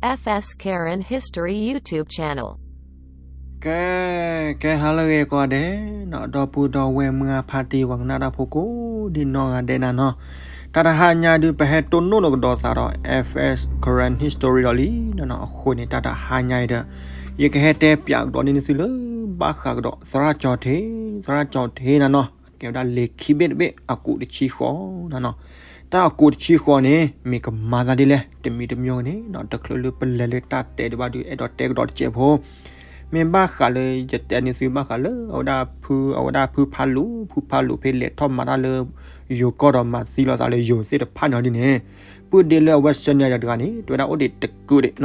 F S Karen History YouTube channel. ကဲ, ကဲဟါလၢအဂ့ၤကိးဂၤဒဲး, ဒီပုၢ်ဒီဝဲၢ်မုၢ်အဖါတံၢ်ပှၤကနၣ်တၢ်ဖိကိးဒံနီၢ်ဂၤဒဲးနၤနီၤ, တၢ်တဟါညါဒုး ပဟဲတိၢ်နီၣ်လိာ်ကဒီးသးဒီး F S Karen History ဒီးလံနီၤနီၤ, အဃိန့ၣ် တၢ်တဟါညါအံၤဒီး ယကဟဲတဲပၠးကဒီးန့ၢ်သုလၢ ဘၣ်ဃးကဒီးသရၣ်ကၠီၤထံ, သရၣ်ကၠီၤထံနၤနီၤ, ကဲဝဲဒၣ်လံာ်ခံဘ့ၣ်တဘ့ၣ် အကူးတဆံဃိးနၤနီၤ, တၢ်အကူးတဆံဃိးန့ၣ် မ့ၢ်ကမၤသးဒ်လဲၣ်, တမံၤတမံၤန့ၣ်နီၤ တချုးလၢပလဲၤလၢတၢ်တဲဒံးဘၣ်ဒုး အဲၣ်ဒိးတဲကဒီးတစဲးဖိ မ့ၢ်ဘၣ်ဃးလၢ ယတဲန့ၢ်သုဘၣ်ဃးလၢ အဝဲဒၣ်ဖု, အဝဲဒၣ်ဖုဖါလူး, ဖုဖါလူးဖဲလဲၤထီၣ်မၤတၢ်လၢ ယိၤကီၢ်ဒီးမၤသံလိာ်သးလၢယိၤသ့ၣ်တဖၣ်န့ၣ်ဒ်န့ၣ်, ပုၢ်ဒ့လၢအဝဲစၢၤန့ၢ်ယၤတဂၤန့ၣ် တဲဝဲဒၣ်အိၣ်ဒံးတကူးဒံး,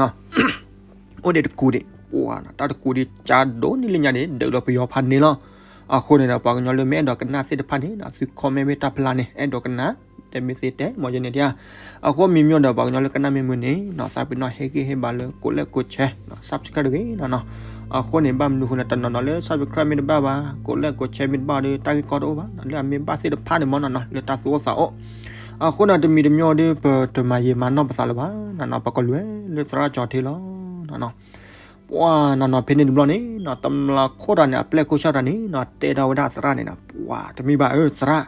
အိၣ်ဒံးတကူးဒံး, ပှၤတၢ်တကူးဒံး ကၢ်ဒိၣ်န့ၢ်လၢညါန့ၣ် ဒုးလၢပယီၤဖးန့ၣ်လီၤ. အဃိန့ၣ်ဒီး ပှၤကညီလၢမ့ၢ်အဲၣ်ဒိးကနၣ်သ့ၣ်တဖၣ်န့ၣ် သု comment မ့ၢ်တၢ်ဖျါန့ၣ် အဲၣ်ဒိးကနၣ်, တဲမ့ၢ်သ့တဲ မ့ၢ်ယဲန့ၣ်တၢ်, အဃိမံၤမ့ၢ်ဒီး ပှၤကညီလၢကနၣ်မ့ၢ်မုာ်န့ၣ်နီၤ သးပ့ၤနီၣ်ဟ့ၣ်ဂံၢ်ဟ့ၣ်ဘါလၢ ကိးလဲၣ်ကိး share, subscribe တဂ့ၤနီၤနီၤ, အဃိန့ၣ် ဘၣ်မနုၤဃိလၢတနီၤနီၤလၢ subscribe မ့ၢ်တဘၣ်ဘၣ်, ကိးလဲၣ်ကိး share မ့ၢ်တဘၣ်ဒီး တၢ်ဂ့ၢ်ကီတအိၣ်ဘၣ်, လၢအမ့ၢ်ဘၣ်သ့ၣ်တဖၣ်န့ၣ်မ့ၢ်နီၤနီၤ လၢတၢ်သူၣ်အိၣ်သးအိၣ်, အဃိန့ၣ် တမံၤတမံၤဒီး ပတမၤယံာ်မၤနီၢ်ပသးလၢၤဘၣ်, နနီၤ ပကလဲၤလၢသရၣ်ကၠီၤထံလီၤနီၤနီၤ, ပှၤနီၤနီၤ ဖဲန့ၣ်တဘျီန့ၣ်နီၤ တမျးခိၣ်တၢ်န့ၣ် အပျဲၢ်ခိၣ်ဆၣ်တၢ်န့ၣ်နီၤ တဲဒီးဝဲဒၣ်သရၣ်န့ၣ်နီၤ ပှၤတမံၤဘၣ်ဧၢသရၣ်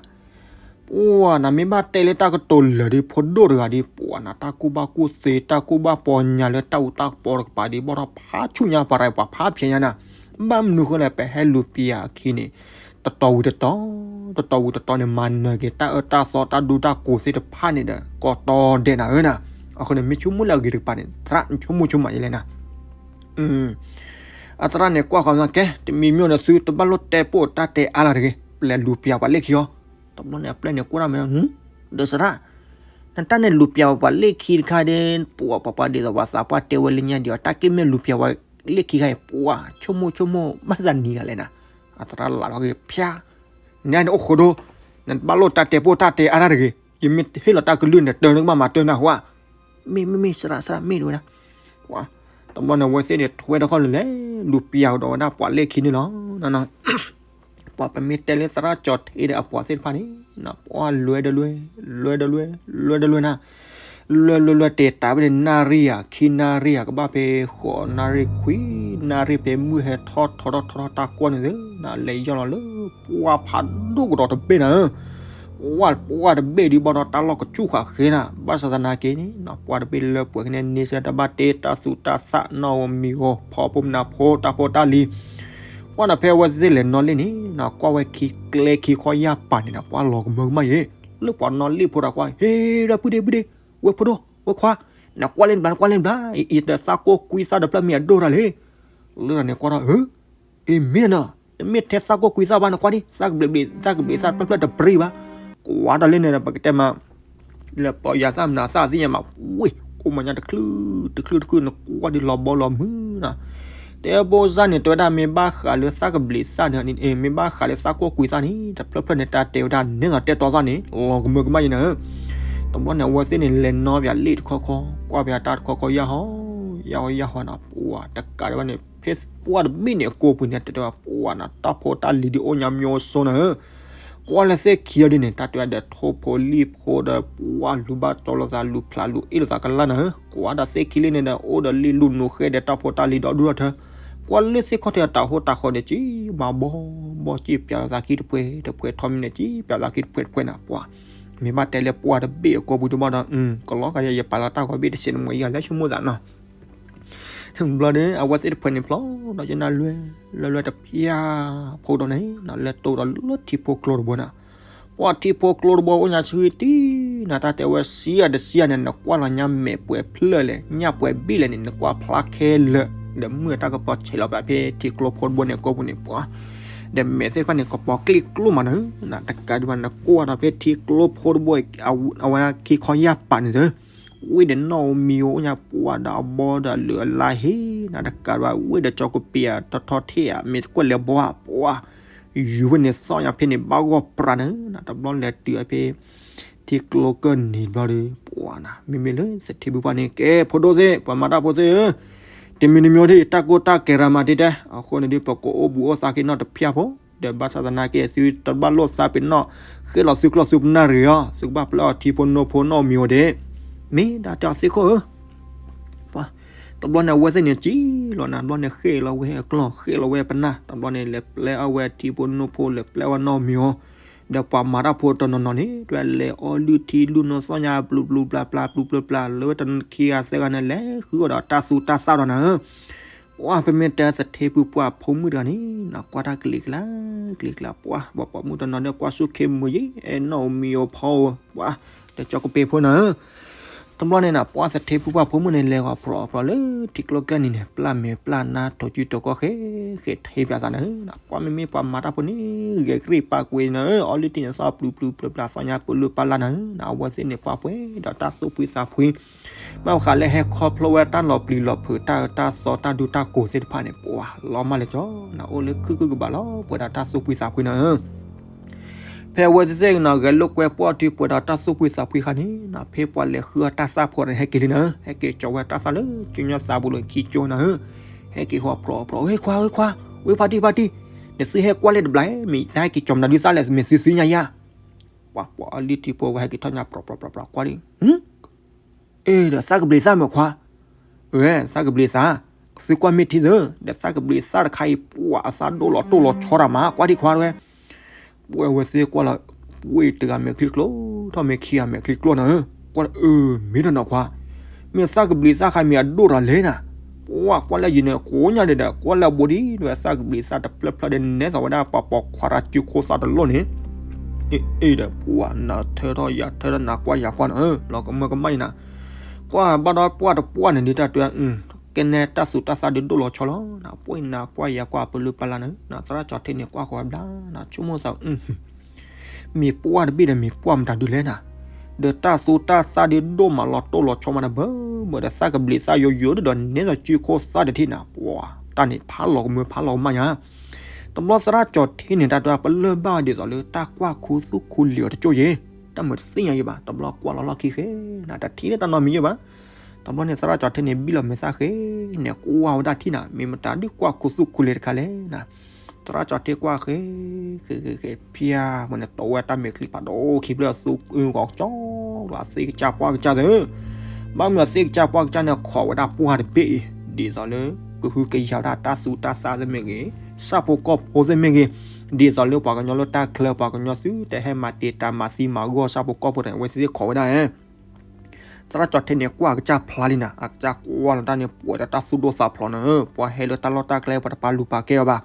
ပှၤနမ့ၢ်ဘၣ်တဲလၢတၢ်ကတိၤလၢာ်ဒီး ဖိဒိၣ်တဂၤဒီး ပှၤနတၢ်ကူၣ်ဘၣ်ကူၣ်သ့ တၢ်ကူၣ်ဘၣ်ပီညါလၢတၢ်အူတၢ်ပီတကပၤဒီး ဘၣ်ထီၣ်ဖးဆူၣ်ညါပှၤတၢ်ပှၤဖးဖျဲးညါနၤ, ဘၣ်မနုၤဃိလဲၣ် ပဟဲလူၤပျၢၤအခံန့ၣ် တတီၤဝံၤတတီၤ, တတီၤဝံၤတတီၤန့ၣ် မၤနၢၤက့ၤတၢ်အၢတၢ်သီတၢ်ဒူတၢ်ကိးသ့ၣ်တဖၣ်န့ၣ်ဒီး ကိးတီၤဒဲးနၤဧၢနၤ, အဃိန့ၣ် မ့ၢ်ဆိကမိၣ်လၢအဂ့ၤတကပၤန့ၣ် သရၣ်နဆိကမိၣ်ဆိကမးယလဲၣ်နၤ အသရၣ်န့ၣ်ကွၢ်ဃီၤသးကဲ တမံၤမ့ၢ်ဒီးသုတဘၣ်လိၣ်တဲပိာ်တၢ်တဲအါလၢၤတဂ့ၤ, ပလဲၤလူၤပျၢၤပှၤလၢခံအီၤ, တဘျီန့ၣ်အပျဲၢ်န့ၣ်ကွၢ်ဒၣ်မ့ၢ် ဒီးသရၣ်, နတၢ်န့ၣ်လူၤပျၢၤပှၤလၢခံတခါဒီး ပှၤပှၤပှၤဒ်သိးပှၤသးပှၢ်တဲဝဲလၢညါဒီး တၢ်က့ၢ်မ့ၢ်လူၤပျၢၤပှၤလၢခံခါအံၤ ပှၤဆိကမိၣ်ဆိကမိၣ်ဘၣ်သးနံၤဂၤလဲၣ်နၤ, အသရၣ်လၢ်လီၤက့ၤဖၠါ, နန့ၣ်အိၣ်ဃိဒိ, နတဘၣ်လိၣ်တၢ်တဲပိာ်တၢ်တဲအါတၢ်တဂ့ၤ, ယမ့ၢ်ဟ့ၣ်လီၤတၢ်ကလုၢ်န့ၣ် တၢ်နကဘၣ်မၤတၢ်နၢ်ဟူဧါ မ့ၢ်မ့ၢ်မ့ၢ် သရၣ်သရၣ်မ့ၢ်တဝဲဒၣ်, တဘျီန့ၣ် အဝဲသ့ၣ်န့ၣ် ထွဲတခီၣ်လၢလဲၤ လူၤပျၢၤကဒီးဝဲဒၣ်ပှၤလၢခံန့ၣ်လီၤ. ပှၤပမ့ၢ်တဲလၢသရၣ်ကၠီၤထံဒီးအပှၤသ့ၣ်တဖၣ်န့ၣ် ပှၤလွဲဒီးလွဲ, လွဲဒီးလွဲ, လွဲဒီးလွဲနၤ, လွဲလွဲလွဲတဲတၢ်ဝဲန့ၣ် နၣ်ရံၣ်ဧါ ခံနၣ်ရံၣ်ဧါ ကဘၣ်ဖဲဃိးနၣ်ရံၣ်ခွံနၣ်ရံၣ် ဖဲမုၢ်ဟဲထီၣ်ထီထီၣ်ထီထီၣ်တၢ်ကွၢ်န့ၣ်သ့ နလဲၤယီၢ်လီၤလၢ ပှၢ်ဖးဒိၣ်ကဒီးတဘ့ၣ်နၤဧၢ ပှၢ်ပှၢ်တဘ့ၣ်ဒ်ဘၣ်ဒီးတၢ်လီၢ်ကဆူၣ်ဃာ်ဃ့နၤ, ဘၣ်ဆၣ်သနာ်က့န့ၣ် ပှၢ်တဘ့ၣ်လၢပှဲၤကနဲန့ဆၢၣ်တၢ်ဘၣ်တ့တၢ်သူၣ်တၢ်သၣ်နီၣ်ဧိၤမံၤဧိၤ ဖီဖိမနၤဖိတၢ်ဖိတၢ်လံၤ, ပှၢ်နၤဖဲအဝဲသ့ၣ်လဲၤနီၣ်လ့ၣ်န့ၣ် ကွၢ်ဝဲခံကျဲခံခီယၢ်ပာ်န့ၣ်ဒီး ပှၢ်လီၤကမၢကမၣ်ယဲ, လၢပှၤနီၣ်လ့ၣ်ဖိတၢ်ကွၢ် ဟ့ၣ်ဒီးပုၢ်ဒ့ပုၢ်ဒ့ ဝဲၢ်ဖိဒိၣ် ဝဲၢ်ခွါ, နကွၢ်လ့ၣ်နဘျါ နကွၢ်လ့ၣ်နဘျါ, ယတသၣ်ကိၢ်ကွံသၣ်ဒီးဖျၢၣ်မ့ၢ်အဒိၣ်တၢ်လံ, လၢန့ၣ်ကွၢ်ထီၣ် အ့ မ့ၢ်နီၤ, တမ့ၢ်ထဲသၣ်ကိၢ်ကွံသၣ်ဘၣ် နကွၢ်ဒံး သၣ်ကဘျံးဘျံး သၣ်ကဘျံးသၣ်တဖျၢၣ်ဖျၢၣ်တပျံၤဘၣ်, ကွၢ်တၢ်လၢန့ၣ်ဒီး ပကတဲမး လၢပီယၤသၣ်မနုၤသၣ်သ့ၣ်ညါမး, ဝ့ၢ် အိၣ်မးညါတချုးတချုးတချုး နကွၢ်ဒံးလီၤဘီလီၤမုၢ်နီၤ, တဲဘိစၢ်န့ၣ် တဲဝဲဒၣ်မ့ၢ်ဘၣ်ဃးလၢသၣ်ကဘျံးသၣ်န့ၣ် မ့ၢ်ဘၣ်ဃးလၢသၣ်ကိၢ်ကွံသၣ်န့ၣ် တဖျၢၣ်ဖျၢၣ်န့ၣ် တၢ်တဲဝဲဒၣ်နဲသိးတဲတီသၣ်န့ၣ် လီၤကမၢကမၣ်ယဲနၤဧၢ, တဘျီန့ၣ် အဝဲသ့ၣ်န့ၣ် လဲၤနီၣ်ပၠးလ့ၣ်တခီခီ ကွၢ်ပၠးတၢ်တခီခီယၢ်ဟီ ယၢ်ဟီယၢ်ဟီနီၤ, ပှၤတကးဒံးဘၣ်န့ၣ် ဖဲပှၢ်တဘ့ၣ်န့ၣ် အကိာ်ပူၤန့ၣ် တဲတဲဝဲ ပှၤနီၤ တၢ်ဖိတၢ်လံၤဒ်အိၣ်ညါမျိုးစုံနၤဧၢ, ကွၢ်လၢသ့ၣ်ခံအီၤဒ်န့ၣ် တၢ်တဲဝဲဒီးထိၣ်ဖိလံၣ်ဖိဒီး ပှၤလူၤဘၣ်တီလိာ်သး လူၤဖျးလူၤအ့ၣ်လိာ်သးကလၢ်နၤဧၢ, ကွၢ်ဒီးသ့ၣ်ခံလံန့ၣ်ဒီး အိၣ်ဒီးလံာ်လူၤနူၤဃဲဒီးတၢ်ဖိတၢ်လံၤဒီဒူၣ်ဒီထၢ, ကွၢ်လၢသ့ၣ်ခီၣ်ထံးအတၢ်ဟိတၢ်ဃီန့ၣ် ကံမၤဘီဘီ ကံပၠးလိာ်သးခံတဖှဲးတဖှဲး ထီမံၤန့ၣ် ကံပၠးလိာ်သးခံတဖှဲးတဖှဲးနၤ, ပှၤ မ့ၢ်ဘၣ်တဲလၢပှၢ်တဘ့ၣ်အကိာ်ပူၤတဘျီဒီး ကလီၤဂာ်ဒီး ယပာ်လီၤတၢ်ဂီၤဘ့ၣ်တစဲးနမှံၤယၤ လၢဆိကမိၣ်သးနီၤ ဘျီဒီး အဝဲသ့ၣ်တဖှဲးန့ၣ်ဖျီဒီး ယနၢ်လွဲ လွဲလွဲတပျၢ်ဖိဒီးန့ၣ် လဲၤတိၢ်ဒီးလၢထံဖိကျိတဘိနၤ, ပှၤထံဖိကျိတဘိအိၣ်ညါဆှံတံၢ်နၤ တၢ်တဲဝဲစံယၤတစံယၤန့ၣ် နကွၢ်လီၤညါမဲာ်ပှဲၤဖျၢၣ်လဲၣ် ညၣ်ပှဲၤဘ့ၣ်လဲၣ်န့ၣ် နကွၢ်ဖျါခဲလၢာ် ဒီးမုၢ်အတၢ်ကပီၤဆဲးလီၤပၠးဖဲထံကျိဖိတဘိန့ၣ် ကိာ်ပူၤန့ၣ် ပှၤ ဒီးမဲာ်သ့ၣ်တဖၣ်န့ၣ် ကပီၤကျ့ၣ်ကျိမးနၤ နတကးဒံးဘၣ် နကွၢ်ဒီးဖဲထံကျိဖိတဘိ အဝဲဒၣ်ခံခီယၢ်ပာ်န့ၣ်သ့ ဝ့ၢ်ဒီးနီၣ်ဧိၤမံၤဧိၤအိၣ်ညါ ပှၤဒီးအဘီဒီးအလုၢ်အလၢ်ဟ့ၣ်နၤ တကးဒံးဘၣ် ဝ့ၢ်ဒီးကၠီၤကပံၤအတထီထံၣ်ဧါ မ့ၢ်သကွဲးလဲၤဘီဧါ ပှၤ ယူၤဝဲန့ၣ်သီၣ်ညါဖဲန့ၣ် ဘၣ်ဂီၢ်ပြးနၤ တဘျီလဲၤတုၤအဖဲ ထံကျိကၢၢ်နံၤဘျီဒီး ပှၤနၤ မ့မ့ၢ်လၢသထံဘုပှၢ်န့ၣ် ကဲဖိဒိၣ်သ့ၣ် ပှၤမၤတၢ်ဖိသ့ၣ်ဧၢ တမံၤတမံၤဒ် တၢ်ကိၢ်တၢ်ကဲၤရၤမးတံၢ်တဲ အဃိန့ၣ်ဒ် ပကအိၣ်ဘူးအိၣ်သးက့ၤနီၣ်တဖၠၣ်ဖိ ဒီးဘၣ်ဆၣ်သနာ်က့ သုတဘၣ်လိၣ်သးပ့ၤနီၣ် ဃ့ၣ်လီၤသုကျီၢ်သုပနၢ်တဂ့ၤအီၤ သုကဘၣ်ပျဲအီၤထံဖိနိဖိနီၣ်မံၤဧိၤဒ့ၣ် မ့ၢ်ဒၣ်တၢ်သ့ၣ်ခိၣ်ဧၢ ပှၤ တဘျီန့ၣ် အဝဲသ့ၣ်န့ၣ်စံၣ်လီၤနၤ, တဘျီန့ၣ်ဃ့ၢ်လီၤဝဲအကျီၢ် ဃ့ၢ်လီၤဝဲပနၢ်, တဘျီန့ၣ် လဲၤပျဲအီၣ်ဝဲအထံဖိနိဖိ လဲၤပျဲအီၣ်နီၢ်မံၤအီၤ, ဒီးပှၤမၤတၢ်ဖိတနီၤနီၤန့ၣ် တဲလဲၤအီၣ်လုၢ်ထံလုၢ်နိသီၣ်ညါ ပျူၤပျူၤပျၢ်ပျၢ် ပျူၤပျၢ်ပျၢ် လၢဝဲတနခံဂၤသၢဂၤန့ၣ် လဲၤဃုအီၣ်ဒီးတၢ်သူတၢ်သၣ်ဒီးနၤဧၢ ပှၤပမ့ၢ်တဲသထ့ဖုပှၢ်ဖိမုၣ်တဂၤန့ၣ် နကွၢ်တၢ်ကလံၤကျါ ကလံၤကျါ ပှၤ ပှၤပိာ်မုၣ်တနီၤန့ၣ် ကွၢ်ဆူၣ်ခ့မုာ်ယံၤ အဲၣ်နီၣ်ဧိၤမံၤဧိၤဖီဧိၤ ပှၤ ဒီးကၠီကပ့ၤဖိနၤဧၢ တဘျီန့ၣ်နၤ ပှၤသထ့ဖုပှၢ်ဖိမုၣ်န့ၣ် လဲၤဂီၤဖြီၣ်ဖြီၣ်လၢထံကျိကျဲနံၤန့ၣ် ပျၢ်မဲာ်ပျၢ်နါ ထိၣ်စုတီၤကီၢ်ဃဲ ဃဲထံပၠးသးနၤဧၢ ပှၤမ့မ့ၢ်ပှၤမၤတၢ်ဖိန့ၣ် ဂဲၤကရံၣ်ပာ်ကွံာ်နၤဧၢ အီလုၢ်ထံန့ၣ်သီၣ်ပျူၤပျူၤပျၢ်ပျၢ် သီၣ်ညါပျူၤပျၢ်ပျၢ်လၢနၤဧၢ အဝဲသ့ၣ်န့ၣ် ပှၤပှဲၤဒီးတၢ်သူၣ်ဖှံသးဖှံ ဘၣ်ဃးလၢဟဲခီဖျိဝဲတၢ်လီၤပျံၤလီၤဖုး တၢ်အၢတၢ်သီတၢ်ဒူတၢ်ကိးသ့ၣ်တဖၣ်န့ၣ် ပှၤလီၤမၢ်လၢကၠီ နအိၣ်လၢခုၣ်ခုၣ်ကဘၣ်လီၤ ပှဲၤဒီးတၢ်သူၣ်ဖှံသးဖှံနၤဧၢ ဖဲအဝဲသ့ၣ်သ့ၣ်နၤ ဂဲၤလိာ်ကွဲပှီၢ်ထံ ပှဲၤဒီးတၢ်သူၣ်ဖှံသးဖှံခါန့ၣ်နၤ ဖဲပှၤလဲၤဃုအီၣ်တၢ်သၣ်ဖိန့ၣ် ဟဲက့ၤလံနၤဧၢ ဟဲက့ၤကၠီၤဝဲတၢ်သၣ်လၢကၠိညါသးပူၤလၢခံကၠိနၤဧၢ ဟဲက့ၤဟီၣ်ဖြီၣ်ဖြီၣ် ဝဲခွါ ဝဲခွါ ဝဲဖါတံၢ်ဖါတံၢ် နသုဟဲကွၢ်လၢတဘျီ မ့ၢ်သးဟဲက့ၤကၠီၤမနုၤဒုးသၣ်လဲၣ် မ့ၢ်သုသုညါယါ ပှၤပှၤအီလုၢ်ထံဖိဝဲဟဲက့ၤထီၣ်ညါ ဖြီၣ်ဖြီၣ်ဖြီၣ်ဖြီၣ် ကွၢ်ဒံး အ့ ဒီးသၣ်ကဘျံးသၣ်မ့ၢ်ခွါ, ဝဲ သၣ်ကဘျံးသၣ်, သုကွၢ်မ့ၢ်ထံသၢ, ဒီးသၣ်ကဘျံးသၣ်တခါအံၤ ပှၤအသၣ်ဒိၣ်လီၤတိၢ်လီၤဆီတၢ်မး ကွၢ်ဒံးခွါဝဲ, ပှၤဝဲသ့ၣ်ကွၢ်လီၤ, ဝ့ၢ်တဂၤမဲာ်ချံကျိ ထီၣ်မဲာ်ခံဂၤမဲာ်ချံကျိနၤဧၢ, ကွၢ်အၢ မ့ၢ်တနီၤခွါ, မ့ၢ်သၣ်ကဘျံးသၣ်ခါမ့ၢ်အဒိၣ်တၢ်လဲၣ်နၤ, ပှၤကွၢ်လၢယံၤန့ၣ် ကိးညါဒံးဒီး ကွၢ်လၢအဘိဒံး ဒီးသၣ်ကဘျံးသၣ်တဖျၢၣ်ဖျၢၣ်ဒီး နဲသိးဝဲဒၣ်ပှၤပိာ်ခွါတၢ်စုခိၣ်သၣ်တလိၣ်န့ၣ် အ့ အ့ဒီး ပှၤနၤထၢထီၣ်ယၤထၢထီၣ်နၤကွၢ်ယၤကွၢ်နၤဧၢ, လီၤကမၢကမၣ်အံၤနၤ, ကွၢ်ဘၣ်ဒီးပှၢ်တပှၢ်န့ၣ်ဒုးတၢ်တွဲ ကဲနဲတၢ်သူတၢ်သၣ်ဒုးဒိၣ်လီၤဆီလီၤ, ပှၤနၤကွၢ်ယၤကွၢ်ပလူပလၢ်နၤ, သရၣ်ကၠီၤထံန့ၣ် ကွၢ်ဃီၤဝဲဘျါနၤ ဆိကမိၣ်သး မ့ၢ်ပှၢ်တဘ့ၣ်ဒီးမ့ၢ်ပှၢ်မတၤဒုးလဲၣ်နၤ, ဒီးတၢ်သူတၢ်သၣ်ဒုးဒိၣ်မးလီၤတိၢ်လီၤဆီမးနၤဘၢဘၢဒီး သၣ်ကဘျံးသၣ်ယိယိဒ်ဒီး နဲသိးစုခိၣ်သၣ်တထံၣ်နၤ, ပှၤတၢ်န့ၣ်ဖးလီၤကမၢဖးလီၤကမၣ်ညါ တဘျီသရၣ်ကၠီၤထံန့ၣ် တၢ်တွဲပလၢၢ်ဘၣ်ဒ်သိးလၢတၢ်ကွၢ်ခူသူၣ်ခူလံၤအီၤတကၠိၢ်ယဲ, တၢ်မုာ်တသ့ၣ်ညါယဲဘၣ်, တဘျီကွၢ်လီၤလီၢ်ခံဃဲနၤ တထံၣ်လၢတၢ်နီတမံၤယဲဘၣ်, တဘျီန့ၣ်သရၣ်ကၠီၤထံန့ၣ် ဘံၣ်လီၤမဲာ်သၣ်ဃဲန့ၣ် ကွၢ်ဝဲဒၣ်ထံၣ်နၤ မ့ၢ်မတၤဒုးကွၢ်ခူသူၣ်ခူလံၤတခါလဲၣ်နၤ, သရၣ်ကၠီၤထံကွၢ်ဃဲ ဃဲဃဲဃဲဖၠါ မ့ၢ်န့ၣ် တီဝဲတၢ်မဲာ်ချံဖးဒိၣ်ခံဖျၢၣ်အသူအုၣ်ဂီၤကၠီလီၤ အသ့ၣ်ကစၢ်ပှၢ်ကစၢ်သၢ ဘၣ်မနုၤအသ့ၣ်ကစၢ်ပှၢ်ကစၢ်န့ၣ် ခိးဝဲဒၣ်ပှၢ်တဘ့ၣ်အံၤ ဒ်သိးလၢ ကဟုကယာ်ဝဲဒၣ်တၢ်သူတၢ်သၣ်သ့ၣ်မ့ၢ်ဂ့ၤ, ဆၣ်ဖိကီၢ်ဖိသ့ၣ်မ့ၢ်ဂ့ၤ, ဒ်သိးလၢပှၤကညီလၢတၢ်ချၢ ပှၤကညီသုတဟဲမၤတံာ်တာ်မၤသံမၤဂီၢ်ဆၣ်ဖိကီၢ်ဖိတဂ့ၤ အဝဲသ့ၣ်ခိးဝဲဒၣ် သရၣ်ကၠီၤထံန့ၣ် ကွၢ်ကစၢ်ဖျါလံနၤ, အကစၢ်ကွၢ်လီၤတၢ်န့ၣ် ပှဲၤဒီးတၢ်သူၣ်ဒိၣ်သးဖျိးနၤဧၢ, ပှၤဟဲလၢတၢ်လီၢ်တၢ်ကျဲ ပှၤတပာ်လူၤပာ်ကဲအီၤဘၣ်.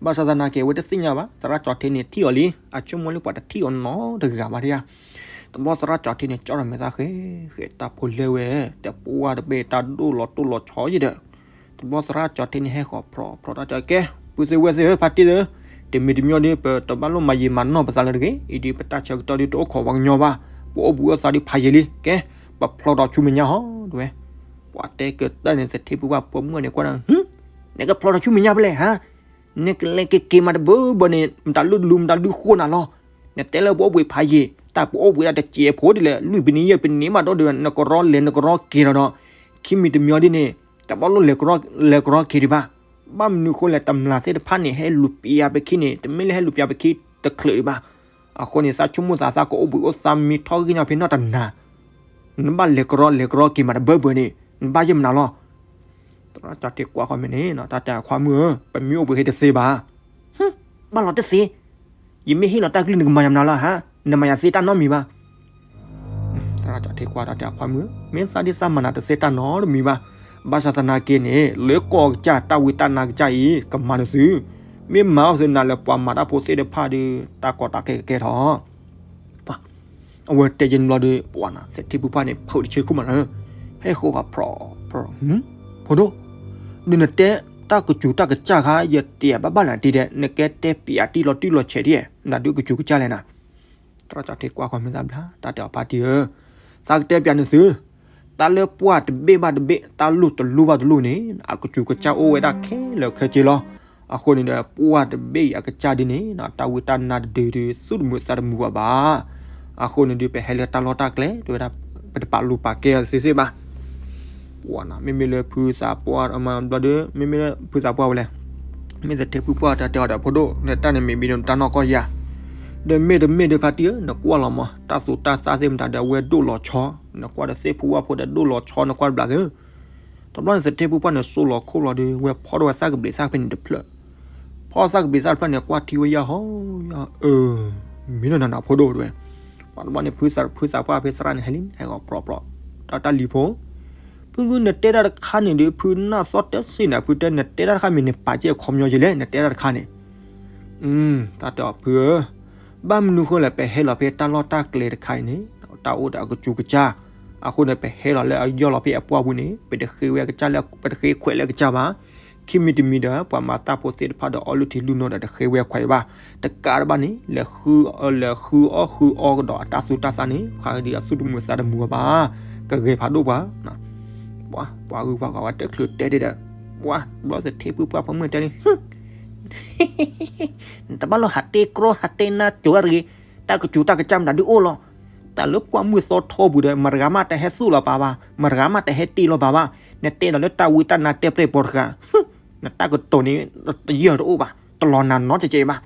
ဘၣ်ဆၣ်သနာ်က့ အဝဲတသ့ၣ်ညါဘၣ်, သရၣ်ကၠီၤထံန့ၣ် ထံၣ်အီၤလံ, အဆိကမိၣ်လၢပှၤတထံၣ်အီၤနီတဂၤဘၣ်ဒံးဧါ. တဘျီသရၣ်ကၠီၤထံန့ၣ် ကၠီထီၣ်မဲာ်သၣ်ဃဲ ဃဲတၢ်ဖိလဲၢ်ဝဲ, တပှၢ်တဘ့ၣ်တၢ်ဒိၣ်လီၤတိၢ်လီၤဆီယဲဒီး တဘျီသရၣ်ကၠီၤထံန့ၣ် ဟဲဃီၤဖြီၣ်ဖြီၣ်တၢ်ကဲ ပုၢ်သ့ၣ်ဝဲၢ်သ့ၣ်ဧၢ ဖါတံၢ်သ့ၣ်ဧၢ, တမံၤတမံၤဒီး ပတဘၣ်လိၣ်မၤယံာ်မၤနီၢ်ပသးလၢတဂ့ၤ, အံၤဒီးပတၢ်ဆၢကတီၢ်ဒီးတအိၣ်ခိးပှၤကညီဘၣ်, ပအိၣ်ဘှံးအိၣ်သါဒီးဖးယံာ်လံ, ကဲ ပဖျီဒီးဆူမဲာ်ညါဟီ တဝဲ. ပှၤတဲကတၢၢ်န့ၣ် သထ့ဖုပှၢ်ဖိမုၣ်န့ၣ်ကွၢ်ဒီး နကဖျီဒီးဆူမဲာ်ညါဖဲလဲၣ်ဟါ, နကလဲၤကက့ၤမးတဘၢဘၢန့ၣ် မတၤလုၢ်လူမတၤလုၢ်ဃိနၤလီၤ. နတဲလၢပအိၣ်ဘှံးဖးယံာ်, တၢ်ပအိၣ်ဘှံးဒၣ်တစဲးဖိဒ်လဲၣ်, လွံၢ်ပနံၣ်ယဲၢ်ပနံၣ်မးဒီး နကရီလဲၤနကရီက့ၤလီၤဒီး, ခံမံၤတမံၤအီၤဒ်န့ၣ် တဘၣ်လိၣ်လဲၤကရီက့ၤလီၤဒီး, ဘၣ်မနုၤဃိလဲၣ် တမျၢ်သ့ၣ်တဖၣ်န့ၣ် ဟဲလူၤပျံၤပခံန့ၣ် တမ့ၢ်လၢဟဲလူၤပျံၤပခံတချုးဒံးဘၣ်. အဃိန့ၣ် သးဆိကမိၣ်သးသးကအိၣ်ဘှံးအိၣ်သါမံထီၣ်ဂံၢ်ညီဖဲနီၢ်တနၤ နဘၣ်လဲၤကရီလဲၤကရီက့ၤမးတဘၢဘၢန့ၣ် နဘၣ်ယဲၢ်မနုၤလီၤ. သရၣ်ကၠီၤထံကွၢ်ဃီၤမဲာ်န့ၣ် တၢ်တဲခွါမုၣ်ဧၢ, ပမ့ၢ်အိၣ်ဘှံးဟဲတသ့ဘၣ်. ဘၣ်လီၤတသ့, ယမ့ၢ်ဟ့ၣ်လီၤတၢ်ကလုၢ်နကမၤယၤမနုၤလီၤဧါ, နမၤယၤသ့တၢ်နီတမံၤဘၣ်. သရၣ်ကၠီၤထံကွၢ်ဒီးတဲခွါမုၣ်ဧၢ, မ့ၢ်သးဒ်သးမၤနၤတသ့တၢ်နီတမံၤဘၣ်. ဘၣ်ဆၣ်သနာ်က့န့ၣ် လၢကီၢ်ကစၢ်တၢ်ဝံတၢ်နါကစၢ်အံၤ ကမၤနသု, မ့ၢ်မၤအီၤသုနၤလၢပှၤမၤတၢ်ဖိသ့ၣ်တဖၣ်ဒီး တၢ်ကီတၢ်ခဲကကဲထီၣ် အဝဲတဲယဲၢ်ဘျီဒီး ပှၤနၤ သထ့ဖုပှၢ်န့ၣ် ဖုးတဆၢခိၣ်မးနၤ, ဟဲဃီၤဃီၤဖြီၣ်ဖြီၣ်, ဖိဒိၣ်, ဒီးနတဲတၢ်ကစူၤတၢ်ကစၢ်ခါ ယတဲဘၣ်ဘၣ်နၤတံၤဒဲး နကဲတဲပျးတံၢ်လီၤတံၢ်လီၤဆဲးဒ်, နဒုးကစူၤကစၢ်လဲၣ်နၤ. သရၣ်ကၠီၤထံကွၢ်ဃီၤမဲာ်သၣ်ဘျါ တၢ်တဲအီၤဖါတံၢ်ဧၢ, သးကတဲပျးနသု, တၢ်လၢပှၢ်တဘ့ၣ်ဘၣ်တဘ့ၣ် တၢ်လိၣ်တလိၣ်ဘၣ်တလိၣ်န့ၣ် အကစူၤကစၢ်အိၣ်ဝဲဒၣ်ခဲလၢာ်ခဲဆ့လီၤ. အဃိန့ၣ်ဒီး ပှၢ်တဘ့ၣ်အံၤအကစၢ်ဒ်န့ၣ် တၢ်ဝံတၢ်နါတဒုဒုး သူၣ်တမုာ်သးတမုာ်ဘၣ်ဘၣ်. အဃိန့ၣ်ဒီး ပဟဲလၢတၢ်လီၢ်တၢ်ကျဲ တဲဝဲဒၣ် ပတပာ်လူၤပာ်ကဲအီၤသ့သ့ဘၣ်. ပှၤနၤ မ့မ့ၢ်လၢဖုသးပှၢ် ဘျီဒီး မ့မ့ၢ်လၢဖုသးပှၢ်ဝဲလဲၣ်, မ့ၢ်သထ့ဖုပှၢ်တၢ်တဲအီၤဒီး ဖိဒိၣ် နတၢ်န့ၣ်မ့ၢ်ဘံဒီးနတၢ်နီၢ်ကီၢ်ယၤ, ဒီးမ့ၢ်တမ့ၢ်ဒီးဖါတံၢ်ဧၢ နကွၢ်လီၤမး တၢ်သူတၢ်သၣ်သ့ၣ်မတၤဒီး အဝဲဒိၣ်လီၤဆီ, နကွၢ်ဒီးသ့ၣ်ဖူဝၣ်ဖိဒီးဒိၣ်လီၤဆီ နကွၢ်တဘျီသ့ၣ် တဘျီန့ၣ်သထ့ဖုပှၢ်န့ၣ် စိလီၤခိၣ်လီၤဒီး ဝဲဖီဒီးဝဲသၣ်ကဘျံးသၣ်ဖဲန့ၣ်တဖျၢၣ်, ဖီသၣ်ကဘျံးသၣ်တဖျၢၣ်န့ၣ် ကွၢ်ထံဝဲယၢ်ဟီယၢ်, အၢ, မ့ၢ်နီၢ်နးနးဖိဒိၣ်တဲဝဲ, ပှၤတဘျီန့ၣ် ဖုသးဖုသးပှၢ်ဖဲသရၣ်န့ၣ် ဟဲလံ ဟဲဂီၤပြီပြီ, တၢ်တၢ်လံၤဖိ, ဖုဂုၢ်နတဲတၢ်တခါန့ၣ်ဒီး ဖုနၢ်သီတဲစ့ၢ်နၤ ဖုတဲနတဲတၢ်တခါမ့ၢ်န့ၣ် ပာ်ကဲအခီပညီယဲလဲၣ် နတဲတၢ်တခါန့ၣ် တၢ်တဲအီၤဖုဧၢ, ဘၣ်မနုၤဃိလဲၣ် ပဟဲလီၤဖဲတၢ်လီၢ်တၢ်ကျဲတခါအံၤန့ၣ် တၢ်အိၣ်ဒီးအကစူးကစၢ်, အဃိန့ၣ် ပဟဲလီၤလၢအယီၢ်လီၤဖဲအပှၢ်ပူၤန့ၣ် ပတဃ့ဝဲကစၢ်လၢ ပတဃ့ခွဲးလၢကစၢ်ဘၣ်, ခံမံၤတမံၤဒီး ပှၤမၤတၢ်ဖိသ့ၣ်တဖၣ်ဒီးအီလုၢ်ထံလုၢ်နိဒီးတဃ့ဝဲခွဲးဘၣ်, တကးတဘၣ်န့ၣ် လဲၤဃုအီၣ်ဃုအီကဒီးအတၢ်သူတၢ်သၣ်န့ၣ် ခါဒ်အသူၣ်တမုာ်သးတမုာ်အီၤဘၣ်, ကဂဲၤဖးဒိၣ်ပှၤ ပှၤဂုၤပှၤဂၤဝဲတချုးတဲဒၣ်ဒီး, ပှၤတဘျီသထ့ဖုပှၢ်ဖိမုၣ်တဲလံ နတဘၣ်လီၤဟးတ့ကြီဟးတ့နါစိၤတဂ့ၤ, တၢ်ကစူးတၢ်ကစၢ်မတၤဒုအိၣ်လီၤ, တၢ်လၢပှၢ်မုၢ်သီထီပူၤဒီး မတဂၤမးတဟဲသူၣ်လီၤပာ်ဘၣ်, မတဂၤမးတဟဲတ့လီၤပာ်ဘၣ်, နတဲဒီးလၢတၢ်ဝံတၢ်နါတဲပြဲၢ်ပိာ်တဃၣ်, နတၢ်ကတိၤန့ၣ် တယၢၢ်တအိၣ်ဘၣ်, တလီၤနၤနီတကဲးဘၣ်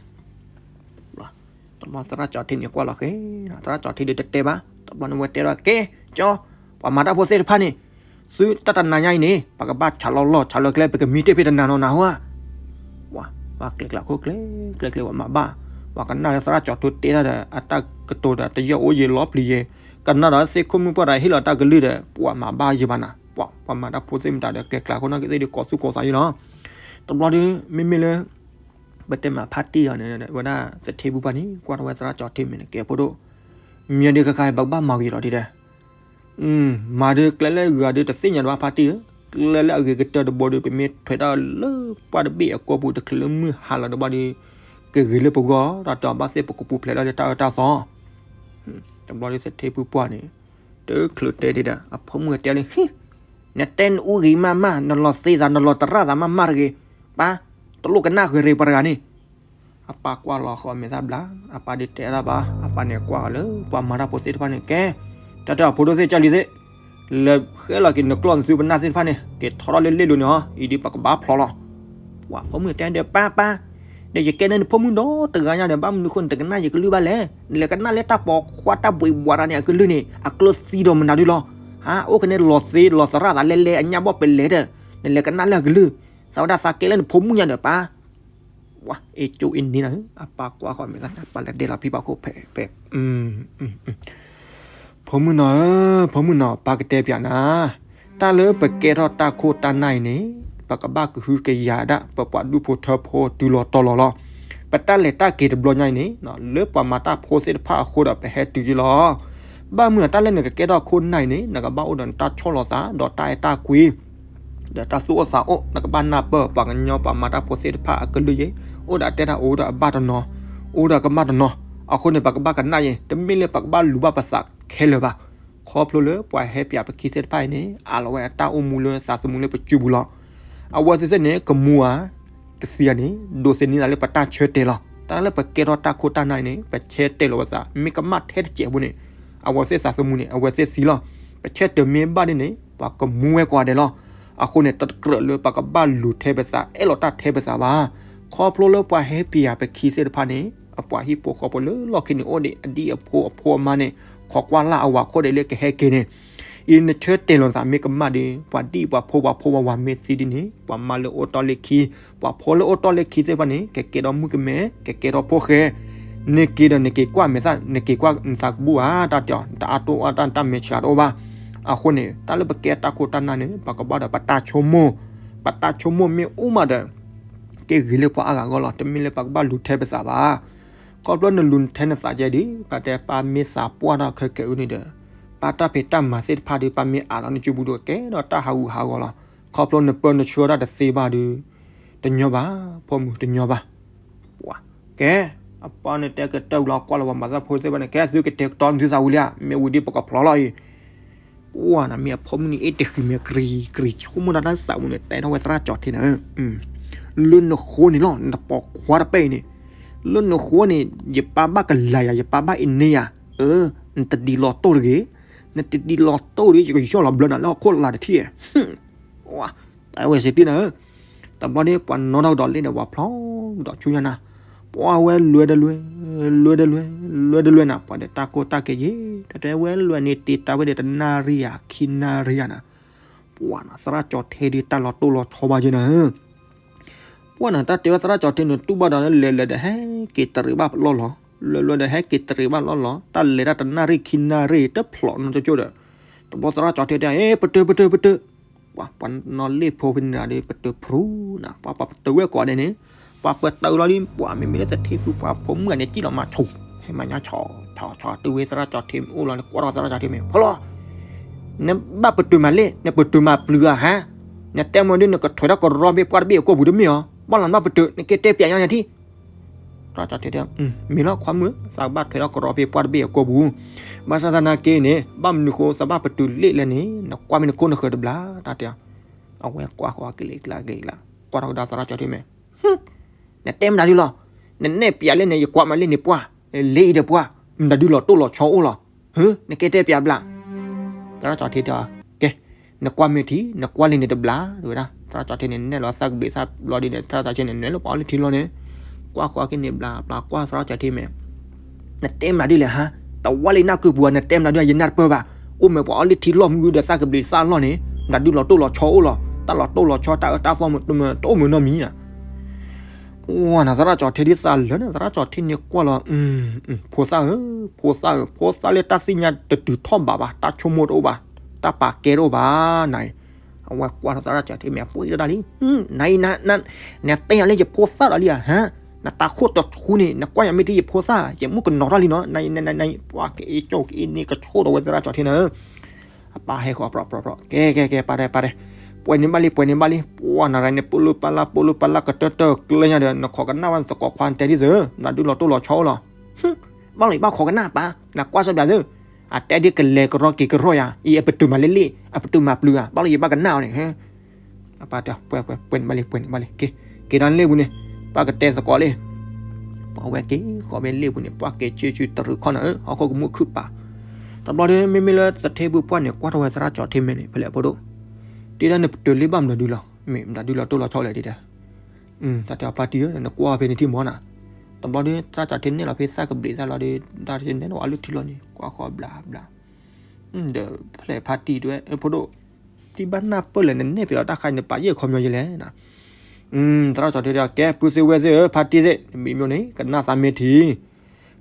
တဘျီသရၣ်ကၠီထ့န့ၣ်ကွၢ်လီၤဃဲ, သရၣ်ကၠီထ့ဒီးတတဲဘၣ်, တဘျီန့ၣ်ဝဲတဲဒီး ကဲ, ကၠီ, ပှၤမၤတၢ်ဖိသ့ၣ်တဖၣ်န့ၣ်, သုတၢ်တနၤညါအံၤန့ၣ် ပကဘၣ်ဆးလီၤလီၢ်ဆးလီၤကျဲ ပကမံတ့ၢ်ဖဲတနၤနီၤနၤဟီဧါ, ပှၤကျဲကျၢၤခိၣ်ကျဲ, ကျဲကျၢၤပှၤမၤဘၣ်, ပှၤကနၣ်လၢသရၣ်ကၠီထ့တဲတၢ်ဒီး အတၢ်ကတိၤဒီးတယၢၢ်အိၣ်ယဲၤလီၤပျံၤယဲၤ, ကနၣ်ဒီးသ့ၣ်ခိၣ်မုၣ်ပှၢ်ဒီးဟ့ၣ်လီၤတၢ်ကလုၢ်ဒီး ပှၤမၤဘၣ်ယဲၤဘၣ်နၤ, ပှၤမၤတၢ်ဖိသ့ၣ်မတၤဒီးကျဲကျၢၤခိၣ်နီၣ်က့သ့ၣ်ဒီးကိးသူၣ်ကိးသးယဲၤလီၤ, တဘျီဒီး မ့မ့ၢ်လၢ ပတဲမၤဖါတံၢ်အီၤန့ၣ် ဝဲဒၣ်သထ့ဖုပှၢ်န့ၣ် ကွၢ်ထီၣ်ဝဲသရၣ်ကၠီထ့မ့ၢ်န့ၣ် ကဲဖိဒိၣ်, မ့ၢ်ဒုးခါခါ ပကဘၣ်မၤဂ့ၤလီၤဒ်ဒီး, မၤဒုးကျဲလၢအဂၤဒုးတသ့ၣ်ညါဒံးဘၣ်ဖါတံၢ်ဧၢ, ကျဲလၢအဂ့ၤကတၢၢ်တဘိဒီး ပမ့ၢ်ထွဲးတၢ်လၢပှၢ်တဘ့ၣ်အကိာ်ပူၤ တချုးလၢမုၢ်ဟါလီၤတဘျီဒီး ကဂ့ၤလၢပဂီၢ် တၢ်တဲအီၤဘၣ်သ့ၣ်ပကပူၤဖျဲးလၢတၢ်အၢတၢ်သီ တဘျီဒုးသထ့ဖုပှၢ်န့ၣ် တချုးတဲဒံးဒီး အဖိမုၣ်တဲလံ နတဲနအူဂံၤမးမး နလီၤသ့သး နလီၤသရၣ်သးမးမးတဂ့ၤ, ပၢ်, တလိၣ်ကနၣ်ဃုာ်ရ့ပှၤတဂၤန့ၣ်, အပၢ်ကွၢ်လီၤဃီမဲာ်သၣ်ဘျါ, အပၢ်ဒုးတဲတၢ်ဘၣ်, အပၢ်န့ၣ်ကွၢ်အီၤလၢပှၤမၤတၢ်ဖိသ့ၣ်တဖၣ်န့ၣ် ကဲ, တၢ်တဲအီၤဖိဒိၣ်သ့ၣ်ကၢ်လံၤသ့ၣ်, လဲၤဃဲလီၤက့ၤနကျီၢ်နသုပနၢ်သ့ၣ်တဖၣ်န့ၣ် က့ၤထီထီၣ်လၢလ့ၣ်လိၤန့ၣ်အီၤ အံၤဒ်ပကဘၣ်ဖျီလီၤ ပှၤဖိမုၣ်တဲဒီး ပၢ်ပၢ်, ဒီးယကဲန့ၣ်နဖိမုၣ်ဒီတဂၤညါဒီး ဘၣ်မနုၤဃိနတကနၣ်ယကလုၢ်ဘၣ်လဲၣ်, နလဲၤကနၣ်လၢတၢ်ပိာ်ခွါတၢ်ဘှံးဘှီးတၢ်န့ၣ် အကလုၢ်န့ၣ် အကျိသံဒီးမနုၤဒုလီၤ, ဟါ အိၣ်ကန့ၣ်လီၤသ့လီၤသရၣ်သးလဲလဲ အညၣ်ဘီၣ်ပလဲၤဒီး နလဲၤကနၣ်လၢအကလုၢ်, သးဝဲဒၣ်သးကဲလၢနဖိမုၣ်ညါဒီးပၢ် အ့ၣ်ကၠိအ့ၣ်န့ၣ်နၤ, အပၢ်ကွၢ်ဃီမဲာ်သၣ် အပၢ်လဲၤဒဲလီၤဖံဘၣ်ခိၣ်ဖဲ ဖဲ ဖိမုၣ်နီၤဧၢ, ဖိမုၣ်နီၤ ပၢ်ကတဲပျးနၤ, တၢ်လၢပကဲထီၣ်တၢ်ခိၣ်တၢ်နၢ်အံၤန့ၣ် ပကဘၣ်ကဟုကယာ်ဒၣ် ပပှၤဒူၣ်ဖိထၢဖိတုၤလီၤတီၤလီၤလီၤ, ပတၢ်လဲၤတၢ်က့ၤတဘျီညါအံၤန့ၣ် လၢပှၤမၤတၢ်ဖိသ့ၣ်တဖၣ်အဃိဒီး ပဟဲတုၤက့ၤလီၤ ဘၣ်မနုၤတၢ်လၢနကကဲထီၣ်ခိၣ်နၢ်အံၤန့ၣ် နကဘၣ်အိၣ်ဒီးနတၢ်ဆီၣ်လီၤသး ဒီးတၢ်အဲၣ်တၢ်ကွံ ဒီးတၢ်သူၣ်အိၣ်သးအိၣ် နကဘၣ်နၢ်ပၢၢ်ပှၤကညီပှၤမၤတၢ်ဖိသ့ၣ်တဖၣ်အကလုၢ်ယဲၢ်, အိၣ်ဒီးအတၢ်အိၣ်ဒီးအဘၣ်တနီၤ, အိၣ်ဒီးကမၣ်တနီၤ, အဃိန့ၣ် ပကဘၣ်ကနၣ်ယဲၢ် တမ့ၢ်လၢပကဘၣ်လူၤဘၣ်ပသးခဲလၢာ်ဘၣ်. ခီဖျိလၢပှၤဟဲပၠးပခံသ့ၣ်တဖၣ်အံၤန့ၣ် အးလီၤဝဲအတၢ်အိၣ်မူလၢသးသမူလၢပစုပူၤလီၤ. အဝဲသ့ၣ်သ့ၣ်န့ၣ် ကမူဧါ ကသံဧါန့ၣ် ဒိးသန့ၤသးလၢပတၢ်ဆၢတဲာ်လီၤ. တၢ်လၢပကဲထီၣ်တၢ်ခိၣ်တၢ်နၢ်အံၤန့ၣ် ပဆၢတဲာ်လီၤပသး မ့ၢ်ကမၣ်ထဲတစဲးဖိန့ၣ် အဝဲသ့ၣ်သးသမူန့ၣ် အဝဲသ့ၣ်သံလီၤ. ပဆၢတဲာ်မ့ၢ်ဘၣ်ဒ်န့ၣ် ပှၤကမူဝဲကိးဂၤဒဲးလီၤ. အဃိန့ၣ် တကြၢးလၢပကဘၣ်လူၤထဲပသး အဲၣ်လီၤတၢ်ထဲပသးဘၣ်. ခီဖျိလၢပှၤဟဲပၠးပခံသ့ၣ်တဖၣ်န့ၣ် အပှၤဟံၣ်ဖိဃီဖိလၢလီၢ်ခံန့ၣ်အိၣ်ဒံး အဒံၣ်အဖိအဖိအမါန့ၣ် ခိးကွၢ်လၢ်အဝၤခိၣ်ဒဲးလၢကဟဲက့ၤန့ၣ် အံၤနဆၢတဲာ်လီၤသးမ့ၢ်ကမၣ်ဒီး ပှၤဒံၣ်ပှၤဖိပှၤဖိပှၤဝၤမ့ၢ်သံဒ်န့ၣ် ပှၤမါလၢအိၣ်တီၢ်လၢခံ ပှၤဖိလၢအိၣ်တီၢ်လၢခံသ့ၣ်တဖၣ်န့ၣ် ကကဲထီၣ်မုၣ်ကမဲ ကကဲထီၣ်ဖိၣ်ဃဲ နက့ၤဒီးနက့ၤကွၢ်မဲာ်သၣ် နက့ၤကွၢ်နသးကဘူၣ်ဧါ တၢ်တဲအီၤ နတအါတိၢ်အါတၢ် နတၢ်မဲာ်ဆှးတအိၣ်ဘၣ်. အဃိန့ၣ် တၢ်လၢပကဲတၢ်ခိၣ်တၢ်နၢ်န့ၣ် ပကဘၣ်ဒီးပတၢ်ဆိကမိၣ် ပတၢ်ဆိကမိၣ်မ့ၢ်အိၣ်မးဒီး က့ၤဂ့ၤလၢပှၤအါဂၤအဂီၢ်လီၤ. တမ့ၢ်လၢပကဘၣ်လူၤထဲပသးဘၣ်. ခီဖျိနလူၤထဲနသးကဲဒ် ပတဲပၢ်မ့ၢ်သးပှၢ်ထီၣ်ခဲကဲအုန့ၣ်ဒီး ပၢ်တၢ်ဖံးတၢ်မၤသ့ၣ်တဖၣ်ဒီး ပၢ်မ့ၢ်အးလီၤနစုပူၤဒီး ကဲဒီးတၢ်ဟးဂူာ်ဟးဂီၤလီၤ. ခီဖျိနပၢနဆှၢတၢ်တသ့ဘၣ်ဒီး တညီဘၣ်, ဖိမုၣ်တညီဘၣ်. ကဲ, အပၢ်န့ၣ်တဲကတၢၢ်ဝံၤလီၤ ကွၢ်လီၤပှၤမၤတၢ်ဖိသ့ၣ်တဖၣ်န့ၣ် ကဲသုကတဲာ်ကတီၤနသုသးဝံၤလံဧါ, မ့ၢ်ဝံၤဒ်ပကဖျီလီၤအံၤ ပှၢ်နၤမ့ၢ်အဖိမုၣ်န့ၣ် အ့ၣ်တဃံးမ့ၢ်ကရံၤ ကရံၤဆိကမိၣ်တၢ်တၢ်သးပူၤန့ၣ် တဲထီၣ်ဝဲသရၣ်ကၠီထ့န့ၣ်, လၢနဃိန့ၣ်လီၤ နပိာ်ခွါတပဲအံၤန့ၣ်, လၢနဃိန့ၣ် ယပၢ်ဘၣ်ကလၤယၤ ယပၢ်ဘၣ်အ့ၣ်န့ၢ်ယၤ, အၢ, နတဒ်လီၤတိၢ်တဂ့ၤ, နတဒ်လီၤတိၢ်ဒီး ယကယီၢ်လီၤဘျၢနၤလၢဟီၣ်ခိၣ်လာ်တထံၣ်, တဲဝဲစ့ၢ်ကီးန့ၣ်, တဘျီန့ၣ် ပှၤနီၣ်ထီၣ်ကဒီးလ့ၣ်ဒီး ပှၤဖျီကဒီးဆူညါနၤ, ပှၢ်ဝဲလွဲတလွဲ, လွဲတလွဲ, လွဲတလွဲနၤ, ပှၤဒီးတၢ်ကိၢ်တၢ်ကဲယ့ၣ်, တၢ်တဲဝဲလွဲန့ၣ် တ့တၢ်ဝဲဒီးတနၣ်ရံၣ်ဧါ ခံနၣ်ရံၣ်ဧါနၤ, ပှၤနီၤ သရၣ်ကၠီၤထ့ဒုးတၢ်လီၤတိၢ်လီၤဆီဘၣ်က့ၤနၤ ပှၤနီၤ တၢ်တဲဝဲသရၣ်ကၠီၤထ့န့ၣ် တူၢ်ဘၣ်ဒီးလၢာ်လၢာ်ဒီးဟဲက့ၤတရံးဘၣ်လီၢ်လီၤ, လၢာ်လၢာ်ဒီးဟဲက့ၤတရံးဘၣ်လီၢ်လီၤ, တၢ်လဲၤတၢ်တနၣ်ရံၣ်ခံနၣ်ရံၣ် တဖျိးနီတကၠိၣ်ဒီး, တဘျီသရၣ်ကၠီၤထ့တဲ အ့ ပတုာ် ပတုာ် ပတုာ်, ပှၤ ပှၤနီၢ်လ့ၣ်ဖိဖဲန့ၣ်ဒီး ပတုာ်ဖရူနၤ, ပှၤ ပတုာ်ဝဲကိးဂၤဒဲးန့ၣ်, ပှၤပတုာ်လီၤဒ် ပှၤမ့မ့ၢ်လၢသထ့ဖုပှၢ်ဖိမုၣ်ဂၤန့ၣ် စံၣ်လီၤမၤဆူၣ်, ဟဲမၤညါဆီၣ်ဆီၣ်ဆီၣ် တုၤဝဲသရၣ်ကၠီၤထ့မ့ၢ်အိၣ်လီၤန့ၣ် ကွၢ်ထီၣ်သရၣ်ကၠီၤထ့မ့ၢ် ဖီလီၤ နဘၣ်ပတုာ်မၤလ့ၣ်, နပတုာ်မၤပျုၤဧါဟါ, နတဲမ့ၢ်ဒ်နကထွဲးထီၣ်ကရီဖဲပှၢ်တဘ့ၣ်အကိာ်ပူၤတမ့ၢ်ဧါ, ဘၣ်လီၤနဘၣ်ပတုာ် နကဲတဲပျးညါန့ၣ်ထံၣ်, သရၣ်ကၠီၤထ့တဲ မ့ၢ်လီၤခွါမုၣ်, သးဘၣ်ထွဲထီၣ်ကရီဖဲပှၢ်တဘ့ၣ်အကိာ်ပူၤ, ဘၣ်ဆၣ်သနာ်က့န့ၣ် ဘၣ်မနုၤဃိသးဘၣ်ပတုာ်လ့ၣ်လဲၣ်န့ၣ် နကွၢ်မ့ၢ်နခိၣ်နဃၢၤတဘျီ, တၢ်တဲ အဝဲကွၢ်ဃီၤက့ၤလံကျါက့ၤလံကျါ, ကွၢ်ထီၣ်ကဒါသရၣ်ကၠီၤထ့မ့ၢ် နတဲမတၤဒုလီၤ, နနဲၣ်ပျးလၢန့ၣ် ယကွၢ်မးလၢန့ၣ်ပှၢ်, လ့အံၤဒီးပှၢ်, မတၤဒုလီၤတိၢ်လီၤဆီအိၣ်လီၤ, နကဲတဲပျးဘျး, သရၣ်ကၠီၤထ့တဲ ကဲ, နကွၢ်မ့ၢ်ထံ နကွၢ်လံန့ၣ်တဘျီ, တဲဝဲဒၣ်, သရၣ်ကၠီၤထ့န့ၣ် နဲၣ်လီၤသးကဘျံးသးဘျီဒ်န့ၣ် သရၣ်ကၠီၤထ့န့ၣ် နဲၣ်လၢပှၤအီၣ်လၢထံလီၤန့ၣ်, ကွၢ်ဃီၤက့ၤန့ၣ်ဘျးဘျး ကွၢ်သရၣ်ကၠီၤထ့မ့ၢ် နတဲမတၤဒ်လဲၣ်ဟါ, တဝီလၢနၢ်ကုပူၤ နတဲမတၤဒ် ယနၢ်တပၢၢ်ဘၣ်, အိၣ်မ့ၢ်ပှၤအီၣ်လၢထံလီၢ်မုၢ်ဒီးသးကဘျံးသးလီၢ်န့ၣ်, မတၤဒုလီၤတိၢ်လီၤဆီအိၣ်လီၤ, တၢ်လီၤတိၢ်လီၤဆီတၢ်အၢတၢ်သီမ့ၢ်တအိၣ်မ့ၢ်နီတမံၤဧါ, ပှၤနီၤ သရၣ်ကၠီၤထ့ဒ်သးလၢာ်န့ၣ် သရၣ်ကၠီၤထ့န့ၣ်ကွၢ်လီၤ, ဖိသၣ်ဧၢ, ဖိသၣ်ဧၢ, ဖိသၣ်လၢတၢ်သ့ၣ်ညါတတုၤထီၣ်ဘးဘၣ်, တၢ်ဆိကမိၣ်တအိၣ်ဘၣ်, တၢ်ပာ်ကဲတအိၣ်ဘၣ်, နအံၤ, အဝဲကွၢ်ထီၣ်သရၣ်ကၠီၤထ့မ့ၢ် ပှ့ၤဒၣ်လံ, နအံၤ, နတဲယၤလၢယဖိသၣ်ဒီးလံဧါ, ဟါ, နတၢ်ခိၣ်တဆူန့ၣ် နကွၢ်ယၤမ့ၢ်ထံယဖိသၣ် ယမုၣ်ကနီၤထီၣ်လံနီၤ, နအံၤ, ပှၤကအ့ၣ်ကၠိၣ်ကအ့ၣ်န့ၣ် ကဆိၣ်ဒီးဝဲသရၣ်ကၠီၤထ့န့ၣ် အပၢ်ဟဲဃီၤပြီပြီပြီ, ကဲကဲကဲ ပာ်ဒဲးပာ်ဒဲး, ပှဲၤန့ၣ်ဘၣ်လံ ပှဲၤန့ၣ်ဘၣ်လံ, ပှၤနၤရၤန့ၣ် ပလိပလါ ပလိပလါကတၢၢ်တၢၢ်ကျၢၤညါဒီး နခိးကနၣ်ဝဲသကိးခွါတဲဒ်သိး, နဒုးလီၤတိၢ်လီၤဆီအိၣ်လီၤ, ဘၣ်လီၤယဘၣ်ခိးကနၣ်ပၢ်, နကွၢ်စၢ်ဘျးသု, အတဲဒ်ကလဲၤကရီက့ၤကရီယၤ, အံၤအပတုာ်မၤလ့လ့ၣ်, အပတုာ်မၤပျုၤဧါ, ဘၣ်လီၤယဘၣ်ကနၣ်အီၤန့ၣ် အပၢ်တဲ ပှဲၤပှဲၤ ပှဲၤန့ၣ်ဘၣ်လံ ပှဲၤန့ၣ်ဘၣ်လံ, က့ၤက့ၤဒီးလ့ၣ်ပူၤန့ၣ်, ပၢ်ကတဲသကိးလံ, ပှၤဝဲက့ၤဃီၤဖဲလ့ၣ်ပူၤန့ၣ် ပှၢ်က့ၤဆူၣ်ဆူၣ်တရူးခီၣ်နၤဧၢ, ဟီၣ်ခိၣ်ကမူၣ်ခုၣ်ပာ်, တဘျီဒီး မ့မ့ၢ်လၢသထ့ဖုပှၢ်န့ၣ် ကွၢ်ထီၣ်ဝဲသရၣ်ကၠီၤထ့မ့ၢ်န့ၣ် ဖဲလဲၣ်ဖိဒိၣ်, တဲဒၣ်န့ၣ် ပတုာ်လ့ၣ်ဘၣ်မတၤဒုလီၤ, မ့ၢ်မတၤဒုလီၤတိၢ်လီၤဆီလဲၣ်တဲဒၣ်, တၢ်တဲအီၤပၢ်တံၢ်ဧၢ နကွၢ်ဖဲန့ၣ်ထံၣ်မီၤနၤ, တဘျီဒီး သရၣ်ကၠီၤထ့နဲၣ်လီၤဖဲသးကဘျံးသးလီၤဒီး တၢ်တဲနဲၣ်လီၤအီၤလၢထံလီၤန့ၣ် ကွၢ်ဃီၤဘျးဘျး ဒီးဖဲလဲၣ်ဖါတံၢ်တဲဝဲ ဖိဒိၣ်, တံၢ်ဘၣ်နၢ်ပၢၢ်လဲၣ် နနဲၣ်ပျးဒီးတၢ်ခါအံၤ နပာ်ယဲၢ်ခီပညီယဲလဲၣ်, သရၣ်ကၠီၤထ့တဲ ကဲ ပုၢ်သ့ၣ်ဝဲၢ်သ့ၣ်ဧၢ ဖါတံၢ်သ့ၣ် နမံၤမ့ၢ်န့ၣ် ကနၣ်သးမ့ၢ်ထံ,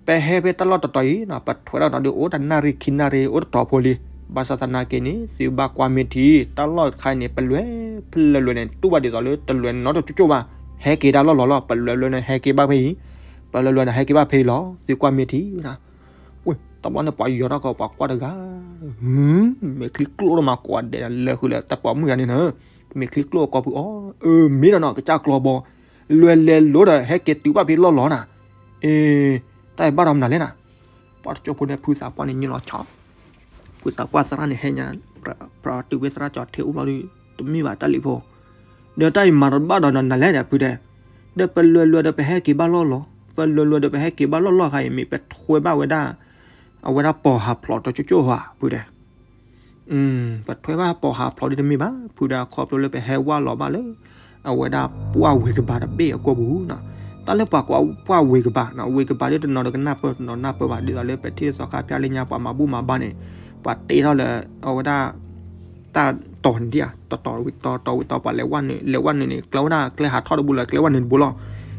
ပဟဲဖဲတၢ်လီၢ်တတီၤအံၤ ပထွဲထီၣ်ဒီးအိၣ်တနၣ်ရံၣ်ခံနၣ်ရံၣ် အိၣ်တတီၤဖိလံ, ဘၣ်ဆၣ်သနာ်က့န့ၣ် သုဘၣ်ကွၢ်မ့ၢ်ထံ, တၢ်လီၢ်တခါအံၤန့ၣ် ပလဲၤဖဲလဲၣ်လဲၣ်န့ၣ် တူၢ်ဘၣ်ဒ်သိးလၢတလဲၤနီတကၠိၣ်ဘၣ်, ဟဲက့ၤတၢ်လီၢ်လီၤလီၤ, ပလဲၤလဲၣ်န့ၣ် ဟဲက့ၤဘၣ်ဖဲအံၤ, ပလဲၤလဲၣ်န့ၣ် ဟဲက့ၤဘၣ်ဖဲအံၤလီၤ, သုကွၢ်မ့ၢ်ထံ ဝဲ, တဘျီန့ၣ် ပှၤယီၤထီၣ်ကီး ပှၤကွၢ်တဂၤ, မဲာ်ချံကျိၣ်ထီၣ်မးကိးဂၤဒဲး လဲၤဃုာ်လၢတၢ်ပိာ်မုၣ်ဂၤန့ၣ်နၤ, မဲာ်ချံကျိၣ်အကိာ်ပူၤအီၤ, အၢ မ့ၢ်ဒီးနီၤ ကစၢ်ကျီဘီ, လဲၤလဲၤလိၤဒီး ဟဲက့ၤတုၤဘၣ်ဖဲလီၢ်လီၤနၤ, အ့, တၢ်အံၤဘၣ်ဒီးမနုၤလဲၣ်နၤ, ပှၤတကၠိၢ်ဖိန့ၣ် ဖုသးပှၢ်န့ၣ် ညိလီၤဆီ ဖုသးပှၢ်သရၣ်န့ၣ် ဟဲညါ, ပတုာ်ဝဲသရၣ်ကၠီၤထ့အိၣ်ဘျီဒီး တမ့ၢ်ဘၣ်တၢ်လံၤဖိ, ဒီးတၢ်အံၤမၤတဘၣ်ဒီးနၤလဲၣ်ဒီးဖုတဲ, ဒီးပလဲၤလဲၤဒီးပဟဲက့ၤဘၣ်လီၢ်လီၤ, ပလဲၤလဲၤဒီးပဟဲက့ၤဘၣ်လီၢ်လီၢ်ခါအံၤ မ့ၢ်ပထွဲဘၣ်ဝဲဒၣ်, အဝဲဒၣ်ပိာ်ဟးဖျိးတကၠိၢ်ကၠိၢ်ဧါ ဖုတဲ ပထွဲဘၣ်ပိာ်ဟးဖျိးဒ်တမ့ၢ်ဘၣ်, ဖုဒၣ်ခီဖျိလၢပဟဲဝဲလီၤဘၣ်လၢ အဝဲဒၣ်ပှၢ်ဝ့ၤကပၤတဘ့ၣ်အကိာ်ပူၤ, တၢ်လၢပှၤကိးပှၢ်ဝ့ၤကပၤ, ဝ့ၤကပၤဒ်တနီၤဒီးကနၢ်ပၢၢ် တနီၤနၢ်ပၢၢ်ဘၣ်, ဒ်သိးလၢပထံၣ်လၢစီၤခါဖၠါလၢညါ ပှၤမၤဘူၣ်မၤဘါန့ၣ်, ပှၤတ့ထီၣ်လၢ အဝဲဒၣ် တၢ်တီၤန့ၣ်ဒံးဧါ, တတီၤဝံၤတီၤ တီၤဝံၤတီၤ ပှၤလဲၤဝဲနုာ် လဲၤဝဲနုာ်န့ၣ် ကျဲဝဲဒၣ်ကျဲဟးထီၣ်တဘိလၢကျဲဝဲနုာ်တဘိလီၤ,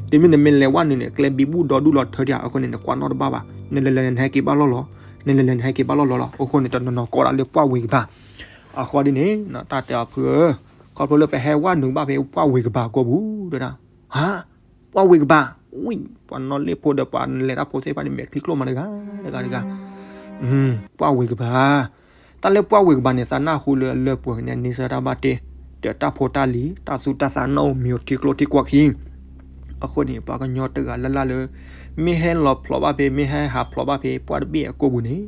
တုၤမ့ၢ်နမ့ၢ်လဲၤဝဲနုာ်န့ၣ် ကျဲဘံဘူၣ်ဒီဒူၣ်လီၤထၢဒံးဧါ, အဃိန့ၣ် နကွၢ်နီၣ်တဘၣ်ဘၣ်, နလဲၤလဲၤနဟဲက့ၤဘၣ်လီၢ်လီၤ, နလဲၤလဲၤနဟဲက့ၤဘၣ်လီၢ်လီၤလီၤ, အဃိန့ၣ် တနီၤနီၤကိးဒၣ်လၢပှၢ်ဝ့ၤကပၤ, အဃိဒ်န့ၣ် တၢ်တဲအီၤဖုဧၢ, ခီဖျိလၢပဟဲဝဲနုာ်ဘၣ်ဖဲပှၢ်ဝ့ၤကပၤအကိာ်ပူၤ, တဲဒၣ်, ဟါ, ပှၢ်ဝ့ၤကပၤ, ဝံၤ, ပှၤနီၢ်လ့ၣ်ဖိဒီးပှၤလဲၤတၢ်ဖိသ့ၣ်တဖၣ်န့ၣ် မဲာ်ချံကျိၣ်မးတဂၤ, တဂၤတဂၤ, ပှၢ်ဝ့ၤကပၤ, တၢ်လၢပှၢ်ဝ့ၤကပၤန့ၣ် သးနၢ်ဟူလၢအလၢပှဲၤန့ၣ် န့ဆၢၣ်တၢ်ဘၣ်တ့, ဒီးတၢ်ဖိတၢ်လံၤ တၢ်သူတၢ်သးနီၣ်အိၣ်မံၤအိၣ်ထံကျိထံကွာ်ခံ အဃိန့ၣ် ပှၤကညီတဂၤလၢ်လၢ်လၢ မ့ၢ်ဟဲလီၤဖျိးဘၣ်ဖဲ မ့ၢ်ဟဲဟးဖျိးဘၣ်ဖဲ ပှၢ်တဘ့ၣ်အကိာ်ပူၤန့ၣ်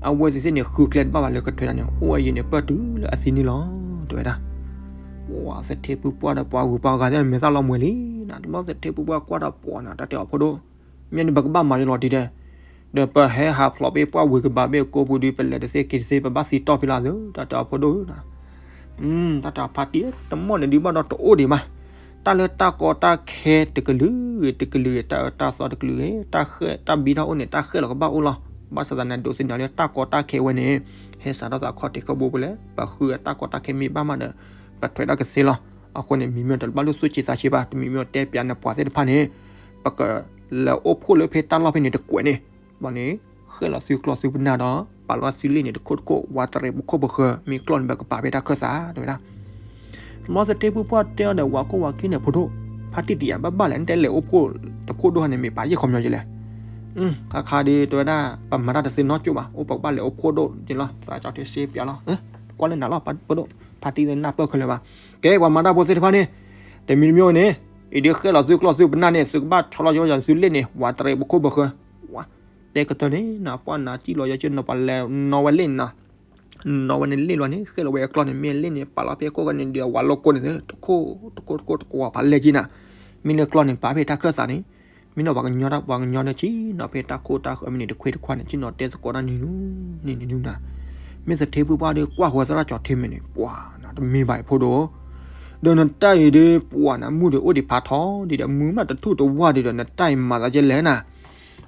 အဝဲသ့ၣ်သ့ၣ်န့ၣ် ဃုကျဲတဘၣ်ဘၣ်လၢကထွဲဒၣ်န့ၣ် အိၣ်ဝဲအံၤန့ၣ် ပၢၢ်တုၤလၢအသံန့ၣ်လီၤ တဲဝဲဒၣ်. ပှၤသထ့ဖုပှၢ်ဒီးပှၤဂုၤပှၤဂၤသ့ၣ် မဲာ်သၣ်လီၤမှဲၤလံနၤ, တဘျီသထ့ဖုပှၢ်ကွၢ်ဒီးပှၤနၤ တၢ်တဲအီၤဖိဒိၣ်, မ့ၢ်န့ၣ် ပကဘၣ်မၤယလီၤတံၢ်တဲ ဒီးပဟဲဟးဖျိးဖဲပှၢ်ဝ့ၤကပၤဘ့ၣ်အကိာ်ပူၤဒီး ပလဲၤတသ့က့ၤတသ့ ပဘၣ်သံတီၢ်ဖဲလၢအသိး တၢ်တဲအီၤဖိဒိၣ်ဧၢ. တၢ်တဖါတံၢ်တမီၢ်န့ၣ်ဒုးဘၣ်ဒီးတအိၣ်ဒံးဘၣ်. တၢ်လၢတၢ်ကီတၢ်ခဲတကလုာ်ဂ့ၤ တကလုာ်ဂ့ၤ တၢ်အၢတၢ်သီတကလုာ်ဂ့ၤ တၢ်ဃဲၣ်တၢ်ဘံထီၣ်အိၣ်န့ၣ် တၢ်ဃဲၣ်လီၤကဘၣ်အိၣ်လီၤ. ဘၣ်ဆၣ်သနာ်က့ ဒိးသန့ၤလၢတၢ်ကီတၢ်ခဲဝဲန့ၣ် ဟဲစးထီၣ်သးခီၣ်ထံးခီၣ်ဘိပူၤလဲၣ်, ပဃုအတၢ်ကီတၢ်ခဲမ့ၢ်ဘၣ်မးဒီး ပထွဲဒၣ်ကသ့လီၤ. အဃိန့ၣ် မံမ့ၢ်တဘၣ်လိၣ်သူၣ်ဆံးသးဆံးဘၣ်, တမံၤမ့ၢ်တဲပၠးနပှၤသ့ၣ်တဖၣ်န့ၣ် ပကလဲၤအိၣ်ဖှိၣ်လၢဖဲတၢ်လီၢ်ဖဲန့ၣ်တကွဲးန့ၣ်, ဘၣ်န့ၣ် ဃဲၣ်လီၤသုကျီၢ်သုပနၢ်ဒီး ပာ်လီၤသုလ့ၣ်န့ၣ်တခိၣ်တခိၣ်, ဝးတရံးပခိၣ်ပဃၢၤ, မ့ၢ်ကျီၢ်န့ၣ် ပကပာ်ဖဲတၢ်ခၢၣ်သး တဲဝဲဒၣ်. တဘျီသထ့ဖုပှၢ်တဲအီၤဒီး ဝၤခိၣ်ဝၤခံန့ၣ် ဖိဒိၣ်, ဖါတံၢ်တယာ်ဘၣ်ဘၣ်လဲၣ်, နတဲလဲၤအိၣ်ဖှိၣ်တခိၣ်ဒိၣ်ဟါန့ၣ် မ့ၢ်ပာ်ယဲၢ်ခီပညီယဲလဲၣ်. ခါခါဒီး တဲဝဲဒၣ် ပမၤတၢ်တသ့နီတကၠိၢ်ဘၣ်, အိၣ်ပကဘၣ်လဲၤအိၣ်ဖှိၣ်ဒိၣ်က့လီၤ, သးကၠီထံစ့ပၠးလီၤ. ကွၢ်လၢနၤလီၤ ဖိဒိၣ်, ဖါတံၢ်နၢ်ပၢၢ်ခဲလၢာ်ဘၣ်. ကဲ ပှၤမၤတၢ်ဖိသ့ၣ်တဖၣ်န့ၣ် တမံၤတမံၤန့ၣ် အံၤဒုးဃဲၣ်လီၤသုကျီၢ်သုပနၢ်န့ၣ် သုကဘၣ်ဆီလီၤကၠီသုလ့ၣ်န့ၣ် ဝးတရံးပခိၣ်ပဃၢၤ, ဝါ, တဲကတၢၢ်န့ၣ် နပှၢ်နၤစံၣ်လီၤယဲၢ်ကၠိၢ် နပှၤလဲၤနီၣ်ဝဲလ့ၣ်န့ၣ်နီၤ, နီၣ်ဝဲန့ၣ်လ့ၣ်လီၤန့ၣ် ဃဲၣ်လီၤဝဲအကျီၢ်န့ၣ် မ့ၢ်လ့ၣ်န့ၣ် ပာ်လီၤဖဲခိၣ်ဃၢၤန့ၣ်ဒီး ဝးလိာ်ကိးန့ၣ် တခိၣ်တခိၣ်တခိၣ်တကိးပှၤလဲၢ်က့နၤ, မ့ၢ်လၢကျီၢ်န့ၣ် ပာ်ဖဲတၢ်ခၢၣ်သးန့ၣ်, မ့ၢ်နီၢ်ပှၤကညီတၢ်ပှၤကညီဒီး ဆ့ၣ်နီၤဖဲတၢ်ခိၣ်တၢ်ဃၢၤမ့ၢ်န့ၣ် တခွ့တခွါန့ၣ် ဆ့ၣ်နီၤတဲသကိးတၢ်နံၤနူ နံၤနူနၤ, မ့ၢ်သထ့ဖုပှၢ်ဒီး ကွၢ်ဃီသရၣ်ကၠီထ့မ့ၢ်န့ၣ် ပှၤနၤ တမ့ၢ်ဘၣ်အဖိဒိၣ်, ဒီးနတၢ်အံၤဒီး ပှၤနၤ မုၢ်ဒီးအိၣ်ဒံးဖးထီဒံးဒီး မုၢ်မးတထူၣ်တဝၢ်ဒံးဒီး နတၢ်အံၤမၤသးကဲလဲၣ်နၤ,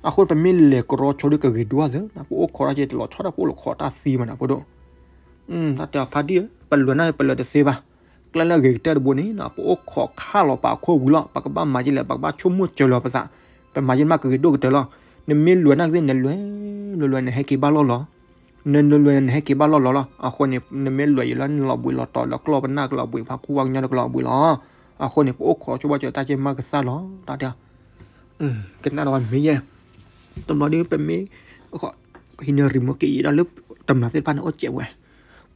အဃိပမ့ၢ်လဲၤကရီဆိဒီးကဂ့ၤဒွးသၢနၤ, ပအိၣ်ခိးတၢ်ကဲတလီၤဆီဒၣ် ပအိၣ်လီၤခိးတၢ်သံမးနၤ ဖိဒိၣ်. တၢ်တဲအီၤဖါတံၢ်ဧၢ, ပလဲၤန့ၣ် ပလဲၤတသ့ဘၣ်, ကျဲလၢအဂ့ၤကတၢၢ်တဘိန့ၣ် ပအိၣ်ခိးခးလီၤပာ်အခိၣ်ဝံၤလီၤ, ပကဘၣ်မၤကလဲၣ် ပကဘၣ်ဆိကမိၣ်စၢၤလီၤပသး, ပမၤကမးကဂ့ၤဒိၣ်ကတၢၢ်လီၤ, နမ့ၢ်လဲၤန့ၣ်ကသ့ၣ် နလဲၤလဲၤလဲၤ နဟဲက့ၤဘၣ်လီၢ်လီၤ, နလဲၤလဲၤ နဟဲက့ၤဘၣ်လီၢ်လီၤလီၤ, အဃိန့ၣ် နမ့ၢ်လဲၤယံာ်လၢနလီၤဘှံးလီၤတီၤလၢကျီၢ်ပနၢ်ကလီၤဘှံး ဖါခူဝါကညီကလီၤဘှံးလီၤ, အဃိန့ၣ် ပအိၣ်ခိးဆိဘၣ်စၢၤတၢ်ကဲမးကသၣ်လီၤ တၢ်တဲ ကနၣ်ဒီးဝဲမ့ၢ်ယဲၢ်, တဘျီဒီးပမ့ၢ် ဟံးန့ၢ် remote က့ၤယံာ်ဒၣ်လၢတမျၢ်သ့ၣ်တဖၣ်န့ၣ် အိၣ်စဲးဝဲ,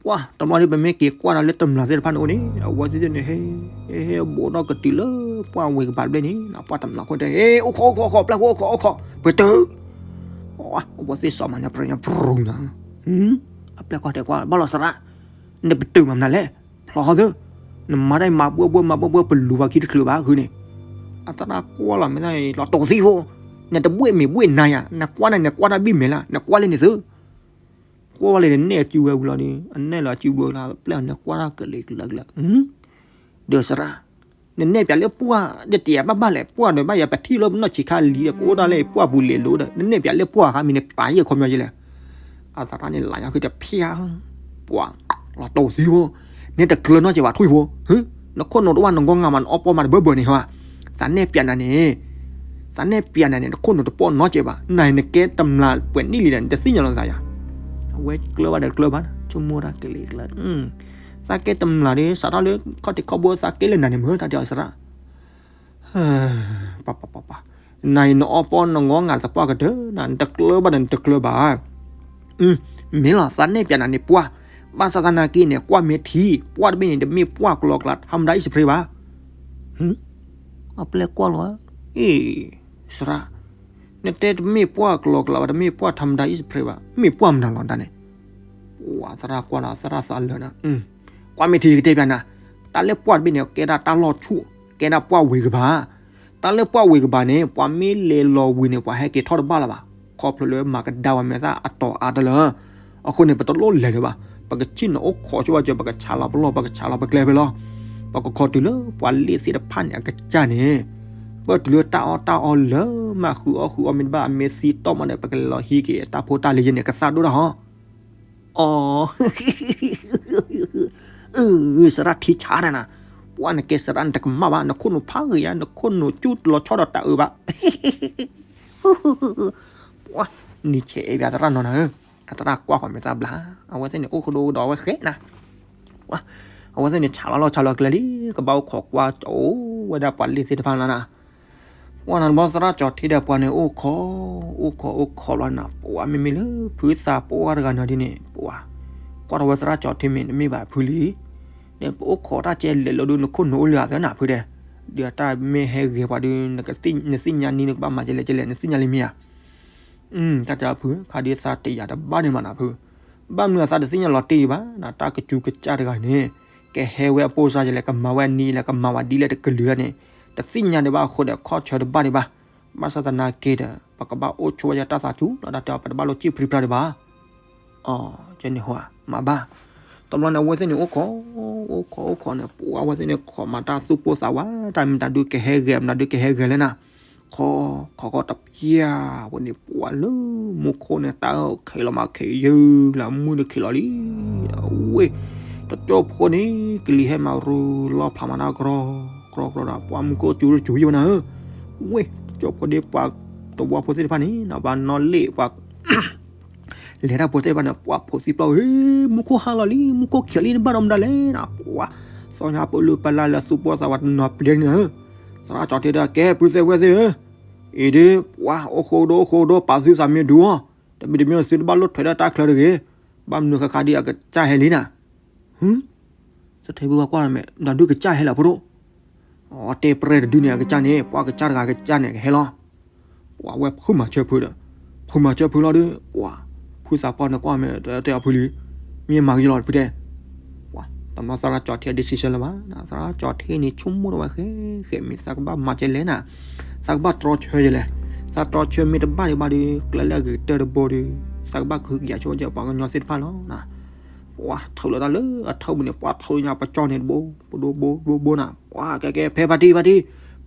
ပှၤ တဘျီဒီးပမ့ၢ်က့ၤကွၢ်ဒီးလၢတမျၢ်သ့ၣ်တဖၣ်န့ၣ်အိၣ်န့ၣ် အဝဲသ့ၣ်န့ၣ် ဟဲ ဟဲဘိးထီၣ်ကတုၤလၢပှၢ်ဝ့ၤကပၤတဘျီန့ၣ် ပှၢ်တမျၢ်ခိၣ်တဲ ဟဲ အိၣ်ခိး အိၣ်ခိး အိၣ်ခိး ပျဲၢ်ဖိ အိၣ်ခိး အိၣ်ခိး ပတုာ်, အဝဲသ့ၣ်စီၤမၤညါပြၤညါပြူၤနၤ, အပျဲၢ်ကွၢ်တဲကွၢ် ဘၣ်လီၤစရၣ်, နပတုာ်မၤမနုၤလဲၣ်, ဖျီသၢ, နမၤတၢ်မၤဘှဲဘှဲမၤဘှဲဘှဲ ပလူၤပှၤခံတချုးဘၣ်ဃုန့ၣ်, အသရၣ်ကွၢ်လီၤမ့ၢ်သၣ်အံၤ လီၤတိာ်သံဖိ, နတဘှဲၣ်မ့ၢ်ဘှဲၣ်နၤယၤ နကွၢ်နၤ နကွၢ်တၢ်ဘံၣ်မဲာ်လၢ နကွၢ်လၢန့ၣ်သု, ကွၢ်ဝဲလၢနနဲၣ်အစုဝဲဝံၤလီၤဒီး အနဲၣ်လီၤအစုဝဲလၢပျဲၢ် နကွၢ်တၢ်ကလဲာ်ကလၢကလၢ, ဒီးစရၣ် နနဲၣ်ပၠးလၢပှၢ် ဒီးတယၤဘၣ်ဘၣ်လဲၣ် ပှၢ်ဒီးဘၣ်ယၤပထံၣ်လၢပနီၢ်ဆံးခါလံဒီး ပအိၣ်ဒၣ်လၢပှၢ်ပူၤလဲၤလိၤဒီး နနဲၣ်ပၠးလၢပှၢ်အခါမံၤန့ၣ် ပာ်ယဲၢ်ခီပညီယဲလဲၣ်, အသရၣ်န့ၣ်လၢယၤဃုတဖျါ, ပှၤ လီၤတိာ်သံဖိ, နတကျၢၤနီတစဲးဘၣ်ထွံၣ်ဖိ, နခိၣ်နူာ်တဝၢ်နဂီၢ်ငါမး နအီပီမးတဘၢဘၢန့ၣ်ဟါ, သးနဲၣ်ပၠးနၤန့ၣ် သးနဲၣ်ပၠးနၤန့ၣ် နခိၣ်နူာ်တပီၢ်နီတစဲးဘၣ်, နၤနကဲတမျၢ်ပှဲၤနံၣ်လံဒီး နတသ့ၣ်ညါလီၤသးယၤ, အဝဲကျၢၤဘၣ်ဒီးကျၢၤဘၣ် ဆိကမိၣ်တၢ်ကလဲာ်ကလၢ သးကဲတမျၢ်ဒီး စးထီၣ်လၢခီၣ်ထံးခီၣ်ဘိ သးကဲလၢနၤန့ၣ်မ့ၢ်တၢ်တဲအီၤစရၣ်, ပၤပၤပၤပၤ, နၤအံၤနအီပီနဂီၢ်ငါတပှၢ်ကတၢၢ်နၤ နတကျၢၤဘၣ်ဒီးနတကျၢၤဘၣ်, မ့ၢ်လီၤ သးနဲၣ်ပၠးနၤန့ၣ်ပှၢ်, ဘၣ်ဆၣ်သနာ်က့န့ၣ် ကွၢ်မ့ၢ်ထံ ပှၢ်တဘ့ၣ်န့ၣ် တမ့ၢ်ပှၢ်ကလီကလး ထါမတၤအံၣ်စဖရ့ဘၣ်, အပျဲၢ်ကွၢ်လီၤ, အ့ စရၣ်, နတဲတမ့ၢ်ပှၢ်ကလီကလးဘၣ် တမ့ၢ်ပှၢ်ထါမတၤအံၣ်စဖရ့ဘၣ် မ့ၢ်ပှၢ်မနုၤလီၤတၢ်န့ၣ်, ပှၤသရၣ်ကွၢ်လီၤ သရၣ်သးလၢာ်နၤ, ကွၢ်မ့ၢ်ထံကတဲပၠးနၤ, တၢ်လၢပှၢ်တဘ့ၣ်န့ၣ် ကဲဒၣ်တၢ်လီၢ်ဆူၣ်, ကဲဒၣ်ပှၢ်ဝ့ၤကပၤ, တၢ်လၢပှၢ်ဝ့ၤကပၤန့ၣ် ပှၤမ့ၢ်လဲၤလီၤဝံၤန့ၣ် ပှၤဟဲက့ၤထီၣ်တဘၣ်လၢၤဘၣ်, ခီဖျိလၢမၤကဒါဝဲမဲာ်သၣ်အတီၤအါတလၢ အဃိန့ၣ် ပတလိၣ်လဲၤလၢၤဘၣ်, ပကဆ့ၣ်နီၤအိၣ်ခိးဆိဘၣ်စၢၤ ပကဆးလီၤပလီၢ် ပကဆးလီၤပကျဲဖဲလီၤ, ပကခီတုၤလၢပှၤလ့ၣ်သ့ၣ်တဖၣ်န့ၣ် အကစၢ်န့ၣ်, ပၢၢ်တုၤလၢတၢ်အီၣ်တၢ်အီလၢမၤဃုအီၣ်ဃုအီမ့ၢ်တဘၣ် အမ့ၢ်သံတီၢ်မးဒီး ပကလဲၤလီၤဟံးက့ၤတၢ်ဖိတၢ်လံၤယဲန့ၣ် ကသးဒိၣ်တၢ်ဟီ, အီ စရၣ်ထံဆးတၢ်နၤ, ပှၢ်နကဲစရၣ်နတကမၣ်ဘၣ် နခိၣ်နူာ်ဖးဂ့ၤယါ နခိၣ်နူာ်ကၠူတလီၤဆီဒီးတၢ်အၢဘၣ် ပှၢ် နံၤဆဲးအဲၣ်ဘၣ်သရၣ်နီၤနၤဧၢ, အသရၣ်ကွၢ်ဃီၤမဲာ်သၣ်ဘျါ, အဝဲသ့ၣ်န့ၣ်အိၣ်ကဒိကဒီးဝဲဃဲနၤ, ပှၢ် အဝဲသ့ၣ်န့ၣ်ဆးလီၤလီၢ်ဆးလီၤကျဲလံ, ကဘၣ်အိၣ်ခိးကွၢ်အိၣ်ဝဲဒၣ်ပှၤလ့ၣ်သ့ၣ်တဖၣ်လီၤနၤ, ပှၢ်နၤတဘျီသရၣ်ကၠီထံဒီးပှၤန့ၣ်အိၣ်ခိး, အိၣ်ခိးအိၣ်ခိးလီၤနၤ, ပှၢ်မ့မ့ၢ်လၢဖုသးပှၢ်တဂၤနီၤဒ်န့ၣ်, ပှၢ် ကွၢ်ထီၣ်ဝဲသရၣ်ကၠီထံမ့ၢ်တမ့ၢ်ဘၣ်ဖုလံ ဒီးပအိၣ်ခိးတၢ်ကဲလဲာ်လၢဒုး နခိၣ်နူာ်အိၣ်လၢအသၢနၤဖုတဲ, ဒီးတၢ်မ့ၢ်ဟဲဂဲၤပှၤဒုး နသ့ၣ်ညါနံၤနကဘၣ်မၤကလဲၣ်ကလဲၣ် နသ့ၣ်ညါလံမ့ၢ်ဧါ, တၢ်တဲဖု ခါဒုးသးတယာ်တဘၣ်န့ၣ်မးနၤဖု, ဘၣ်မနုၤအသးတသ့ၣ်ညါလီၤတံၢ်ဘၣ် နတၢ်ကစူးကစၢ်တဂၤန့ၣ်, ကဟဲဝဲအပိၢ်စါယလဲၣ် ကမၤဝဲအနံၤလဲၣ် ကမၤဝဲဒ်လဲၣ်တကလုာ်ဒၣ်န့ၣ်, တသ့ၣ်ညါဒံးဘၣ်အဃိဒီး ခီၣ်ဆၢတဘၣ်ဒံးဘၣ်, ဘၣ်ဆၣ်သနာ်က့ဒီး ပကဘၣ်အိၣ်ဆိဝဲယတၢ်သးစူၤ ဒီးတၢ်တဲအီၤ ပတဘၣ်လိၣ်စံၣ်ပြံပြါဒံးဘၣ် အကန့ၣ်ဟိမးဘၣ်, တဘျီန့ၣ် အဝဲသ့ၣ်န့ၣ်အိၣ်ခိး, အိၣ်ခိးအိၣ်ခိးန့ၣ် ပှၢ်အဝဲသ့ၣ်န့ၣ်ခိးမၤတၢ်သူၣ်ပိၢ်သးဝး တၢ်မနုၤဒုးကဟဲဂဲၤ မနုၤဒုးကဟဲဂဲၤလၢနၤ, ခီ, ခီခီတပျၢ်ဝဲန့ၣ် ပှၤလၢမူခိၣ်န့ၣ် တၢ်ခဲလီၤမး ခဲယုၢ်လၢမုၢ်န့ၣ်ခဲလီၤလံ, ဝ့ၢ်, တကၠိဖိန့ၣ် ကလံၤဟဲမၤရူလီၤဖးမၤတၢ်ကြီ, ကြီကြီဒီး ပှၤမူခိၣ်ကၠူကၠူယံၤဝဲနၤဧၢ, ဝ့ၢ်, တကၠိဖိန့ၣ် ပှၤတဝီဖိသ့ၣ်တဖၣ်န့ၣ် ပှၤနီၣ်လ့ၣ်ပှၤ လဲၤတၢ်ဖိသ့ၣ်တဖၣ်န့ၣ် ပှၤဖိးသံပျီၢ်ဧၢ, မူခိၣ်ဟါလီၤလံ မူခိၣ်ခံးလံ နဘၣ်ဒီးမတၤလဲၣ်နၤ, ပှၤ, သီညါပၢၢ်လၢပလၢ်လၢသူၣ်ပီၢ်သးဝးတနီၤပျဲန့ၣ်ဧၢ, သရၣ်ကၠီထ့ဒီး ကဲ ပုၢ်သ့ၣ်ဝဲၢ်သ့ၣ်ဧၢ, အံၤဒ်, ပှၤ, အိၣ်ဃိဒိ အိၣ်ဃိဒိ ပာ်သုသးမ့ၢ်ဒုးအီၤ, တမံၤတမံၤန့ၣ် သုတဘၣ်လိၣ်ထွဲဒီးတၢ်ချၢတဂ့ၤ, ဘၣ်မနုၤဃၣ်ဃၣ်ဒ်အကစၢ်ဟဲလံနၤ, ဟု သထ့ဖုပှၤကွၢ်မး ဒီးဒုးကစၢ်ဟဲလၢအဖိဒိၣ်, အတဲပြဲၢ်တဒုန့ၣ် အကစၢ်န့ၣ် ပှၤကစၢ်တဂၤကစၢ်န့ၣ် ကဟဲလီၤ, ပှၤဝဲဖုမၤဆၢဖုဒီး, ဖုမၤဆၢဖုလီၤဒီး ပှၤ, ဖုသးပှၢ်န့ၣ်ကွၢ်မး တဲအဖုလံ, မ့ၢ်မၤဂ့ၤလီၤဖုတဲ, ပှၤ, တနီၤသရၣ်ကၠီထ့ decision လၢၤဘၣ်, သရၣ်ကၠီထ့န့ၣ် ဆိကမိၣ်ဒီးဝဲဃဲ, ဃဲမ့ၢ်သးကဘၣ်မၤကဲလဲၣ်နၤ, သးကဘၣ်တြီဆၢယဲလဲၣ်, သးတြီဆၢမ့ၢ်တဘၣ်ဒံးဘၣ်ဒီး ကျဲလၢအဂ့ၤကတၢၢ်တဘိဒီး, သးကဘၣ်ကဟုကယာ်ဆိကမိၣ်ကဲပှၤကညီသ့ၣ်တဖၣ်လီၤ. ပှၤထုးလီၤတၢ်လၢအထုးပူၤန့ၣ် ပှၤထုးညါပကၠီန့ၣ်တဘိ, ပဒိဘိဘိဘိနၤ, ပှၤကဲကဲဖဲဖါတံၢ်ဖါတံၢ်,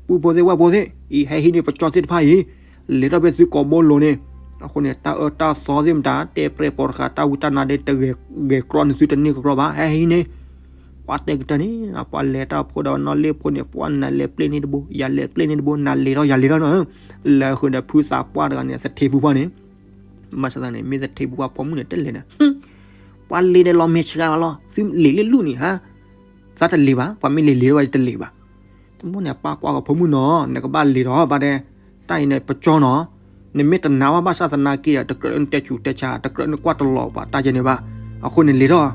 ပုၢ်ဖိသ့ၣ်ဝဲၢ်ဖိသ့ၣ်, အံၤဟဲဟံးန့ၢ်ပကၠီသ့ၣ်တဖၣ်အံၤ, လဲၤထီၣ်ဖဲသုကိးဘိလိၤန့ၣ်, အဃိန့ၣ် တၢ်အၢတၢ်သီသ့ၣ်မတၤ တဲပြဲၢ်ပိာ်တဃာ် တၢ်ဝံတၢ်နါဒ်တဂဲၤကြီန့ၣ် သုတန့ၢ်ကကြီဘၣ်, ဟဲဟံးန့ၢ် ပှၤတဲကတၢၢ်န့ၣ်, ပှၤလဲၤတၢ်ဖိဒီးနီၣ်လ့ၣ်ဖိန့ၣ် ပှၤနလဲၤပျဲန့ၢ်တဘိ, ယၤလဲၤပျဲန့ၢ်တဘိ, နလဲၤထီၣ်ယၤလဲၤထီၣ်နီၤ, လၢဃုာ်ဒီးဖုသးပှၢ်တဂၤန့ၣ် သထ့ဖုပှၢ်န့ၣ်, ဘၣ်ဆၣ်သနာ်က့ မ့ၢ်သထ့ဖုပှၢ်ဖိမုၣ်န့ၣ် တလဲၤန့ၣ်, ပှၤလ့ၤဒီးလီၤမဲာ်ဆှးလီၤ, သုလ့ၤလၢလုၢ်န့ၣ်ဟါ, သးတလ့ၤဘၣ်, ပှၤမ့ၢ်လ့ၤလ့ၤဝဲတလ့ၤဘၣ်. တဘျီန့ၣ် အပၢ်ကွၢ်ကီး ဖိမုၣ်နီၤ, နကဘၣ်လ့ၤဒီး ဘၣ်တဲ, တၢ်အံၤန့ၣ် ပကၠီနီၤ, နမ့ၢ်တနာ်ဘၣ် ဘၣ်ဆၣ်သနာ်က့ဒီး တကြၢးနတဲဆူးတဲဆါ, တကြၢးနကွၢ်တလီၤပှၤတၢ်ယဲန့ၣ်ဘၣ်, အဃိန့ၣ်လ့ၤထီၣ်,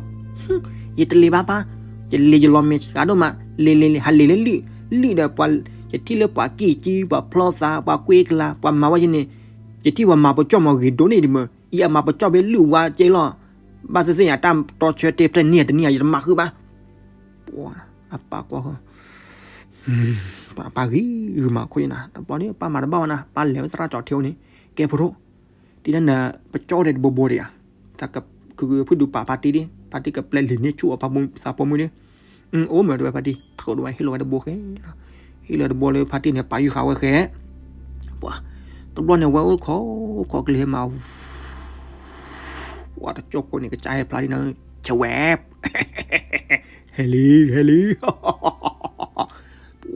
ယတလ့ၤဘၣ်ပၢ်, ယလ့ၤယလီၤမဲာ်ဆှးဒိၣ်မး, လ့ၤလ့ၤလ့ၤ ဟးလ့ၤလၢလုၢ်, လုၢ်ဒီးပှၤ, ယထံၣ်လၢပှၤကံၢ်ကံ ပှၤဖျီသး ပှၤကွ့ကလၤ ပှၤမၤဝဲယဲန့ၣ်, ယထံၣ်ပှၤမၤပကၠီမးဂ့ၤဒိၣ်န့ၣ်ဒံးမး, ယအမၤပကၠီဖဲလုၢ်ဝါကဲလီၤ, ဘၣ်သ့ၣ်သ့ၣ်ညါတၢ်တြီဆၢတဲပြဲၢ်န့ၢ်တနံၣ်ယတမၤဃုာ်ဘၣ်. ပှၤ, အပၢ်ကွၢ်ဃီ, ပၢ်ဂံၤဂုာ်မးခိၣ်ယနၤ, တဘျီန့ၣ် ပၢ်မၤတဘၣ်ဝဲနၤ, ပၢ်လဲၤဝဲသရၣ်ကၠီထ့အိၣ်န့ၣ်, ကဲဖိဒိၣ်, တံၤဒၣ်နၤ, ပကၠီဒဲးတဘိဘိဒံးဧါ, တၢ်ကဖုဒုးပာ်ဖါတံၢ်ဒံး, ဖါတံၢ်ကပျဲလံာ်န့ၢ်ဆူၣ်အီၤသးဖိမုၣ်ဒံး, အိၣ်မးတဝဲဖါတံၢ်, ထုးဒိးဝဲဟ့ၣ်လီၤဝဲတဘိဃဲ, ဟ့ၣ်လီၤတဘိလၢဖါတံၢ်န့ၣ် ပာ်ယုၢ်ဃာ်ဝဲဃဲ ပှၤ, တဘျီန့ၣ် ဝဲအိၣ်ခိးခိးကလံၤဟဲမး, ပှၤတကၠိဖိန့ၣ် ကစၢ်ဟဲဖျါဒ်နၤ, ဆဝဲ, ဟဲလံ ဟဲလံ,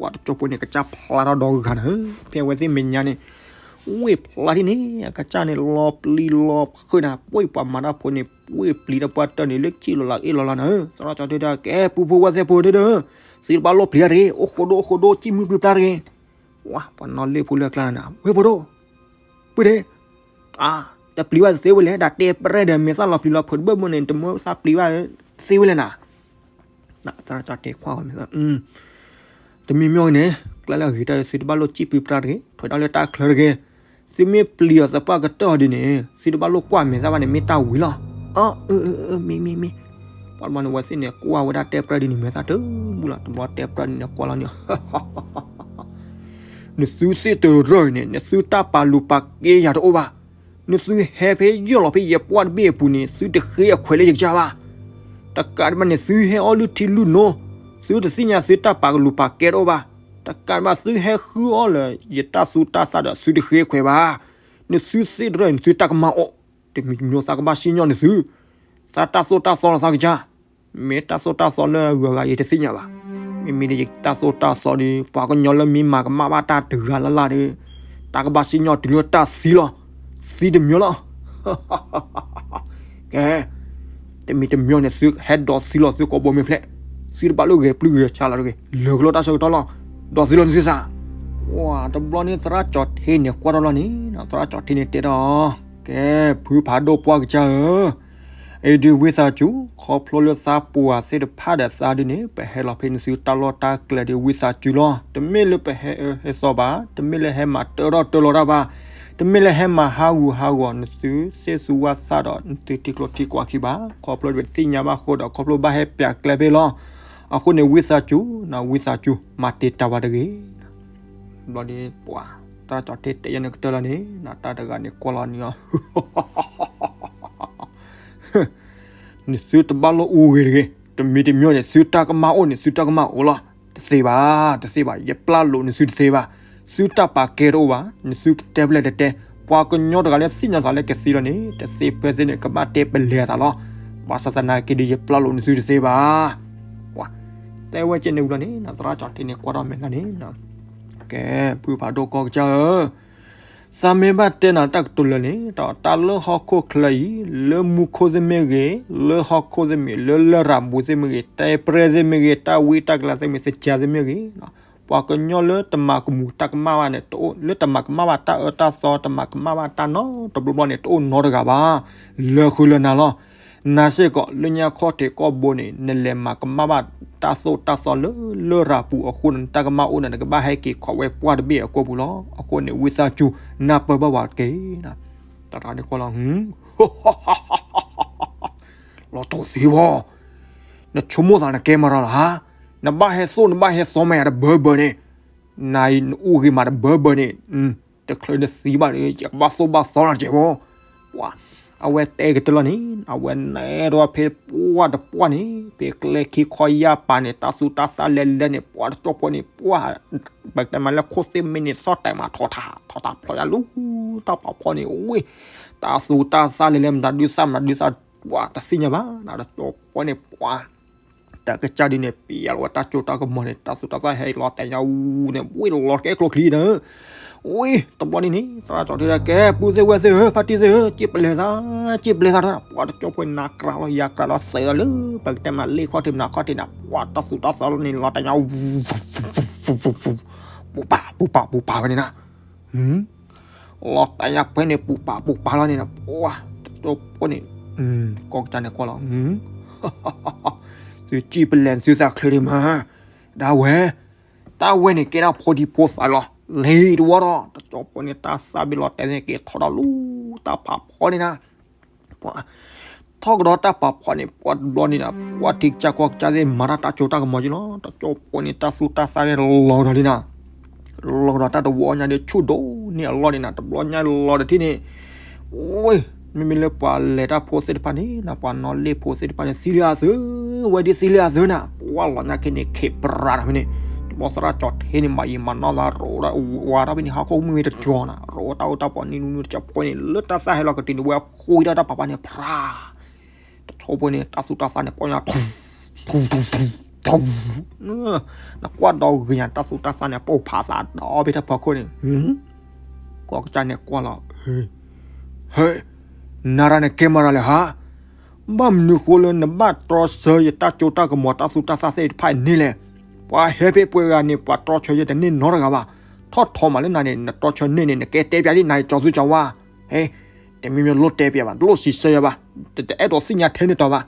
ပှၤတကၠိဖိန့ၣ် ကစၢ်ဖျါထီၣ်ဒီဂၤနၤ, ဖဲအဝဲသ့ၣ်မဲာ်ညါန့ၣ်, ဝ့ၢ်ဖျါဒ်န့ၣ် အကစၢ်န့ၣ် လီၤပျံၤလီၤဖုးနၤ, ပှၤပှၤမၤတၢ်ဖိန့ၣ် ဝ့ၢ်ပျံၤတၢ်ပှၢ်တၢၢ်န့ၣ် လၢခံလီၤလၢအ့ၣ်လီၤလၢနၤ, သရၣ်ကၠီတဲဒၣ် ကဲ ပုၢ်ဖိဝဲၢ်သ့ၣ်ဖိဒၣ်ဒၣ်, သုတဘၣ်လိၣ်ပျံၤတၢ်တဂ့ၤ, အိၣ်ဃိဒိၣ်အိၣ်ဃိဒိၣ် စံၣ်မုၢ်ပျံၤပျါတဂ့ၤ ဝါ, ပှၤနီၣ်လ့ၣ်ဖိလၢအကျါနၤ, ဝဲၢ်ဖိဒိၣ်, ပုၢ်ဒ့, တပျံၤဘၣ်တသ့ဝဲလဲၣ်, တၢ်တဲပြဲၢ်ဒီး မ့ၢ်သၣ်လီၤပျံၤလီၤဖုးတဘၣ်ဘၣ်န့ၣ် တမ့ၢ်သၣ်ပျံၤဘၣ်တသ့ဝဲလဲၣ်နၤ, သရၣ်ကၠီတဲခွါဝဲမ့ၢ်သၣ် တမံၤမ့ၢ်န့ၣ်, ကျဲလၢအဂ့ၤတၢ် သုတဘၣ်လိၣ်စံၣ်ပျံၤပျါတဂ့ၤ, ထွဲးတၢ်လၢတၢ်ချၢတဂ့ၤ, သုမ့ၢ်ပျံၤအီၤသပှၢ်ကတၢၢ်ဒ်န့ၣ် သုတဘၣ်လိၣ်ကွၢ်မဲာ်သၣ်ဘၣ်န့ၣ် မ့ၢ်တၢ်ဝံၤလီၤ. အၢ, မ့ၢ်, မ့ၢ်, မ့ၢ်, ပှၤတဘျီန့ၣ် ဝဲသ့ၣ်န့ၣ် ကွၢ်ဝဲဒၣ်တဲပြဲၢ်ဒ်န့ၣ် မဲာ်သၣ်တဘူၣ်လီၤ, တဘျီတဲပြဲၢ်ဒ်န့ၣ် ကွၢ်လီၤန့ၣ် နသုသ့ၣ်တရၢၢ်အံၤန့ၣ် နသုတၢ်ပာ်လုၢ်ပာ်ကဲယၤတအိၣ်ဘၣ်. နသုဟဲဖဲယဲၢ်လီၤဖဲယဲၢ်ပှၢ်တဘ့ၣ်အပူၤန့ၣ် သုတဃ့အခွဲးလၢယကစၢ်ဘၣ်. တကးဒံးဘၣ်န့ၣ် သုဟဲအီၣ်လုၢ်ထံလုၢ်နိ, သုတသ့ၣ်ညါသုတၢ်ပာ်ကလုၢ်ပာ်ကဲတအိၣ်ဘၣ်. တကးဒံးဘၣ်သုဟဲဃုအီၣ်လၢယတၢ်သူတၢ်သၣ်ဒီး သုတဃ့ခွဲးဘၣ်. နသုသ့ၣ်တရၢၢ်န့ၣ် သုတၢ်ကမၣ်အိၣ်, တမံၤမံၤသးကဘၣ်စံၣ်ညီၣ်နသု, သးတၢ်သိၣ်တၢ်သီလီၤသးကစၢ်. မ့ၢ်တၢ်သိၣ်တၢ်သီလၢအဂုၤအဂၤယတသ့ၣ်ညါဘၣ်. မ့မ့ၢ်ဒ်ယတၢ်သိၣ်တၢ်သီဒီး ပှၤကညီလၢမ့ၢ်မၤကမၣ်ဘၣ်တၢ်တဂၤလၢ်လၢ်ဒီး တၢ်ကဘၣ်စံၣ်ညီၣ်တုၤလၢတၢ်သံလီၤ. သံတမံၤလီၤ. ကဲ, တမံၤတမံၤန့ၣ် သုဟဲဒိးသံလီၤ သုကိာ်ဘိမ့ၢ်ဖျဲး, သုတဘၣ်လိၣ်ဂဲၤပျုၢ်ဂဲၤဆှးလီၤတဂ့ၤ, လၢာ်ကလိတၢ်ဆၢကတီၢ်လီၤ. ဒိးသံလီၤနသုသး. ဝါ, တဘျီန့ၣ်သရၣ်ကၠီထ့န့ၣ် ကွၢ်ထီၣ်လီၤန့ၣ် သရၣ်ကၠီထ့န့ၣ်တဲထီၣ်, ကဲ, ဖုဖးဒိၣ်ပှၢ်ကစၢ်ဧၢ, အံၤဒုးဝံသးစူၤ, ခီဖျိလၢသးပှၢ်သ့ၣ်တဖၣ်ဒီးသးဒုးန့ၣ် ပဟဲလီၤဖဲနသုတၢ်လီၢ်တၢ်ကျဲဒုးဝံသးစူၤလီၤ. တမ့ၢ်လၢပဟဲအၢဟဲသီဘၣ်, တမ့ၢ်လၢဟဲမၤတၢထီၣ်တၢလီၤတၢ်ဘၣ်, တမ့ၢ်လၢဟဲမၤဟးဂူာ်ဟးဂီၤနသုသ့ၣ်သူဝၣ်သၣ်ဒီး နသုထံကျိထံကွၢ်ခံဘၣ်. ခီဖျိပတသ့ၣ်ညါဘၣ်အဃိဒီး ခီဖျိဘၣ်ဟဲပၠးကျဲဖဲလီၤ. အဃိန့ၣ် ဝံသးစူၤ, ဝံသးစူၤ, မၤတ့ၢ်တၢ်ဝဲတဂ့ၤ. ဘျီဒ်ပှၤ, သရၣ်ကၠီထ့တဲယဲန့ၣ်ကတၢၢ်လီၤန့ၣ်, တၢ်တဂၤန့ၣ်ကွၢ်လီၤန့ၣ်လီၤ. နသုတဘၣ်လိၣ်အူဂ့ၤတဂ့ၤ, တမံၤတမံၤန့ၣ် သုတၢ်ကမၣ်အိၣ်န့ၣ် သုတၢ်ကမၣ်အိၣ်လီၤ. တသ့ဘၣ်, တသ့ဘၣ်, ယပျၢ်လိာ်နသုတသ့ဘၣ်. သုတၢ်ပာ်ကဲတအိၣ်ဘၣ်, နသုတဲပလဲၣ်တတဲ, ပှၤကညီတဂၤလၢသ့ၣ်ညါသးလၢကသံလီၤန့ၣ် တသ့ဖဲသ့န့ၣ် ကဘၣ်တဲပလဲၤသးလီၤ. ဘၣ်ဆၣ်သနာ်က့ဒီး ယပျၢ်လိာ်နသုတသ့ဘၣ်. ပှၤတဲဝဲကဲန့ၣ်ဝံၤလီၤန့ၣ် သရၣ်ကၠီၣ်ထံန့ၣ်ကွၢ်ထီၣ်မဲာ်ညါန့ၣ်, ကဲ ပုၢ်ဖးဒိၣ်ကီၢ်ကစၢ်ဧၢ, သးမ့ၢ်ဘၣ်တဲနၤတၢ်ကတိၤလၢာ်န့ၣ် တၢ်လၢဟီၣ်ခိၣ်ချၢအံၤ လၢမူခိၣ်သ့ၣ်မ့ၢ်ဂ့ၤ, လၢဟီၣ်ခိၣ်သ့ၣ်မ့ၢ်ဂ့ၤ, လၢလရာ်ပူၤသ့ၣ်မ့ၢ်ဂ့ၤ, တဲပြဲၢ်သ့ၣ်မ့ၢ်ဂ့ၤ, တၢ်ဝံတၢ်ကလၤသ့ၣ်မ့ၢ် သကၤသ့ၣ်မ့ၢ်ဂ့ၤ, ပှၤကညီလၢတမၤကမူၤတၢ်ကမၣ်ဘၣ်န့ၣ် တအိၣ်, လၢတမၤကမၣ်ဘၣ်တၢ်အၢတၢ်သီ တမၤကမၣ်ဘၣ်တၢ်နီတဘျီဘျီန့ၣ် တအိၣ်နီတဂၤဘၣ်. လၢဃုလၢနၤလီၤ. နၤစ့ၢ်ကီး လၢညါခီၣ်ထံးကီၢ်ဘိန့ၣ် နလဲၤမၤကမၣ်ဘၣ်တၢ်သိၣ်တၢ်သီလၢလရာ်ပူၤအဃိန့ၣ် နတၢ်ကမၣ်အိၣ်န့ၣ် နကဘၣ်ဟဲက့ၤခိးဝဲပှၢ်တဘ့ၣ်အကိာ်ပူၤလီၤ. အဃိန့ၣ် ဝံသးစူၤ နၢ်ပၢၢ်ဘၣ်ဝဲတက့ၢ်. တၢ်တခါန့ၣ်ကွၢ်လီၤ, လီၤတိၢ်သ့ဝဲ, နဆိကမိၣ်သးနကဲမၤရၤလီၤဧါ. နဘၣ်ဟဲသိၣ် နဘၣ်ဟဲသီမၤယၤတဘၢဘၢန့ၣ်, နအံၤနအိၣ်ဂ့ၤမးတဘၢဘၢန့ၣ်, တချုးနသံဘၣ်ဒီး ယကဘၣ်သိၣ်ဘၣ်သီနၤကဲးဖိ. ပှၤ, အဝဲတဲကတၢၢ်လီၤန့ၣ် အဝဲနဲၣ်ထီၣ်ဖဲပှၢ်တပှၢ်န့ၣ် ဖဲကျဲခံခီယာ်ပၤန့ၣ် တၢ်သူတၢ်သၣ်လဲၤလဲၤန့ၣ် ပှၤတကၠိဖိန့ၣ် ပှၤ, ပကတဲမးလၢခိၣ်သ့ၣ်မ့ၢ်န့ၣ် သီၣ်တဲာ်မးထီၣ်ထး ထီၣ်ထးဖျိးယၤလၢ တၢ်ဖးဖီန့ၣ် ဝ့ၢ်, တၢ်သူတၢ်သၣ်လဲၤလဲၤ မတၤဒုးသၣ် မတၤဒုးသၣ် ပှၤတသ့ၣ်ညါဘၣ် တကၠိဖိန့ၣ် ပှၤ တၢ်ကစၢ်ဒ်န့ၣ် ပျဲလီၤဝဲတၢ်စိတၢ်ကမီၤန့ၣ် တၢ်သူတၢ်သၣ်ဟဲလီၤတဲာ်ညါအူန့ၣ် ဝ့ၢ်လီၤတကဲကျိချံဒီး, ဝ့ၢ် တဘျီန့ၣ်န့ၣ် သရၣ်ကၠီၣ်ထံဒီး ကဲ ပုၢ်သ့ၣ်ဝဲၢ်သ့ၣ်ဧၢ ဖါတံၢ်သ့ၣ်ဧၢ စံၣ်ပလဲၤသး စံၣ်ပလဲၤသးဒီး ပှၤတကၠိဖိနၤကြၤလီၤ ယၤကြၤလီၤ သဲးလီၤလၢ ပကတဲမးလ့ၣ်ခီၣ်ထံးမနၤခီၣ်ထံးန့ၣ် ပှၤတၢ်သူတၢ်သၣ်လီၤန့ၣ် လီၤတဲာ်ညါ ပူၤပာ်ပူၤပာ်ပူၤပာ်ဝဲန့ၣ်နၤ လီၤတဲာ်ညါပှဲၤန့ၣ် ပူၤပာ်ပူၤပာ်လီၤန့ၣ်နၤ ပှၤ တကၠိဖိန့ၣ် ကီၢ်ကစၢ်န့ၣ်ကွၢ်လီၤ သုစံၣ်ပလဲၤသုသးချ့ဒံးမး, ဒၣ်ဝဲ, တၢ်ဝဲန့ၣ်ကဲဒၣ်ဖိဒံဖိသၣ်လီၤ, လံတဝီဒီး တကၠိဖိန့ၣ် တၢ်သၣ်ဘ့ၣ်လီၤတဲာ်န့ၣ် က့ၤထီၣ်ဒီးလူၤတၢ်ဖးဖီန့ၣ်နၤ, ပှၤ, ထီၣ်ကဒီးတၢ်ဖးဖီန့ၣ် ပှၤတဘျီန့ၣ်နၤ ပှၤထံကစၢ်ကီၢ်ကစၢ်သ့ၣ်မၤတၢ်တၢ်ကၠိတၢ်ကမီၤက့ၤလီၤ, တကၠိဖိန့ၣ် တၢ်သူတၢ်သၣ်န့ၣ်လီၤကဒီးလံနၤ လီၤကဒီးတၢ်တဝီညါဒီးဆူၣ်ဒိၣ်န့ၢ်အလီၢ်န့ၣ်နၤ တဘျီညါလီၤတထံၣ်န့ၣ်, အိ, မ့မ့ၢ်လၢပှၤလဲၤတၢ်ဖိသ့ၣ်တဖၣ်န့ၣ်နၤ ပှၤနီၣ်လ့ၣ်ဖိသ့ၣ်တဖၣ်န့ၣ် သံလံအသု, ဝဲဒ်သံလံအသုနၤ, ပှၤလီၤညါခဲန့ၣ် ခ့းပြးနၤဖဲန့ၣ်, တဘျီသရၣ်ကၠီၣ်ထံန့ၣ် မၤယံာ်မၤနီၢ်သးရိးဝါထီၣ်ဖဲန့ၣ် ဟီၣ်ခိၣ်မုၢ်မ့ၢ်တကၠီၤနၤ ရိးတၢ်အိၣ်တၢ်ပီၣ်နံၤနူနူတကၠီၣ်ဖိန့ၣ် လၢတၢ်သၣ်ဟဲလီၤကတုၤန့ၣ် ဝဲဖှူတၢ်တၢ်ဖးဖီန့ၣ် ဖြး တကၠိဖိန့ၣ် တၢ်သူတၢ်သၣ်န့ၣ် ပီၢ်ညါ နကွၢ်ဒီးဂ့ၤညါ တၢ်သူတၢ်သၣ်န့ၣ် ပိၢ်ဖးသးဒီဘ့ၣ်တၢ်ဖီခိၣ်န့ၣ်, ကီၢ်ကစၢ်န့ၣ်ကွၢ်လီၤ, ဟ့, နၤရၤန့ၣ်ကဲမၤရၤလဲၣ်ဟါ, ဘၣ်မနုၤဃိလၢနဘၣ်တြီဆၢယတၢ်ကၠိတၢ်ကမီၤတၢ်သူတၢ်သၣ်သ့ၣ်တဖၣ်န့ၣ်လဲၣ်, ပှၤဟဲဖဲပှဲၤဂၤန့ၣ် ပှၤတြီဆၢယတန့ၢ်နီတဂၤဘၣ်, ထီၣ်ထီမးလၢနၤန့ၣ် နတြီဆၢန့ၢ်န့ၣ် နကဲတဲပၠးဒ်နၤကၠီၤသူကၠီၤဝါ, ဟဲ, တမ့ၢ်မ့ၢ်လိၣ်တဲပၠးဘၣ် တလိၣ်စံးဆၢယၤဘၣ်, တအဲၣ်ဒိးသ့ၣ်ညါထဲန့ၣ်တီၤဘၣ်,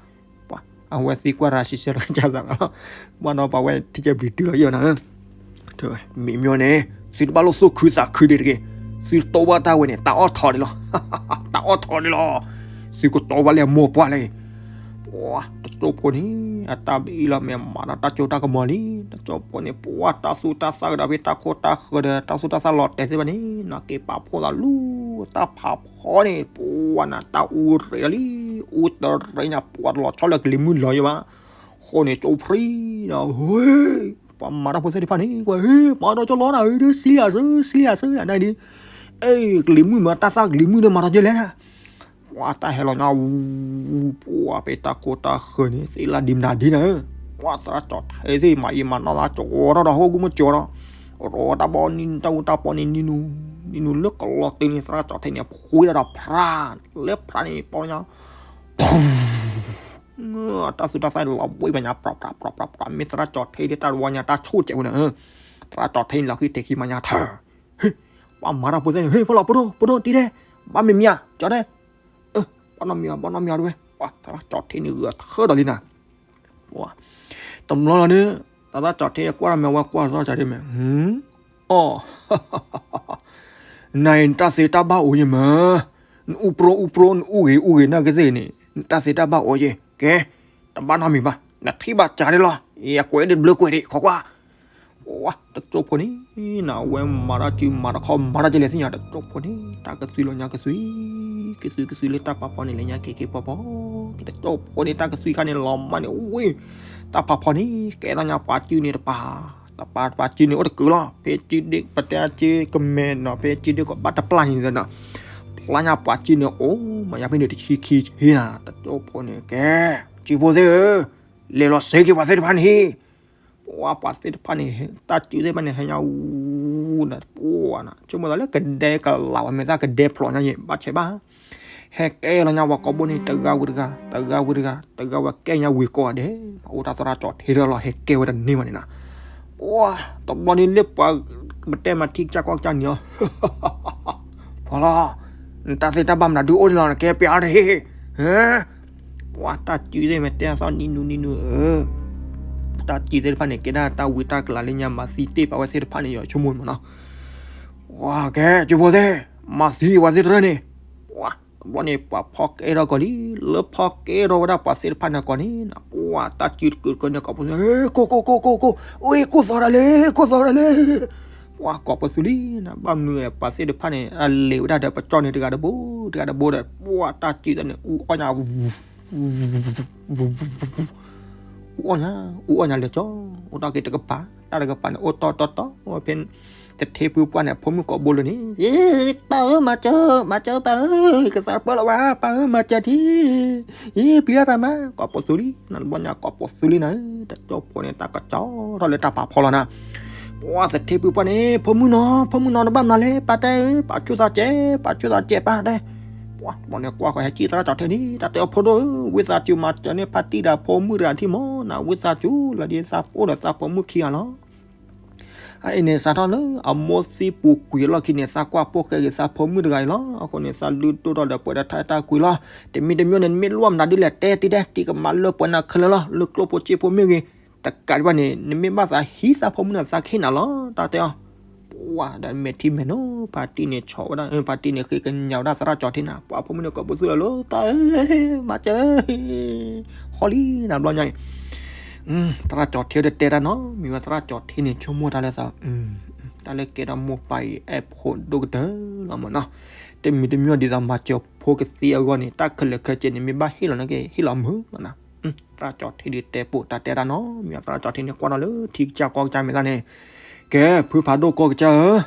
ပှၤ, အဝဲသံကွၢ်ရၤစံးဆၢလီၤကစၢ်သးလီၤ, ဘၣ်ဒီးပှၤဝဲထံၣ်ကဲဘျုးတုၤလီၤယဲၢ်နၤ, မ့ၢ်မ့ၢ်န့ၣ် သုတဘၣ်လိၣ်သူၣ်ခုသးခုဒံးတဂ့ၤ, သုတတိၢ်ဘၣ်တၢ်ဝဲန့ၣ် တၢ်အီၣ်ထီၣ်န့ၣ်လီၤ, တၢ်အီၣ်ထီၣ်န့ၣ်လီၤ, သုကတိၢ်ဘၣ်လၢအမိၢ်ပှၢ်လၢ ပှၤတကၠိဖိန့ၣ် အတၢ်ဘံလီၤမ့ၢ်မၤဒီးတၢ်ကၠိတၢ်ကမီၤလံ, တကၠိဖိန့ၣ် ပှၤတၢ်သူတၢ်သၣ်ကဒီးဖဲတၢ်ခိတၢ်ဃၢၤဒီး တၢ်သူတၢ်သၣ်လီၤတဲာ်သ့ၣ်တဖၣ်န့ၣ် နက့ၤပာ်ဖှိၣ်သးလူၤတၢ်ဖးဖီန့ၣ် ပှၤနၤတၢ်အူရ့းလီၤလံ, အူတရ့းညါ ပှၤတလီၤဆီလၢကလံၤမုၢ်လီၤယဲဘၣ်, ဃိန့ၣ်ကၠိဖရံဒီး ဟ့, ပှၤမၤတၢ်ဖိသ့ၣ်တဖၣ်န့ၣ် ကွၢ်ဟ့ မၤဒီးကၠိလီၤနၤ ဒ်စံလံအသု စံလံအသုနၤဒ်, အဲ ကလံၤမုၢ်မၤတၢ်သၣ်ကလံၤမုၢ်န့ၣ်မၤဒီးကၠိလဲၣ် ပှၤတၢ်ဟဲလီၤညါဝူ, ပှၤဖဲတၢ်ခိတၢ်ဃၢၤန့ၣ် သ့လၢဒံမနၤဒ်နၤ, ပှၤသရၣ်ကၠီၣ်ထံသ့ၣ်မၤအံၤမၤနီၢ်သးကၠီၣ်ဒီးဒီးဟိၣ်ကူမ့ၢ်ကၠီၣ်ဒီး, ရိးတၢ်ဘီနံၤတၢ်အူတၢ်ပီန့ၣ်နံၤနူ, နံၤနူလၢကလီၤတုၤန့ၣ် သရၣ်ကၠီၣ်ထံန့ၣ် ဖှူဒၣ်ဒီးဖြး, လၢဖြးန့ၣ်ပီညါ တၢ်သူတၢ်သၣ်န့ၣ်လီၤဘှံးဘၣ်ညါ ပြးပြးပြးပြးပြး မ့ၢ်သရၣ်ကၠီၣ်ထံဒ်တၢ်တဝီညါတၢ်ဆိၣ်ကဲးဝဲန့ၣ်, သရၣ်ကၠီၣ်ထံန့ၣ်လီၤဃံတဲာ်ခံမၤညါထၢၣ် ဟ့, ပှၤမၤတၢ်ဖိသ့ၣ်န့ၣ် ဟ့ ဖိလီၤ ဖိဒိၣ် ဖိဒိၣ်တံၤဒဲး, ဘၣ်မ့ၢ်မ့ၢ်ဧါ ကၠီၣ်ဒဲး, ဘၣ်နီတမံၤ ဘၣ်နီတမံၤတဝဲ, ပှၤသရၣ်ကၠီၣ်ထံန့ၣ်ဂုာ်ထၢဒီးလံနၤ, ပှၤ, တဘျီလီၤန့ၣ်, သရၣ်ကၠီၣ်ထံကွၢ်ဒီးမ့ၢ်ဝဲကွၢ်သရၣ်ကၠီၣ်ထံမ့ၢ်, အီၣ် နၤအံၤနတၢ်သ့တၢ်ဘၣ်အိၣ်ယဲၢ်မး, နအူပြိအူပြိ နအူဂ့ၤအူဂ့ၤ နကသ့ၣ်န့ၣ် နတၢ်သ့တၢ်ဘၣ်အိၣ်ယဲၢ်, ကဲ, တဘၣ်နီတမံၤဘၣ်, နထံၣ်ဘၣ်ကၢ်ဒၣ်လီၤ, ယကွဲးဒၣ်တဘျုးကွဲးဒံး ခိးကွၢ်, ပှၤ, တကၠိဖိန့ၣ်, နဝဲမၤတၢ်စုမၤတခီမၤတၢ်ကလဲၤသ့ၣ်ညါ တကၠိဖိန့ၣ် တၢ်ကသွံလီၤညါကသွံ, ကသွံကသွံလၢတၢ်ဖးဖီန့ၣ် လဲၤညါက့ၤက့ၤဖီဖီ, က့ၤတကၠိဖိန့ၣ် တၢ်ကသွံခါန့ၣ်လီၤမၢ်န့ၣ် ဝ့ၢ်, တၢ်ဖးဖီန့ၣ် ကဲထီၣ်ညါပှၤစုန့ၣ်တပၤ တပာ်ပှၤစုန့ၣ်အိၣ်တကုာ်လီၤ. ဖဲစုဒ့ ပတဲအစုကမဲာ်နီၤ ဖဲစုဒ့ကီးဘၣ်တပျၢ်န့ၣ်ဒီး ဖျါညါပှၤစုန့ၣ်အိၣ်မး ယၤဖဲန့ၣ်တဆံခံဆံနၤ တကၠိဖိန့ၣ်ကဲ စုဖိသ့ၣ်ဧၢ, လဲၤလီၤစဲက့ၤပှၤသ့ၣ်တဖၣ်န့ၣ် ပှၤသ့ၣ်တဖၣ်န့ၣ် တၢ်စုသ့ၣ်တဖၣ်န့ၣ် ဟဲညါဝူနၤ ပှၤနၤ ဆိကမိၣ်သးလၢကဒဲကလးဝဲ မ့ၢ်သးကဒဲဖျိးညါယဲ ဘၣ်ဆဲးဘၣ် ဟဲကဲလီၤညါပှၤကိးဘိန့ၣ် တဂၤဝံၤတဂၤ တဂၤဝံၤတဂၤ တဂၤဝဲကဲညါဝံၤကိးဂၤဒဲး အိၣ်တၢ်သရၣ်ကၠီၤထံတၢ်လီၤ ဟဲကဲဝဲတန့ၢ်ဘၣ်န့ၣ်နၤ ပှၤတဘျီန့ၣ်လၢပှၤ ပတဲမၤထံကစၢ်ကီၢ်ကစၢ်န့ၣ်အီၤ ဖီလီၤ နတၢ်သ့တၢ်ဘၣ်မနုၤဒုအိၣ်န့ၣ်လီၤ နကဲပျးတဟ့ၣ် ပှၤတၢ်စုသ့ၣ်မ့ၢ်တဲအသီနံၤနူနံၤနူဧၢ, တၢ်စုသ့ၣ်တဖၣ်န့ၣ် ကဲဒၣ်တၢ်ဝံတၢ်ကလၤလၢညါမၤသံတ့ၢ်ပာ်ဝဲသ့ၣ်တဖၣ်န့ၣ် ယဆိကမိၣ်မးနီၤ, ပှၤကဲ ကၠိဖိသ့ၣ် မၤသံပှၤသ့ၣ်တဖၣ်န့ၣ်, ပှၤတဘျီန့ၣ် ပှၤဖီကဲထီၣ်ကီးလံ, လၢဖီကဲထီၣ်ဝဲဒၣ်ပှၤသ့ၣ်တဖၣ်န့ၣ်ကီးန့ၣ် ပှၤတၢ်စုတကုာ်တကုာ်န့ၣ် ကိးပသူ ကိၢ်ကိၢ်ကိၢ်ကိၢ်ကိၢ်, အိၣ်ကိၢ်သီဒၣ်လဲၣ် ကိၢ်သီဒၣ်လဲၣ်, ပှၤကိးပသူလံနၤ, ဘၣ်မနုၤပှၤသ့ၣ်တဖၣ်န့ၣ် အလဲၤဝဲဒၣ်ဒီးပကၠီန့ၣ်တဂၤတဘိ တဂၤတဘိဒီး ပှၤတၢ်စုသ့ၣ်န့ၣ် အူအီၣ်ညါ အူအီၣ်ညါ အူအီၣ်ညါလဲၤကၠီ, အိၣ်တ့ၢ်က့ၤတကပၤ တၢ်တကပၤန့ၣ် အိၣ်တီတီတီ ဖဲ သထ့ဖုပှၢ်န့ၣ် အဖိမုၣ်ကိးဘိလၢန့ၣ်, ပၢ်ဧၢ မၤစၢၤ မၤစၢၤပၢ်ဧၢ, ကသးပၢလီၤဝဲ ပၢ်ဧၢ မၤစၢၤထံ, အံၤ ပျံၤတၢ်မး ကိးပသူလံနၤ, တဘျီညါကိးပသူလံနၤ, တကၠီဖိန့ၣ် တၢ်ကစီၣ်ထီၣ်လၢတၢ်ပာ်ဖီလီၤနၤ, ပှၤသထ့ဖုပှၢ်န့ၣ် ဖိမုၣ်နီၤ ဖိမုၣ်နီၤ တဘၣ်မနုၤလဲၣ် ပၢ်တဲဧၢ, ပာ်ဆူၣ်သးကဲး ပာ်ဆူၣ်သးကဲးပၢ်တဲ ပှၤတဘျီန့ၣ် ကွၢ်ဃီၤဟဲကံၣ်သရၣ်ကၠီၤထံန့ၣ် တၢ်တဲအီၤဖိဒိၣ်ဧၢ, ဝံသးစူၤမၤစၢၤန့ၢ်ဖါတံၢ်ဒီးဖိမုၣ်တဂၤထံမးနၤ, ဝံသးစူၤလီၤဒ်သးအိၣ်ဒီးသးဖိမုၣ်ခံဂၤလီၤ. အအံၤန့ၣ် စးထီၣ်လၢအမိၢ်သံပူၤကွံာ်အလီၢ်ခံန့ၣ် သးကွၢ်ပိာ်ဃဲက့ၤသးဖိမုၣ်တဂၤအံၤလီၤ. အဃိန့ၣ် သးလုၢ်ဒိၣ်ထီၣ်ဒီးပှဲၤဒီးထါတၢ်ကွံာ်လီၤ. တမံၤတမံၤန့ၣ် နမ့ၢ်လိၣ်မနုၤဒ်လဲၣ် တဲတံၤတဲ တံၤကမၤလၢပှဲၤနၤခဲလၢာ်လီၤ. လၢကျိၣ်ဖိစ့ဖိမ့ၢ်ဂ့ၤ, တကးဒံးဘၣ်န့ၣ် နမ့ၢ်ဘၣ်သးဟံးသးဖိမုၣ်န့ၣ် သးကဟ့ၣ်နၤလီၤ တၢ်တဲအီၤ ပှၤဒီးမဲာ်ထံမဲာ်နိ ဖါတံၢ်န့ၣ် ဆီၣ်ဝဲဒၣ် ဖါတံၢ်န့ၣ် ဃ့ကညးဝဲဒၣ်သရၣ်ကၠီၤထံနၤ, ပှၤဖိမုၣ်န့ၣ် ကိးပသူလီၤလၢ တၢ်ဧၢ မၤစၢၤ ဟီလံနၤဘျီညါအံၤ, သရၣ်ကၠီၤထံတတဲတၢ်နီတမံၤဘၣ်, သရၣ်ကၠီၤထံန့ၣ် ဆိကမိၣ်တၢ်လၢသး တၢ်လၢကဲထီၣ်မိၢ်ပၢ်အံၤ အဲၣ်ဖိဒိၣ်ကတၢၢ်လီၤမးနီၤ, တမံၤတမံၤဒ်သိးမၤစၢၤဖိကသံအဂီၢ်န့ၣ် တၢ်ခဲလၢာ်ခဲဆ့န့ၣ် မ့ၢ်ဘၣ်ဟ့ၣ်လီၤန့ၣ်က့ၤ ဟ့ၣ်လီၤမုာ်လီၤနၤ. သရၣ်ကၠီၤထံဒုးတဲပိာ်တၢ်တဲတၢ်နီတမံၤဘၣ်, သရၣ်ကၠီၤထံန့ၣ်ကွၢ်ထီၣ်လၢထံကစၢ်ကီၢ်ကစၢ်မဲာ်သၣ်န့ၣ်, ကဲ ဖုဖးဒိၣ်ကီၢ်ကစၢ်ဧၢ,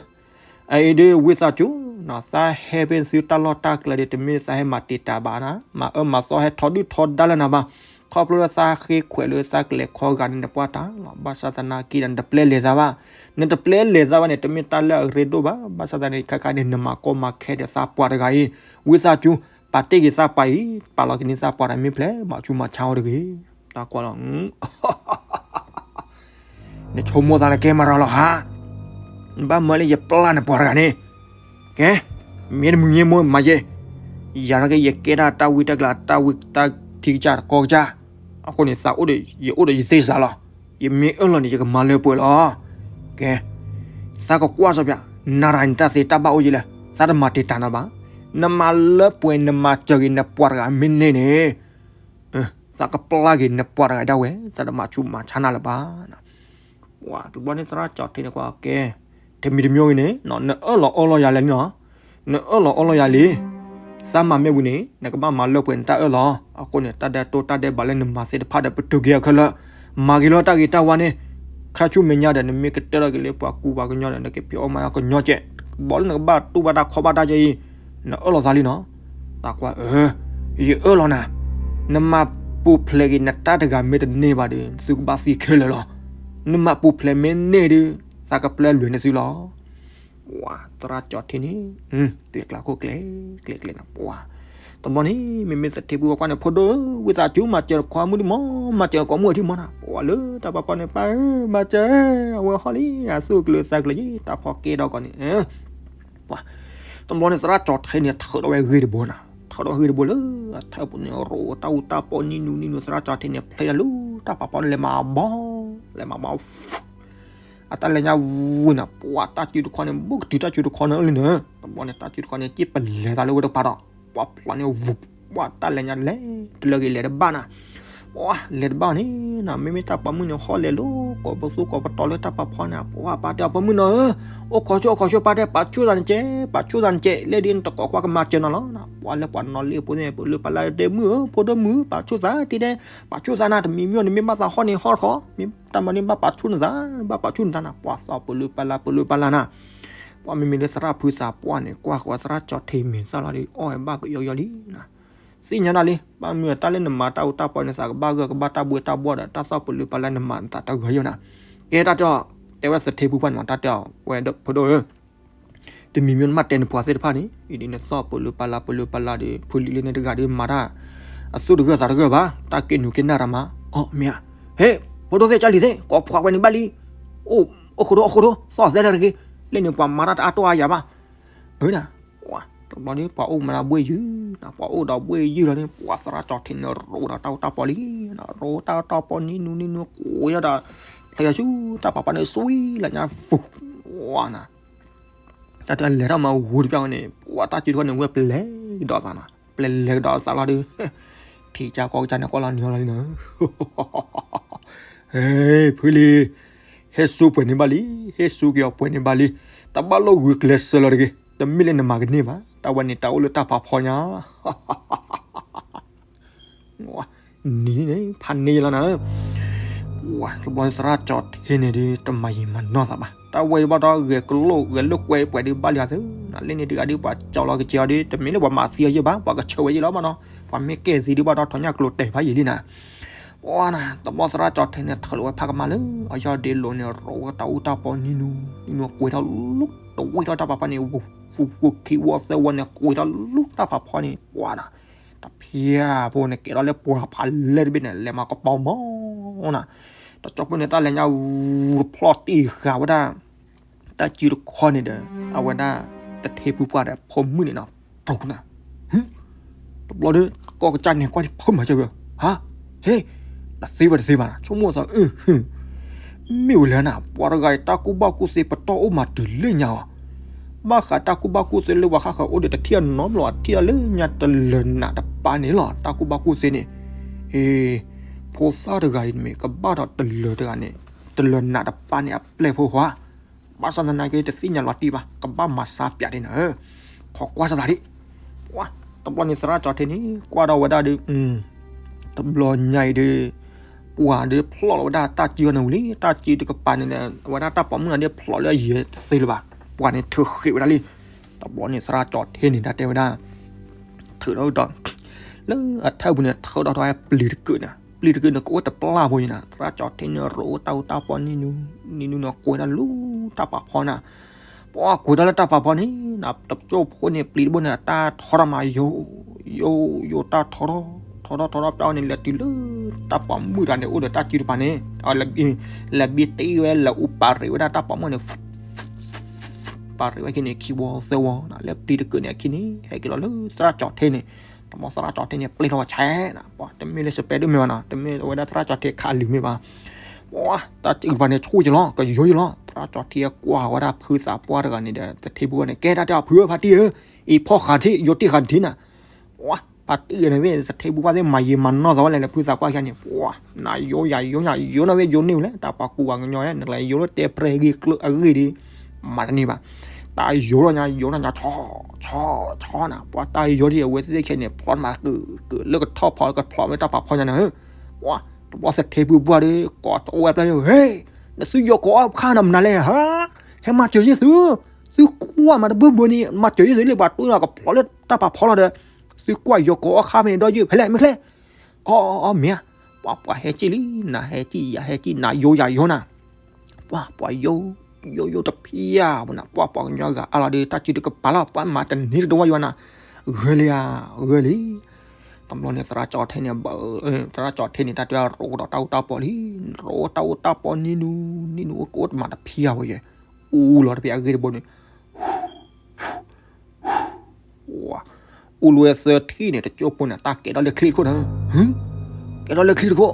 အအံၤဒုးဝံသးစူၤနီၤ, သးဟဲဖဲသုတၢ်လီၢ်တၢ်ကျဲဒုး တမ့ၢ်သးဟဲမၤတံာ်တာ်ဘၣ်နၤ, မၤအၢမၤသီဟဲထီဒုၣ်ထီဒါလၢနၤဘၣ်, ခီဖျိလၢသးဃ့ခွဲးလၢသးကလဲၤခီဂာ်န့ၣ် နပှၢ်တၢ်လီၤ, ဘၣ်ဆၣ်သနာ်က့ဒီး နတပျဲလဲၤသးဘၣ်, နတပျဲလဲၤသးဘၣ်န့ၣ် တမ့ၢ်တၢ်လၢအရ့ဒိၣ်ဘၣ်, ဘၣ်ဆၣ်သနာ်က့ ခဲခါန့ၣ် နမၤကီမၤခဲဒီးသးပှၢ်တဂၤအံၤ, ဝံသးစူၤ ပာ်တ့ၢ်က့ၤသးပှၢ်အံၤ, ပာ်လီၤက့ၤန့ၢ်သးပှၢ်တၢ်မ့ၢ်ဖျဲး မၤဆူးမၤဆါအီၤတဂ့ၤ, တၢ်ကွၢ်လီၤ နဆိကမိၣ်သးနကဲမၤရၤလီၤဟါ, နဘၣ်မၢလၢယပျၢ်နပှၤတဂၤန့ၣ်, ကဲ, မ့ၢ်တမုာ်မ့ၢ်မိၢ်မၤယဲ, ယၤထီၣ်က့ၤယကဲဒၣ်တၢ်ဝံတၢ်ကျး တၢ်ဝံတၢ်ထံကစၢ်တကီကစၢ်, အဃိန့ၣ် သးအိၣ်ဒီး ယအိၣ်ဒီးယသ့စးလီၤ, ယမ့ၢ်အၢၣ်လီၤန့ၣ် ယကမၤလၢပှဲၤလီၤ, ကဲ, သးကကွၢ်စီဖျါ, နၤတဂၤန့ၣ် တၢ်သ့တၢ်ဘၣ်အိၣ်ယဲလဲၣ်, သးတမၤတံာ်တာ်နၤဘၣ်, နမၤလၢပှဲၤ နမၤစၢၤက့ၤနပှၤတဂၤမ့ၢ်န့ၢ်န့ၣ် သးကပျၢ်က့ၤနပှၤတဂၤဒၣ်ဝဲ, သးတမၤဆူးမၤဆါနၤလၢၤဘၣ်. ပှၤတဘျီန့ၣ် သရၣ်ကၠီၤထံန့ၣ်ကွၢ်ကဲ, တမံၤတမံၤဂ့ၤန့ၣ် နအၢၣ်လီၤအီလီၤယၤလဲၣ်လံနီၤ, နအၢၣ်လီၤအီလီၤယၤလံ, သးမၤမ့ၢ်ဝံၤန့ၣ် နကဘၣ်မၤလၢပှဲၤနတၢ်အၢၣ်လီၤ, အဃိန့ၣ် တၢ်ဒဲးတိၢ်တၢ်ဒဲးဘးလၢနမၤသ့ၣ်တဖၣ်ဒီး ပတုာ်က့ၤအခဲလၢာ်, မၤက့ၤလီၤတၢ်ဂ့ၤတၢ်ဝါန့ၣ်, ခါဆူမဲာ်ညါဒီး နမ့ၢ်ကတၢၢ်ထီၣ်က့ၤလၢပှၤကူပှၤကညီဒီး နကဖံးအီၣ်မၤအီၣ်ကညီကဲး, ဘၣ်လၢနကဘၣ်တူၢ်ဘၣ်တၢ်ခီၣ်ဘၣ်တၢ်ကဲအံၤ, နအၢၣ်လီၤသးလံနီၤ, သးကွၢ်, ယအၢၣ်လီၤနၤ, နမၤပူၤဖျဲးက့ၤနတၢ်တဂၤမ့ၢ်တန့ၢ်ဘၣ်ဒီး သုကဘၣ်သံခဲလၢာ်လီၤ, နမၤပူၤဖျဲးမ့ၢ်န့ၢ်ဒီး သးကပျဲလွဲၤန့ၢ်သုလီၤ. ပှၤသရၣ်ကၠီၤထံန့ၣ်, ကျဲကျါခိၣ်ကျဲ, ကျဲကျဲနၤပှၤ, တဘျီန့ၣ် မ့မ့ၢ်သထ့ဖုပှၢ်ကွၢ်န့ၣ် ဖိဒိၣ်ဧၢ, ဝံသးစူၤမၤစၢၤကိးမုၢ်ဒံးမး, မၤစၢၤကိးမုၢ်အထံမးနၤ, ပှၤလၢတၢ်ပာ်ဖီန့ၣ် ပၢ်ဧၢ မၤစၢၤ, အဝဲဟီၣ်လံ သူၣ်ကလုာ်သးကလုာ်ယံၤ တၢ်ဖီကဲထီၣ်ကီးန့ၣ် ပှၤ, တဘျီန့ၣ် သရၣ်ကၠီၤထံန့ၣ် ထုးထီၣ်ဝဲဂ့ၢ်တဘိနၤ, ထုးထီၣ်ဂ့ၢ်တဘိလၢ အထၢၣ်ပူၤန့ၣ် ရိးတၢ်အူတၢ်ပီနံၤနူနံၤနူ သရၣ်ကၠီၤထံန့ၣ် ဖျဲးတၢ်လၢတၢ်ပာ်ဖီန့ၣ် လဲၤမၤဘီ, လဲၤမၤဘီ အတၢ်လဲၤညါဝံၤနၤ ပှၤတၢ်စုတခီန့ၣ် ဘူးကတုၤတၢ်စုတခီန့ၣ်လံန့ၣ်, တဘျီန့ၣ် တၢ်စုတခီန့ၣ် က့ပလဲၤသးလၢဝဲတကပၤဒီး ပှၤဖျိးန့ၣ်ဝူ, ပှၤတၢ်လဲၤညါလဲၤ တလၢက့ၤလဲၤတဘၣ်နၤ, ပှၤလဲၤတဘၣ်န့ၣ်နီၤ, မ့မ့ၢ်တၢ်ပိာ်မုၣ်န့ၣ် ဟီၣ်လဲၤလိၤကိးပသူကိးပတီၤလၢတၢ်ပာ်ဖီန့ၣ်, ပှၤပာ်တဲအီၤ ပိာ်မုၣ်နီၤဧၢ, အိၣ်ခိးဆိ အိၣ်ခိးဆိ ပာ်တဲ ပာ်ဆူၣ်သးန့ၣ်ကဲ, ပာ်ဆူၣ်သးန့ၣ်ကဲ, လဲၣ်ဒ်နတကိးကွၢ်ကမၤစၢၤနီၤလီၤ. ပှၤလၢပှၤနီၣ်လ့ၣ်ဖိသ့ၣ် ပလုၢ်ပလၢ်တဲ မုၣ်ဧၢ ဖိဒိၣ်မုၣ် ပာ်ဆူၣ်သးတ့ၢ်ဒဲး, ပာ်ဆူၣ်သးနၤ တမံၤမံၤန့ၣ် မ့ၢ်ဘၣ်သးဟီၣ်န့ၣ်ဟီၣ်တခီ, မ့ၢ်တၢ်မၤန့ၣ် ဘၣ်ပာ်ဆူၣ်နသး, ဘၣ်ပာ်ဆူၣ်နသးနၤ, ပှၤသီၣ်ပလုၢ်ပလၢ် ပလုၢ်ပလၢ်နၤ. ပှၤမ့မ့ၢ်လၢသရၣ်ဖုသးပှၢ်န့ၣ် ကွၢ်ဃီၤသရၣ်ကၠီၤထ့မဲာ်သၣ်လီၤဒီး အီၣ်ဝဲဘၣ်ကယီယီလံနၤ. သ့ၣ်ညါဒၣ်လံ ဘၣ်မနုၤတၢ်လၢနမၤတၢ်အူတၢ်ပီန့ၣ် သးကဘၣ်ဂၢၢ်ကဘၣ်တၢ်ဘှ့တၢ်ဘှီၣ်ဒီး တၢ်သီၣ်ပလုၢ်ပလၢ်နမၤနသးတဂၢၢ်ယီၤနၤ. ကဲတၢ်တဲအီၤ, တဲဝဲဒၣ်သထ့ဖုပှၢ်န့ၣ်မး တၢ်တဲအီၤဝဲ ဖိဒိၣ်ဧၢ, တမံၤမံၤနမ့ၢ်တဲနပှၤသ့ၣ်တဖၣ်န့ၣ် အံၤဒ်နသီၣ်ပလုၢ်ပလၢ် ပလုၢ်ပလၢ်ဒီး ဖုလံၤလၢန့ၣ်တဂၤဒီး မၤတၢ်အသူၣ်တဂၢၢ်သးတဂၢၢ်ဘၣ်, တၢ်ကဲနူၤကဲနၢ်တၢ်မၤ, အီၣ်မ့ၢ်ဧါ, ဟ့ၣ်, ဖိဒိၣ်သ့ၣ်ကၢ်လံၤသ့ၣ် ကိးဖှိးဝဲန့ၣ်ဘၣ်လံ, အိၣ်ခိးဒိ အိၣ်ခိးဒိ သီၣ်သဲလၢတဂ့ၤ, လၢန့ၣ်ပှၤမၤတၢ်တအါတီၢ်အါယၤဘၣ်, အၢနၤ တဘျီဒီး ပှၤအိၣ်မၤတၢ်ဘှ့ယုၢ်နၤ, ပှၤအိၣ်ဒီးဘှ့ယုၢ်လီၤန့ၣ် ပှၤသရၣ်ကၠီၤထ့န့ၣ်ရိးဒီးတၢ်အူတၢ်ပီလံ, ရိးတၢ်အူတၢ်ပီနံၤနူၤနံၤနူၤ ကွံာ်ထီၣ်ဒီး ဖျဲးလီၤဆူတၢ်ပာ်ဖီန့ၣ် စွံလီၤညါ ဖူးဝါနၤ. တၢ်တလဲၤထီၣ်မၤဝူၤတပျၢ်ဝဲန့ၣ် ပှၤတၢ်စုတခီန့ၣ် ဝဲပလဲၤကဒီးသးနၤ, ပလဲၤလဲၤကဒီးသးလီၤဒီး ဖံးကၢ်ကီကစၢ်န့ၣ် ကွၢ်လီၤနံၤလီၤလံနၤ ဟ့ၣ် ဖုလံၤ, ဟ့ၣ်စူပှဲၤန့ၢ်ဘၣ်လံ, ဟ့ၣ်စူက့ၤအီၤပှဲၤန့ၢ်ဘၣ်လံ, တဘၣ်လိၣ်ဂုာ်ကျဲးစၢးလီၤတဂ့ၤ, တမ့ၢ်လၢနမၤကန့ၢ်ဘၣ်, တၢ်ဝဲန့ၣ်တၢ်အိၣ်လၢတၢ်ဖးဖီညါ နံၤန့ၣ် ဖးန့ၢ်လီၤနၤ, ဝဲတဘျီသရၣ်ကၠီၤထ့န့ၣ်ဒီး တမၤယံာ်မၤနီၢ်သးဘၣ်, တၢ်ဝဲဘၣ်ဒီးဂဲၤကလိၣ်ဂဲၤလိာ်ကွဲပှဲၤဒီးဘၣ်လံသ့, လၢန့ၣ်တဂၤဒီးပှၤကၠီလီၤကစ့အီၤဒီး တမ့ၢ်လၢပှၤမၤသံအီၤယဲၢ်ဘၣ်, ပှၤကဆၢဝဲယဲၢ်လီၤမးနီၤ, ပှၤမ့ၢ်ကဲသံဒံးဘၣ်ဒီးထီၣ်ညၣ်ကျိၤတဲာ်ဖးယံာ်လံနၤ ပှၤနၤ တဘျီသရၣ်ကၠီၤထ့န့ၣ် ထုးလီၤဝဲဖးကမၣ်လၢ အယီၢ်ဒ့လိၤန့ၣ် ရိးဝဲတၢ်အူတၢ်ပီနံၤနူၤ နံၤနူၤကွံာ်ထီၣ်လူၤ တဝံၣ်ထီၣ်တၢ်ဖးဖီန့ၣ် ဝူၤ ဝူၤ ဝူၤ ခံဝီသၢဝီန့ၣ် ကွံာ်ထီၣ်လူၤတၢ်ဖးဖီန့ၣ် ပှၤနၤ တဖၠၣ်ဖိန့ၣ် ကဲထီၣ်လၢပှၤဖးလဲၢ်တဘ့ၣ်န့ၣ် လဲၤမၤကပီၤမီၤနၤ တကၠီဖိန့ၣ် တၢ်လဲၤညါဝူၤတဖျီၣ်တံၢ်ဃာ်ဝဲဒၣ် တၢ်စုတခီန့ၣ်ဒီး အဝဲဒၣ် တထ့ဖုပှၢ်ဒီးဖိမုၣ်န့ၣ်နီၤ ပူၤနၤ တဘျီဒီး ကီၢ်ကစၢ်န့ၣ်ကွၢ်န့ၣ် ဖုမၤစၢၤဝဲ ဟါ ဟ့ တသ့ဘၣ်တသ့ဘၣ် ဆိကမိၣ်သး မ့ၢ်ဝဲလဲၣ်နၤ ပှၤတဂၤအံၤ တၢ်ကူၣ်ဘၣ်ကူၣ်သ့ပတီၢ်အိၣ်မးတုၤလၢညါအီၤ ဘၣ်ဃးတၢ်ကူၣ်ဘၣ်ကူၣ်သ့လၢပှၤဃၣ်ဃၢၤအိၣ်ဒီးတထံၣ်အနီတဘျီ အထံၣ်အီၤလၢညါတလၢၤနးတပၤန့ၣ်လီၤ တၢ်ကူၣ်ဘၣ်ကူၣ်သ့န့ၣ် အ့ ဖိသၣ်တဂၤအံၤမ့ၢ်ကဘၣ်ဒီးတလၢၤတဂၤန့ၣ် တလၢၤနးတပၤန့ၣ်အပျဲၢ်ဖိခွါ ဘၣ်ဆၣ်သနာ်က့ တသ့ၣ်ညါလီၤတံၢ်ဘၣ် ကဘၣ်မၤစၢ်ပၠးဒ်နၤဧၢ, ခိးကွၢ်စၢ်ဘၣ်ဒံး, ပှၤ တဘျီန့ၣ်သရၣ်ကၠီၤထ့န့ၣ် ကွၢ်ဒီးဝဲဒၣ်ဒီး တဘျီညါအံၤဒီး ပှၤဒီးဖျီၣ်လီၤဝဲဒၣ်တၢ်စုန့ၣ်ဝံၤလံ တၢ်စုတကပၤန့ၣ်ဒီး အဝဲဒၣ်တၢ်ပိာ်မုၣ်န့ၣ်ဒီးဖျီၣ်လၢအယံၤတသ့လၢၤဘၣ်, ပှၤန့ၣ်ထုးဃ့ဝဲဒၣ်လံ, တဘျီန့ၣ်သရၣ်ကၠီၤထ့န့ၣ် တၢ်တဲဝဲဒၣ် ထုးထီၣ်ဒီး လၢအထၢၣ်ပူၤန့ၣ် ထုးထီၣ်ထီၣ်ဝဲပျံၤတကုာ်န့ၣ်, ပျံၤတကုာ်န့ၣ် ကအိၣ်တပျၢ်ဖိအံၤနၤ, သရၣ်ကၠီၤထ့န့ၣ် ရိးတၢ်အူတၢ်ပီနံၤနူၤ, နံၤနူၤန့ၣ် ကွံာ်တၢ်လူၤတၢ်ပာ်ဖီနၤ, ပှၤကွံာ်တၢ်လၢတၢ်ပာ်ဖီန့ၣ်နၤ, တကၠိဖိန့ၣ် ပျံၤတဘိန့ၣ် တၢ်ထီထီၣ်မးယိာ်, ယိာ်ယိာ်တၢ်ထီထီၣ်, ထီထီၣ်ထီထီၣ်ပျၢ်န့ၣ် လဲၤတုၤလၢတၢ်ပိာ်မုၣ်တဂၤန့ၣ် အိၣ်ဒီးတၢ်စုတပၤန့ၣ်, လဲၤဘံတ့ဝဲ လဲၤအူပာ်ရံးဝဲဒၣ်တၢ်ပိာ်မုၣ်န့ၣ် ပာ်ရံးဝဲခံန့ၣ် ခံဝီသၢဝီနၤ, လၢပျံၤတကုာ်န့ၣ်အခံန့ၣ် ဟဲက့ၤလီၤလၢသရၣ်ကၠီၤထ့န့ၣ်, တဘျီသရၣ်ကၠီၤထ့န့ၣ် ပျံၤထီၣ်ဝဲဆဲးနၤ, ပှၤတမ့ၢ်လၢစပဲဒိၣ်မ့ၢ်ဘၣ်နၤ, တမ့ၢ်ဝဲဒၣ်သရၣ်ကၠီၤထ့ခးလံာ်မ့ၢ်ဘၣ်, ပှၤတၢ်စုတပၤန့ၣ် ဆိက့ၤလီၤ ကယိာ်ယိာ်လီၤ, သရၣ်ကၠီၤထ့ကွၢ်ဝဲဒၣ်ဖုသးပှၢ်တဂၤန့ၣ်ဒီး သထ့ဖုပှၢ်န့ၣ် ကဲတၢ်တဲအီၤ ဖုဧၢ ဖါတံၢ်ဧၢ, အံၤဖီၣ်ဃာ်ထံး ယိာ်တ့ၢ်ဃာ်ထံးနၤ ပှၤ ဖါတံၢ်န့ၣ်သ့ၣ် သထ့ဖုပှၢ်သ့ၣ် မၤယံာ်မၤနီၢ်သးဝဲလဲၣ် လၢဖုသးပှၢ်ခံဂၤန့ၣ် ပှၤ နၤယိာ်ယၤယိာ်နၤ ယိာ်နီၢ်သ့ၣ်ယိာ်န့ၢ်ဝဲလဲၣ် တၢ်ပှၤကူပှၤကညီ နကလဲၤယိာ်လၢတဲပြဲၤဂ့ၤကျၢၤအဂ့ၢ်ဒီး မၤတန့ၢ်ဘၣ်, တၢ်ယိာ်ထီၣ်ညါ ယိာ်ထီၣ်ညါ ဆီ ဆီ ဆီနၤ ပှၤတၢ်ယိာ်ထံၣ်အဝဲသ့ၣ်ခဲန့ၣ် ဖျီမၤကုာ်ကုာ် လၢကထီၣ်ဖီကဖျီမ့ၢ်တၢ်ပှၤဖီညါန့ၣ် ပှၤ တဘျီသထ့ဖုပှၢ်ဒီး ကိးတအိၣ်ဝဲဖျါ ဟ့ၣ် နသုယိာ်ကိးအီၣ်ခါနၤမနုၤလဲၣ် ဟါ ဟဲမၤစၢၤယဲၢ်သု သုကွၢ်မးတဘၢဘၢန့ၣ် မၤစၢၤယဲၢ်သုလၢ ပှၤတိၢ်လီၤကဖျီလၢတၢ်ပာ်ဖီလီၤဒီး သုကွၢ်ယိာ်ကိးအီၣ်ခါဖဲန့ၣ်ဒီးယုၢ် ဖဲလဲၣ် မ့ၢ်ချ့ အီ အီ အီ မ့ၢ်ဧါ ပှၤ ပှၤဟဲက့ၢ်လံ နၤဟဲက့ၢ် ယၤဟဲက့ၢ် နၤယိာ်ယၤယိာ်နၤ ပှၤ ပှၤယိာ် ယိာ်ယိာ်တဖျၢၣ်ဖိနၤ ပှၤ ပှၤကညီဂၤအါလီၤဒီး တၢ်စုတကပၤလီၤ ပှၤမၤတန့ၢ်တဝီယွၤနၤ ဂၢၢ်လံဧါ ဂၢၢ်လံ တဘျီန့ၣ် သရၣ်ကၠီၤထ့န့ၣ် ဘၣ် သရၣ်ကၠီၤထ့န့ၣ် တၢ်တဲရိးဒီးတၢ်အူတၢ်ပီလံ ရိးတၢ်အူတၢ်ပီနံၤနူၤ နံၤနူၤ ကအိၣ်တမးတဖျၢၣ်ဖိယဲၢ် အူလီၤတဖျၢၣ်အဂ့ၢ်တဘိန့ၣ် အူလီၤဝဲသၢထံၣ်န့ၣ် တကၠိဖိန့ၣ် တၢ်ကဲထီၣ်လၢချံတခိၣ်နၤ ဟ့ ကဲထီၣ်လၢချံတခိၣ် ပှ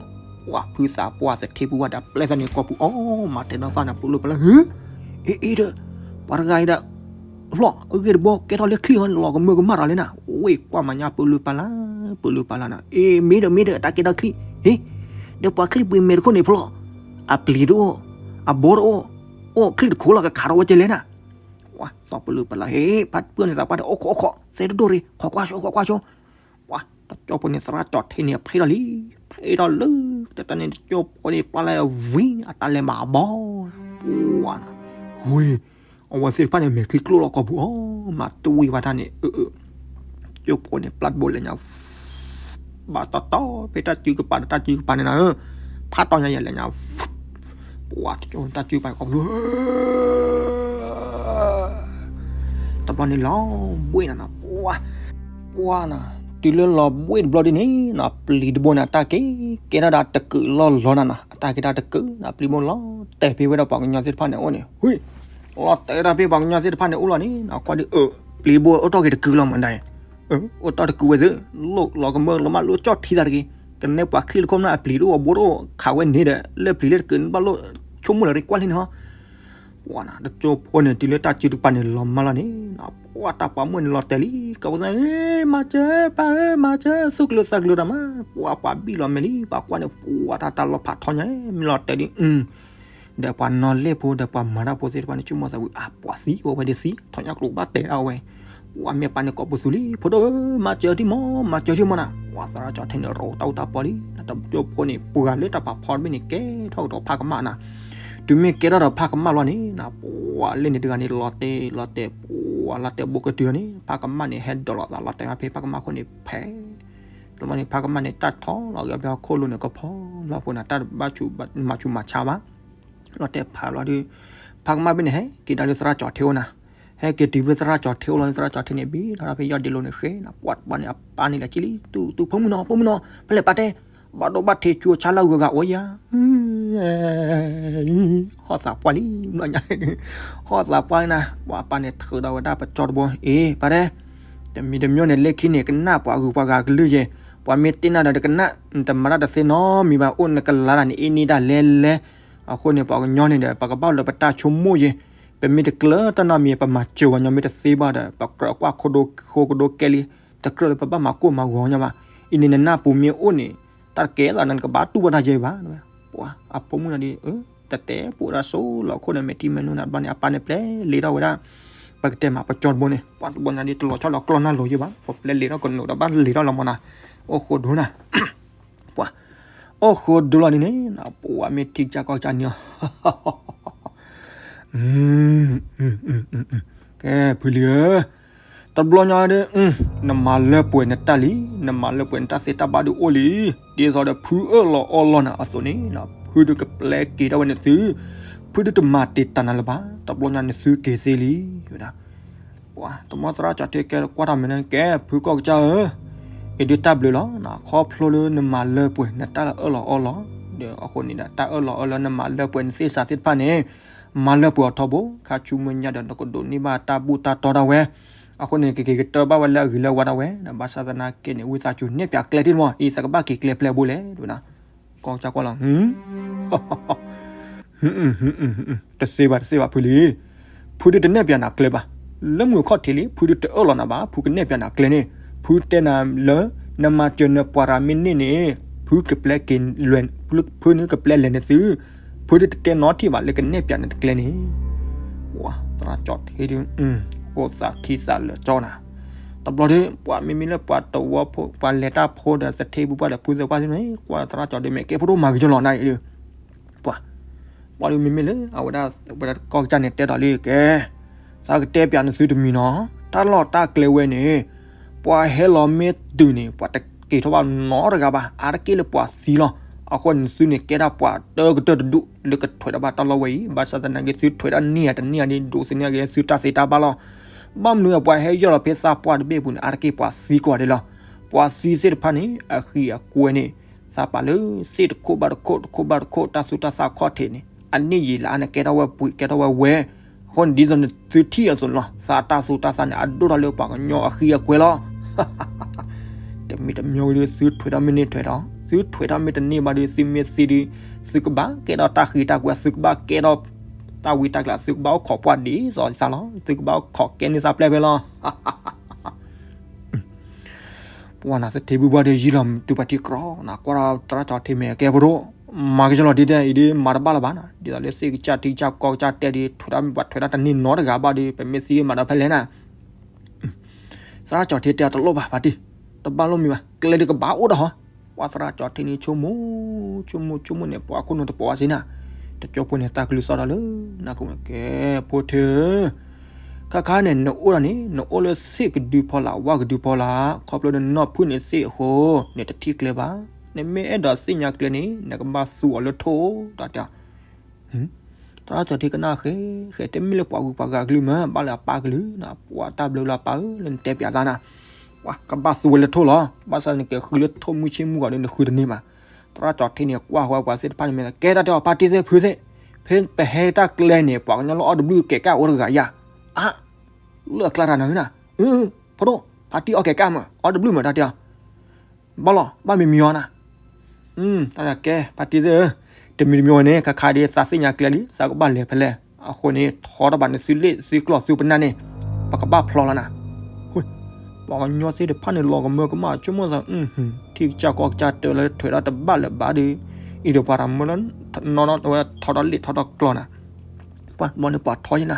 ၤဖုသးပှၢ်သထ့ဖုပှၢ်ဒီး ပျဲသးန့ၣ်ကိာ်ပူၤ အီ မၤတဲနီၢ်သၣ်န့ၣ် ပလူၢ်ပလၢ် ဟ့ အ့ၣ်အ့ၣ်ဒီး ပှၤတဂၤအံၤဒီး ဖျီၣ်အဂ့ၢ်တဘိ ကဲထီၣ်လၢချံအီၤ လီၤကမၢကမၣ်ဒီးလံနၤ ဝ့ၢ်ကွၢ်မၤညါ ပလူၢ်ပလၢ် ပလူၢ်ပလၢ်နၤ အ့ၣ် မ့ၢ်ဒီး မ့ၢ်ဒီး တၢ်ကဲထီၣ်ချံ ဟ့ၣ်, ဒီးပှၤချံပှ့ၤမဲာ်တခိၣ်န့ၣ်ဖျီ, အပျံၤတအိၣ်, အဘိတအိၣ်, အိၣ်ချံတခိၣ်လီၤ ကခးထီၣ်ဝဲကဲလဲၣ်နၤ. ပှၤသီပလူၢ်ပလၢ် ဟ့ၣ် ဖးပၢၢ်န့ၣ်သးပှၢ်ဒီး အိၣ်ခိးအိၣ်ခိး သဲတဒိၣ်ရ့ ခိးကွၢ်ဆိ ခိးကွၢ်ဆိ. ပှၤတကၠိဖိန့ၣ် သရၣ်ကၠီၤထ့န့ၣ် ဖျ့ထီၣ်လံ, ဖျ့ထီၣ်လၢ တၢ်န့ၣ်တကၠိဖိန့ၣ် ပျၢ်လၢဝံၤ အတၢ်လဲၤမၤဘီ, ပှၤနၤ, ဝံၤ အဝဲသ့ၣ်တဖၣ်န့ၣ် မဲာ်ချံကျိၣ်လီၤကိာ်ပူၤအီၤ မၤတဝံၤဘၣ်တၢ်န့ၣ်, ကၠိဖိန့ၣ် ပျၢ်တဘိလဲၤညါ ဘၣ်တီတီ ဖဲတၢ်စုကပၤဒီးတၢ်စုကပၤန့ၣ်နၤ, ဖးတီညါယဲလဲၤညါ, ပှၤတကၠိတၢ်စုကပၤကိာ်ပူၤ တဘျီန့ၣ်လီၤဘှ့ၣ်နၤနၤ, ပှၤ, ပှၤနၤ, တုၤလၢလီၤဘှ့ၣ်တဘျီဒ်န့ၣ်နၤ ပျံၤတဘိန့ၣ် အတၢ်က့ၤကဲထီၣ်ဒၣ်တကုာ်လီၤလီၤနၤနၤ, အတၢ်က့ၤတၢ်တကုာ်နၤ ပျံၤတဘိလီၤတဲာ်ဖဲဝဲဒၣ်ပှၤကညီသ့ၣ်တဖၣ်န့ၣ်အိၣ်န့ၣ်, ဝံၤ, လီၤတဲာ်ဒၣ်ဖဲပှၤကညီသ့ၣ်တဖၣ်န့ၣ်အိၣ်လီၤန့ၣ်နၤ ကွၢ်ဒ်အၢ, ပျံၤတဘိအိၣ်တ့ၢ်က့ၤတကုာ်လီၤမးဒၣ်, အိၣ်တ့ၢ်တကုာ်ဝဲသ့ၣ်, လီၤကမၢလီၤမး လီၤကၠီၣ်ထံသးတဂ့ၤ, ကနဲပှၤချံတခိၣ်မး အပျံၤတအိၣ်အဘိတအိၣ် ခးဝဲန့ၣ်ဒီး လၢပျံၤလၢတကုာ်န့ၣ် ဘၣ်လိၣ်ဆိကမိၣ်လၢၤ ကွၢ်လံန့ၣ်ဟီ ပှၤနၤ တကၠိဖိန့ၣ် တုၤလၢတၢ်စုတကပၤန့ၣ် လီၤမၢ်လီၤန့ၣ်နၤ, ပှၤတၢ်ပှၤမိၢ်န့ၣ်လီၤတဲာ်လံ, ကဝဲသးဧၢ, မၤစၢၤပၢ်ဧၢ, မၤစၢၤ, သူၣ်ကလုာ်သးကလုာ်တၢ်မး, ပှၤပှၤဘံၣ်လီၤမဲာ်လံ, ပှၤကွၢ်န့ၣ် ပှၤတၢ်တၢ်လီၤဖးထီညါ, မ့ၢ်လီၤတဲာ်ဒ်, ဒီးပှၤနီၣ်လဲၢ်ဖိဒီးပှၤမၤတၢ်ဖိသ့ၣ်တဖၣ်န့ၣ် ဆိကမိၣ်သးဝံၤ အါ ပှၤသံ အဝဲဒၣ်သံ ထီၣ်ညါကျိၤဘၣ်တဲာ်ဒၣ်ဝဲ, ပှၤမ့ၢ်ပာ်န့ၣ်ကိးပသူလံ, ဖိဒိၣ်ဧၢ, မၤစၢၤထံမး, မၤစၢၤထံမးနၤ, ပှၤသရၣ်ကၠီၤထ့န့ၣ် ရိးတၢ်အူတၢ်ပီလံ, တကၠိဖိန့ၣ် ပှၤလၢတၢ်ပာ်ဖီတဘ့ၣ်န့ၣ် ကဲထီၣ်ကဒီးဖးကမၣ်နၤ, တုၤမ့ၢ်ကဲထီၣ်ဒီးဖးကမၣ်လီၤန့ၣ်နၤ, ပှၤလၢန့ၣ်တဂၤန့ၣ် လီၤတဲာ်လီၤတဲာ် ပှၤလီၤတဲာ်ဘိကတုၤလီၤန့ၣ် ဖးကမၣ်န့ၣ် ဟဲဒိးလိာ်သးလီၤတဲာ်ဖဲဖးကမၣ်ခိၣ်န့ၣ်ဖဲ တဘျီန့ၣ် ဖးကမၣ်န့ၣ် တၢ်ထီၣ်လီၤဂ့ၤဖဲဟီၣ်ခိၣ်လိၤန့ၣ် ကဖီလီၤဖိနၤ တၢ်တဘၣ်ဆူးမၤဆူးမၤဆါဘၣ်, လီၤတဲာ်ဖးလီၤဒီး ဖးကမၣ်ဖဲန့ၣ် ဟဲက့ၤဒၣ်လၢသရၣ်ကၠီၤထ့အိၣ်နၤ, ဟဲက့ၤတုၤဖဲသရၣ်ကၠီၤထ့အိၣ်လီၤန့ၣ် သရၣ်ကၠီၤထ့န့ၣ် ဘံၣ်ထီၣ်ဒၣ်ဖဲယီၢ်ဒ့လိၤန့ၣ်ဃဲနၤ, ပှၤတဘျီန့ၣ် အပၢ်န့ၣ်လဲၤက့ၤလံ သူၣ်သူၣ် ဖိမုၣ်နီၤ ဖိမုၣ်နီၤ ဖဲလဲၣ်ပာ်တဲ ဘၣ်ဒိဘၣ်ထံး ကၠိဆါလၢဂုၤဂၤအိၣ်ယၤ, ဟီၣ်သးပှၢ်လံ ဘျီညါ, ဟီၣ်သးပှၢ်နၤ, ပှၤပၢ်န့ၣ်ထုးဒီးဝဲဒၣ်ပကၠီတဘိ, အ့ ပၢ်တဲ, တမံၤတမံၤန့ၣ် လၢခံန့ၣ် ကနၣ်ပှၤဂုၤပှၤဂၤကလုၢ်ယဲၢ်, ပှၤမ့ၢ်တ့ၢ်နၤဒီးတကနၣ်, နတမၤတၢ်တသ့နီတမံၤဘၣ်, အိၣ်နကလၤတၢ်န့ၣ် အ့ၣ်နံၣ်ဒၣ်လဲလဲ, အဃိန့ၣ် ပှၤကညီန့ၣ်ဒီး ပကဘၣ်လၢပတၢ်ဆိကမိၣ်ယဲၢ်, ပမ့ၢ်တကျၢၤတၢ်နီတမံၤ ပမၤစၢၤပှၤကညီမ့ၢ်တသ့ဘၣ်ဒီး ပကြၢးကွၢ်ခိၣ်ဒိၣ်ဃိကဒိၣ်ကဲလံ, တကြၢးလၢပဘၣ်မၤကိၢ်မၤဂီၤညါဘၣ်, အံၤန့ၣ်နနၢ်ပူၤမ့ၢ်အိၣ်န့ၣ် တၢ်တကဲသးနကဘၣ်တူၢ်ဘၣ်တၢ်ယဲၢ်ဘၣ်, ပှၤအဖိမုၣ်နၤဒီး တတဲပိာ်တၢ်ဆိလီၤခိၣ်ဒီး မဲာ်ထံမဲာ်နိနၤ တဘျီန့ၣ် အပၢ်န့ၣ်ပျဲလ့ထီၣ်ဝဲဒၣ်, ပကတဲမးပကၠီတဘိန့ၣ် ပှၤတဘျီညါဒီး တလီၤဆီလီၤကျီၢ်နၢ်လိၤယဲၢ်ဘၣ်, ပပျဲလ့ထီၣ်ကနိးဒီးဘၣ်လ့ထီၣ်လီၤမးနၤ, အိၣ်ဃိဒိနၤ, ပှၤ, အိၣ်ဃိဒိလီၤန့ၣ်န့ၣ် ပှၤမ့ၢ်ထံကစၢ်ကီၢ်ကစၢ်န့ၣ် ကဲ ဖုလံၤဧၢ, တဘျီညါဒီး နမၤလၢပှဲၤနတၢ်လံ, နမၤလၢပှဲၤနတၢ်သ့တၢ်ဘၣ်ဒုးအိၣ်လံ, ဒ်သိးဒီးဖုအၢၣ်လီၤအီလီၤနၤအသိးန့ၣ်, ဖုဒုးကပျဲက့ၤထီၣ်ဝဲနသု, ဖုဒုးတမၤတ့ၢ်တၢ်နၤလၢၤဘၣ်, တဘျီညါနသုက့ၤသ့လံ, ဝဲဒၣ် ပှၤတမီသရၣ်ကၠီၤထ့ကဲကွၢ်ထီၣ်မဲာ်န့ၣ် ကဲ ဖုကီၢ်ကစၢ်ဧၢ, အံၤဒုးတၢ်ဘျုးလီၤ, ခီဖျိလၢနမၤလၢပှဲၤနတၢ်လၢအၢၣ်လီၤအီလီၤ, ဒီးအဃိန့ၣ်ဒီး တၢ်အၢၣ်လီၤအီလီၤလၢနမၤလၢပှဲၤနသ့စးသ့ၣ်တဖၣ်န့ၣ်, မၤလၢပှဲၤအီၤထီဘိ, ခါဆူမဲာ်ညါဒီး နကဒိးန့ၢ်ဘၣ်တၢ်ဘူၣ်တၢ်တီဒၣ်ဝဲ, အဃိန့ၣ် ကက့ၤကတၢၢ်ဘၣ်ဝဲလၢအဂ့ၤလၢအဝါဒၣ်ဝဲ, ဘၣ်ဆၣ်သနာ်က့န့ၣ် ဝံသးစူၤနဲၣ်ပၠးကျဲတ့ၢ်မး, အံၤသးကဘၣ်က့ၤကျဲပျဲဘိလဲၣ်, ဝဲဒၣ် ကီၢ်ကစၢ်ကွၢ်လီၤ, တသ့ဘၣ် တသ့ဘၣ်ဖုလံၤ, ဖုဒုးတနဲၣ်ပၠးနၤကျဲဘၣ်, လၢမုၢ်ခီၣ်ထံးလံ ဖုဒုးတအၢၣ်လီၤနၤဘၣ်, ဖုကနဲၣ်ပၠးနၤကျဲန့ၣ်, ဖုတဲနၤလၢ နမၤစၢၤနပှၤရၤမ့ၢ်န့ၢ်န့ၣ်, ဖုကပျဲက့ၤလဲၤ, ဖုန့ၣ်ကပျဲလဲၤနသု, ဖုဒုးတတဲနီတထံၣ်ဘၣ် လၢကနဲၣ်ပၠးနၤတကျဲန့ၣ်, ပှၤသရၣ်ကၠီၤထ့ဒုး အိၣ်သးခံသးလၢာ်ကၠီနၤ, တဘျီဒီး ပှၤမ့မ့ၢ်လၢပှၤတဝီဖိ ပှၤလဲၤတၢ်ဖိဒီးသထ့ပူၤပှၢ်ဒီးဖုသ့ၣ်ပှၢ်န့ၣ် ကွၢ်သရၣ်ကၠီၤဒုး မ့ၢ်ကဲဖိဒိၣ်မၤဂ့ၤကၠီလီၤနၤအံၤဒီး, ပှၤ, ပှၤဒုးမ့မ့ၢ်လၢအဝဲဒၣ် ဝဲဒၣ်ကီၢ်ကစၢ်န့ၣ် တဲဒီးလံကဲ, သးကတဲပၠးနသုတမံၤနီၤ, တၢ်လီၢ်တၢ်ကျဲဝဲန့ၣ်, ပှၤဟဲလီၤမ့ၢ်တုၤန့ၣ် ပှၤတက့ၤထီၣ်ဘၣ်နီတဂၤဘၣ်, အါတက့ၢ်လၢပှၤသံလီၤ, အဃိန့ၣ်သုန့ၣ်ကဲဒၣ်ပှၤတကတၢၢ်တဒူၣ် လၢကထွဲးထီၣ်ဘၣ်တၢ်လီၢ်ဝဲအံၤ, ဘၣ်ဆၣ်သနာ်က့သုထွဲးဒၣ်န့ၢ်ဧါတန့ၢ်ဧါန့ၣ် ဒိးသန့ၤက့ၤသုတၢ်သ့တၢ်ဘၣ်လီၤ, ဘၣ်မနုၤပှၤဟဲယီၢ်လီၤဖဲသးပှၢ်တဘ့ၣ်ပူၤန့ၣ် အါတက့ၢ်ပှၤသံကွၢ်ဒဲးလီၤ, ပှၤသံသ့ၣ်တဖၣ်န့ၣ် အဃံအကွဲန့ၣ် သးပာ်လၢသ့ၣ်တခိၣ်ဘၣ်တခိၣ် တခိၣ်ဘၣ်တခိၣ် တၢ်သူတၢ်သၣ်ခီၣ်ထံးန့ၣ် အန့ၢ်ယံာ်လၢအါန့ၣ်ကဲထီၣ်ဝဲပှ့ၤ ကဲထီၣ်ဝဲဝဲ, အဃိန့ၣ်ဒ်သိးနသုထံၣ်အသိးန့ၣ်လီၤ, သးတၢ်သူတၢ်သၣ်န့ၣ် အဒိၣ်ထီၣ်လၢပှၤကညီအဃံအကွဲလီၤ. တမ့ၢ်တမ့ၢ်ဒီး သုထွဲးထီၣ်မ့ၢ်န့ၢ်ထွဲးထီၣ်, သုထွဲးထီၣ်မ့ၢ်တန့ၢ်ဘၣ်ဒီး သုမ့ၢ်သံဒီး သုကဘၣ်ကဲထီၣ်တၢ်ဃံတၢ်ကွဲ, သုကဘၣ်ကဲထီၣ်တၢ်ဝံတၢ်ကျၢၤ, သုကဘၣ်အိၣ်ခိးပှၢ်ဒ်သိးသးလီၤ, သုကဘၣ်အိၣ်ခိးကဲန့ၢ်သးပျဲၢ်ဖဲလီၤ. ပှၤနၤသထ့ဘုဘၣ်ဒီးယံာ်လီၤတုၤပှၤထံကြီနၤ ကွၢ်ဒီးသရၣ်ကၠီၤထ့မဲာ်ကဲဖိဒိၣ်, မၤကစၢ်လီၤဒ်တဲအံၤဒ်မၤတဘၣ်လၢၤဘၣ်နၤ ဒ်သိးလၢသ့ၣ်ကစၢ်ထံကစၢ်ကီၢ်ကစၢ်တဲဒ် ထွဲဒၣ်မ့ၢ်ပှၤထွဲဒၣ်တန့ၢ်နီတဂၤဘၣ်ဒီး ပမ့ၢ်သံမၤဒီးဖဲလဲၣ်နၤ သရၣ်ကၠီၤထ့တဲအီၤတလိၣ်ဘၣ် ဖါတံၢ်, တဘၣ်လိၣ်မံၤဘၣ် ကျဲဒ်ကဘၣ်အိၣ်ဒီးဟီ, ပှၤသရၣ်ကၠီၤထ့န့ၣ်ဆိကမိၣ်, ဆိကမိၣ် ဆိကမိၣ်န့ၣ် ပှၤခိၣ်နူာ်တပိာ်ဝဲစ့နၤ, တကၠိဖိန့ၣ် သးကလုၢ်သီၣ်ဒီးလၢ နၢ်ကဝဲကဲ ဖိထ့ဧၢ, ခါခါန့ၣ် နအိၣ်ဒီးန့ၣ် နအိၣ်လၢသ့ၣ်ကဒုဖီလာ် ဝၣ်ကဒုဖီလာ်, ခီဖျိနနီၢ်ဖုၣ်န့ၢ်သ့ၣ်အဃိ, နတထံၣ်ကျဲဘၣ်, နမ့ၢ်အဲၣ်ဒိးသ့ၣ်ညါကျဲန့ၣ် နကဘၣ်သူအီၤလၢထိၣ်, တၢ်တဲ သရၣ်ကၠီၤထ့ကနၣ်ဃဲ, ဃဲ တမ့ၢ်လၢပှၤဂုၤပှၤဂၤကလုၢ်မး ဘၣ်လၢအပၢ်ကလုၢ်နၤ, ပှၤတၢ်ဘျုးလၢအပၢ်ဧၢ လၢနတဲပၠးသးနၤ, ပှၤကဘၣ်သူဝဲလၢထိၣ်လီၤ, ဘၣ်ဆၣ်နကဃုလၢထိၣ်မုၢ်ဆ့ၣ်မုၢ်ဂီၤဒီးနဃုတန့ၢ်ဘၣ်, သရၣ်ကၠီၤထ့န့ၣ်ကွၢ်ဃီပှၤသ့ၣ်တဖၣ်န့ၣ်မ့ၢ် ကဲတၢ်တဲအီၤ ဖါတံၢ်သ့ၣ်ဖုသ့ၣ်, ဖဲပဟဲတၢ်ကျဲန့ၣ် ပှၤကညီလၢအီၣ်တဘျုးကဲကၣ်အိၣ်တဂၤယၤ, အါ, လၢအကျါတၢ်နၤဧၢနၤ, ဖိဒိၣ် ဖါတံၢ်အီၣ်ကဲကၣ်မး အီၣ်တဘျုးမးတၢ်တဲအီၤ ဘၣ်လီၤ ဘၣ်မံၤမံၤအီၤနၤ, တၢ်ကဲ ဖါတံၢ်သ့ၣ်ဧၢ, တမံၤတမံၤဝဲန့ၣ် ခါခါဒ်သးသ့ၣ်ညါကျဲလံ သးကဘၣ်လဲၤဖဲလဲၣ်, အဃိန့ၣ် ထီတဘၣ်န့ၣ်သုလ့ၣ်သုကျီၢ်သုပနၢ်န့ၣ်, ပကဘၣ်ဖျီလီၤနၤ, ပှၤကညီသ့ၣ်တဖၣ်န့ၣ် လီၤကမၢကမၣ်ဆိကမိၣ်သး, ထံကစၢ်ကီၢ်ကစၢ်တဲလၢထွဲဒၣ်တဘၣ်လၢၤဘၣ်ဒီး, အံၤဒီးပှၤတၢ်မၢလၢ နီၢ်နီၢ်ဝဲထီထီၣ်လ့ၣ်ထီထီၣ်ကျီၢ်နၤ, ပှၤတဘျီန့ၣ်ပှၤထီယဲနၤ,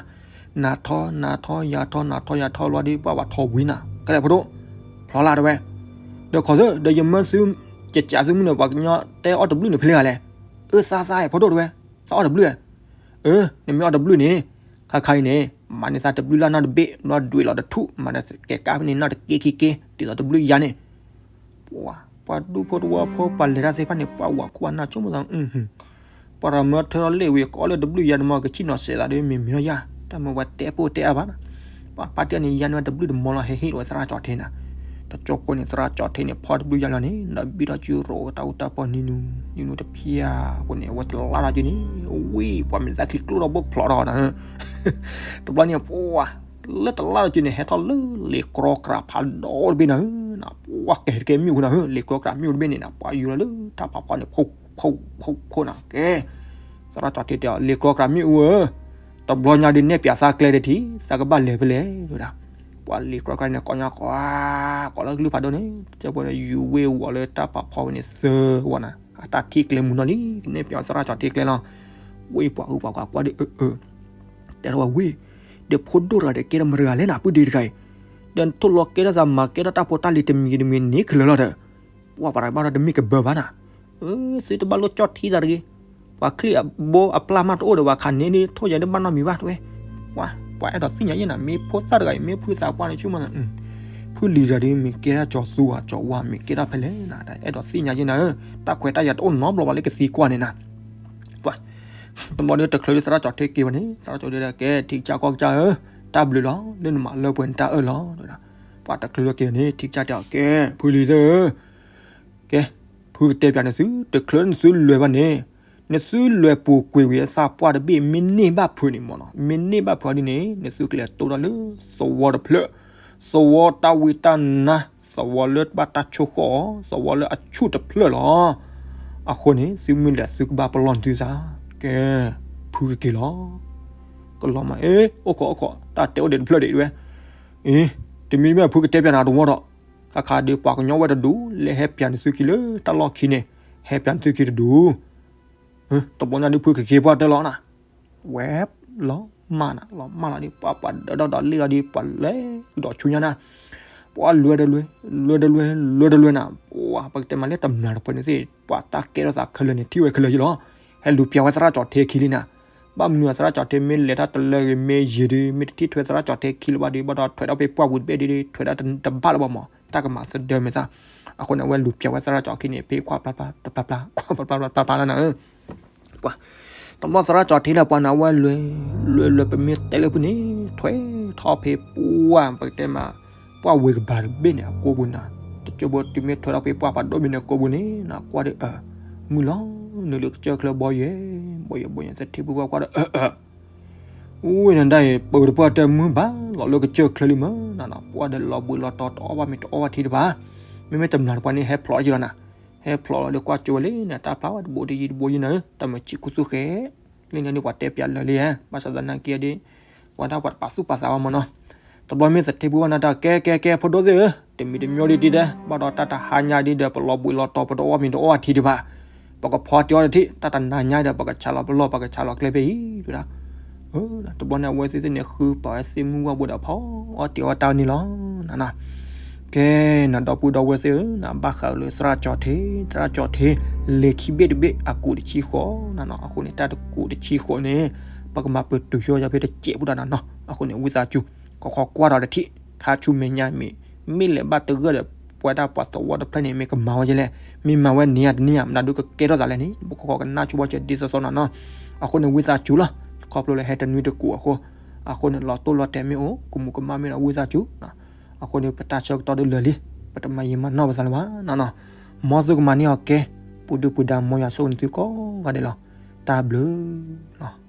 နၤထီ နၤထီ ယၤထီ နၤထီ ယၤထီလီၤဒီး ပှၤဘၣ်ထီဝံၤနၤ, ကဲလဲၣ်ဖိဒိၣ်, ဖျီလၢတဝဲ, ဒီးခီၣ်သၢ ဒီးယမၢသု ကကးသုမုၢ်န့ၣ် ပှၤကညီတဲအီၣ်တဘျုးန့ၣ်ဖဲလဲၣ်ဂၤလဲၣ်, အၢ သးသးဖိဒိၣ်တဝဲ, သးအီၣ်တဘျုး, အၢ နမ့ၢ်အီၣ်တဘျုးန့ၣ်, ခါခါအံၤန့ၣ် မၤန့ၢ်သးတဘျုးလၢ်နီတဘ့ၣ် ဘျီဒွဲၣ်လီၤတထူၣ် မၤဒီးကဲကၣ်ဖဲန့ၣ်နီၢ်တက့ခံက့ ဒ်သိးတဘျုးယၤန့ၣ်, ပှၤ ပှၤဒူဖိတဝီဖိ ပှၤလဲၤတၢ်သ့ၣ်တဖၣ်န့ၣ် ပှၤဝးခိၣ်အနၢ်ဆိကမိၣ်သး, ပှၤတၢ်မၢထၢထီၣ်လ့ၣ်ဝံၤ ကအီၣ်လၢတဘျုးယၤတမီၤ ကစံၣ်နီၤစဲးသးဒီး မ့ၢ်မ့ၢ်လီၤယၤ တၢ်မၢပှၤတဲပိၢ်တဲအါဘၣ်နၤ, ပှၤဖါတံၢ်န့ၣ် ယၤန့ၢ်ဝဲတဘျုးတမီၤလီၤ ဟဲဟ့ၣ်ဝဲသရၣ်ကၠီၤထ့နၤ, တကၠိဖိန့ၣ် သရၣ်ကၠီၤထ့န့ၣ် ဖီတဘျုးယၤလီၤန့ၣ် ဒီးဘံထီၣ်စုရိၤဝဲတၢ်အူတၢ်ပီနံၤနူၤ နံၤနူၤတဖျၢၣ်အဃိန့ၣ် အဝဲတလါထီၣ်က့ၤန့ၣ်, ဝံၤ ပှၤမ့ၢ်သးချံကျိၣ်ထီၣ်ဘိၣ်ဖျိးထီၣ်နၤ, တဘျီန့ၣ် ပှၤ လၢတလါထီၣ်က့ၤန့ၣ် ဟဲထီၣ်လၢလံာ်ကြီကြးဖးဒိၣ်တဘ့ၣ်နၤဧၢ, ပှၤကဟဲတကဲမ့ၣ်အူနၤဧၢ, လံာ်ကြီကြးမ့ၣ်အူတဘ့ၣ်န့ၣ်နၤ ပှၤယူၤလီၤလၢတၢ်ဖးဖီန့ၣ် ဖှိၣ်ဖှိၣ်ဖှိၣ်ဖှိၣ်နၤကဲ, သရၣ်ကၠီၤထ့တဲအီၤ လံာ်ကြီကြးမ့ၣ်အူဧၢ, တဘျီညါဒ်နဲၣ်ပၠးသးကျဲတထံၣ် သးကဘၣ်လဲၤဖဲလဲၣ်ဝဲဒၣ်, ပှၤလံာ်ကြီကြးန့ၣ် ကိးညါကိး ကိးလၢကလုၢ်ဖးဒိၣ်န့ၣ် တကၠိဖိန့ၣ် ယူၤဝ့ၤဝီၤလၢတၢ်ဖးဖီဝဲန့ၣ်သၢဝီနၤ, အတၢ်ထံၣ်ကျဲမုၢ်နီၢ်လံ ကနဲၣ်ပၠးသရၣ်ကၠီၤထ့ကျဲလီၤ, ဝ့ၤပှၤဟုပှၤကွၢ်ကွၢ်ဒီး အၢ တဲထီၣ်ဝဲဝ့ၢ်, ဒီးဖိဒိၣ်တဂၤဒီးကဲထီၣ်မတၤတဂၤလဲၣ်နၤ ပုၢ်ဒ့တဂၤအံၤ, ဒီးထိၣ်လီၤကဲထီၣ်သးမၤကဲထီၣ်တၢ်ဖိတၢ်လံၤတမံၤတမံၤန့ၣ်ခဲလၢာ်လီၤဒီး, ပှၤပှၤတဘၣ်ဒီးတမ့ၢ်ကဘၢဘၣ်နၤ, သုတဘၣ်လိၣ်ကၠီၣ်ထံသးတဂ့ၤ, ပှၤချံၣ်အဘိအပျၢ်မးတအိၣ်ဒီး ပှၤခးန့ၢ်ဒ်ထိၣ်ယၤဒ်ဘၣ်နီတမံၤဘၣ်တဝဲ, ပှၤ ပှၤအဲၣ်ဒိးသ့ၣ်ညါယဲနၤ မ့ၢ်ဖိသၣ်တဂၤအံၤ မ့ၢ်ဖုသးပှၢ်န့ၣ်ဆိကမိၣ်သး ဖုလံၤတဂၤဒီး မ့ၢ်ကဲထီၣ်ကၠီၤသူအကၠီၤဝါ မ့ၢ်ကဲထီၣ်ဖဲလဲၣ်နၤ တၢ်အဲၣ်ဒိးသ့ၣ်ညါယဲနၤဧၢ, တၢ်ခွဲးတၢ်ယာ်တအိၣ်နီတဘျီဘၣ်လၢကသံကွၢ်န့ၣ်နၤ, ပှၤ တဘျီဒီးတချုးလၢသရၣ်ကၠီၤထ့က့ၤဘၣ်န့ၣ် သရၣ်ကၠီၤထ့ဒီး ကဲထံကစၢ်ကီၢ်ကစၢ်ဧၢ, တၢ်ဘျုးလီၤ လၢနမၤလၢပှဲၤနတၢ်အၢၣ်လီၤ, ပှၤတချုးလၢက့ၤန့ၣ် ထံကစၢ်တဲအီၤ ကဲ ဖုလံၤသ့ၣ်ဧၢ ကဲ ဖုကတဲပၠးနသု တချုးနသုလဲၤဘၣ်န့ၣ်, နသုလဲၤပူၤကွံာ်ဝံၤအသးပှၢ်တဘ့ၣ် မ့ၢ်န့ၢ်ဘၣ်ဖုးန့ၣ်မ့ၢ်နီၤ, မ့ၢ်န့ၢ်ဘၣ်ဖုးဒ်န့ၣ် နသုကလဲၤတိၢ်ထီၣ်လၢ သဝီတဖျၢၣ်, သဝီတၢ်ဝံတၢ်နါ, သဝီလၢဘၣ်တၢ်ဆိၣ်ဃီၣ်အီၤ, သဝီလၢအဆူၣ်တဖျၢၣ်လီၤ. အဃိန့ၣ် သုမ့ၢ်လဲၤသုကဘၣ်ပလီၢ်နသုသး, ကဲ ဖုကက့ၤလီၤ. ကလီၤမး အ့ အိၣ်ခိးအိၣ်ခိး တၢ်တဲအိၣ်ဒံးတဖျၢၣ်ဒံးဝဲ, အ့ တမံၤမ့ၢ်ဖုကတဲပၠးနၤတဝီဒီး, ခါခါဒီးပှၤကညီဝဲတဒူၣ် လဲၤဟဲပၠးနသုခံလၢတၢ်လီၢ်ခံန့ၣ်, ဟဲပၠးနသုခံတဒူၣ်, တဘျီညါဒ်ဖုကက့ၤပှၢ်တၢၢ်လီၤနၤ, ဝဲ လီၤမၢ်နၤ လီၤမၢ်လီၤဒီး ပှၤပှၤဒၢးဒီးဒီးလ့ၣ်လီၤဒီး ပှၤလဲၤကဒီးဆူညါနၤ, ပှၤလွဲဒီးလွဲ, လွဲဒီးလွဲ လွဲဒီးလွဲနၤ, ပှၤပကတဲမးလၢတမျၢ်တပှဲၤန့ၣ်သ့ၣ် ပှၤတၢ်ကဲထီၣ်သးခဲလၢာ်န့ၣ် ထံၣ်ဝဲခဲလၢာ်ယံလီၤ. ဟဲလူၤပၠးဝဲသရၣ်ကၠီၤထ့ခံလံနၤ, ဘၣ်မနုၤသရၣ်ကၠီၤထ့မ့ၢ်လဲၤတၢ်တလၢဂ့ၤ မ့ၢ်ယံၤဒီး မ့ၢ်တထံၣ်ထွဲသရၣ်ကၠီၤထ့ခံလၢၤဘၣ်ဒီး ဘၣ်ဒီးထွဲဒီးဖဲပှၢ်ဝံၤတဘ့ၣ်ဒီး ထွဲဒၣ်တဘၣ်လၢၤဘၣ်မး တၢ်ကမၤသဒၢမဲာ်သၣ်, အဃိန့ၣ် အဝဲလူၤပၠးဝဲသရၣ်ကၠီၤခံန့ၣ် ဖဲခွါဖျါဖျါတဖျါဖျါ ခွါဖျါဖျါဖျါဖျါလၢနၤဧၢ ပှၤ တဘျီသရၣ်ကၠီၤထ့လၢပှၤနၤဝဲလွဲ, လွဲလွဲပမ့ၢ်တဲလၢဖုန့ၣ် ထွဲထီၣ်ဖဲပှၢ် ပကတဲမး ပှၢ်ဝ့ၤကပၤတဘ့ၣ်န့ၣ် အကိာ်ပူၤနၤ, တကၠိဘိတုၤမ့ၢ်ထွဲထီၣ်ဖဲပှၢ်ပှၤဒိၣ်ဘ့ၣ်န့ၣ် အကိာ်ပူၤန့ၣ် နကွၢ်ဒီး အၢ မုၢ်လီၤနုာ်လၢကစၢၢ်ချၢဘီယဲ, ဘီယဲဘီယဲ သထ့ဖုပှၢ်ကွၢ်ဒီး အၢ အၢ ဝဲနဒၣ်အံၤ ပၢၤတပှၢ်တၢ်မုၢ်ဘၣ်လီၤလၢကစၢၢ်ချၢလံမးနၤနီၤ, ပှၢ်ဒီးလီၤဘှံးလီၤတီၤတအီၣ်ဘၣ်မ့ၤတအီၣ်ဘၣ်ထံတဘၣ်, မ့မ့ၢ်တမျၢ်တပှၢ်န့ၣ် ဟဲဖျိးယံလီၤနၤ, ဟဲဖျိးလီၤဒီးကွၢ်ကၠိဝဲလံန့ၣ် တၢ်ဖျါဝဲတဘိဒ်ယံၤတဘိယံၤနၤဧၢ, တၢ်မၤဆံးခူသူၣ်ဃဲ, လၢန့ၣ်ဒ်ပှၤတဲပၠးလၢာ်လံဧါ, ဘၣ်ဆၣ်သနာ်က့ဒီး ပှၤတၢ်ပှၤတပာ်သူၣ်ပာ်သးဘၣ်မးနီၤ, တဘျီမ့ၢ်သထ့ဖုပှၢ်နၤတၢ်ကဲကဲကဲ ဖိဒိၣ်သ့ၣ်ဧၢ တမံၤတမံၤဒ်ဒ်တဲ ဘၣ်ဒီးတၢ်တဟါညါဒ်ဒီး ပလီၤဘှံးလီၤတီၤ ပတအီၣ်မ့ၤတအီၣ်ထံဒံးဘၣ်, ပကဖီတ့အီၤတထံၣ် တၢ်တနၤညါဒီး ပကဆးလီၤပလီၢ် ပကဆးလီၤကျဲဖဲအံၤဒၣ်. တဘျီန့ၣ် အဝဲသ့ၣ်သ့ၣ်န့ၣ် ဃုပာ်ဝဲသ့ၣ်မုၢ်ဝၣ်ဘိဒီး ဖီအီၣ်တ့အီၣ်တၢ်န့ၣ်လီၤ. ကဲ နဒီပုၢ်ဒီဝဲၢ်သ့ၣ်ဧၢ, ဘၣ်ဃးလၢသရၣ်ကၠီထံ, သရၣ်ကၠီထံ လဲၤခံဘ့ၣ်တဘ့ၣ် အကူးတဆံဃိးနၤနီၤ. အဃိန့ၣ် တၢ်တကူးတဆံဃိးန့ၣ် ပကမၤပတုာ်ဃီၤယၤဖဲတစဲးဖိဒၣ်နၤနီၤ. အဃိန့ၣ် ဝံသးစူၤ ကခီကွၢ်ဒီးတထံၣ် ခါဆူမဲာ်ညါမ့ၢ် မ့ၢ်လဲၤဘၣ်တဂၢၢ်ဒီး ပဝဲဒၣ်ပှၤသဝီတဖျၢၣ်န့ၣ် မ့ၢ်ကမၤဝဲဒ်လဲၣ်, မ့ၢ်မၤဝဲန့ၣ်ဧါတန့ၢ်ဧါ, မနုၤဒုးကကဲထီၣ်သးလဲၣ်န့ၣ် ပကခီကနၣ်ဆိဘီစဲးဒ်သိးသိးနၤနီၤ. အဃိန့ၣ် ဝံသးစူၤလီၤ. ခီဖျိလၢဟဲတနွံတကူးအဃိ, အဃိန့ၣ် လီၤတိၢ်လီၤတဲာ်မ့ၢ်အိၣ် ကမူးကမၣ်မ့ၢ်ဒီး ဝံသးစူၤ. အဃိန့ၣ် ပတၢ်ဆၢကတီၢ်ဒုးလၢာ်လံ, ပတမၤယံာ်မၤနီၢ်ပသးလၢၤဘၣ်နၤနီၤ. မ်သုကမၤန့ၢ်အီၤကဲ ပူၤဒုၣ်ပူၤဒါ မ်ယွၤဆိၣ်ဂ့ၤနသုကိးဂၤဒဲးလီၤ. တၢ်ဘျုးလီၤ.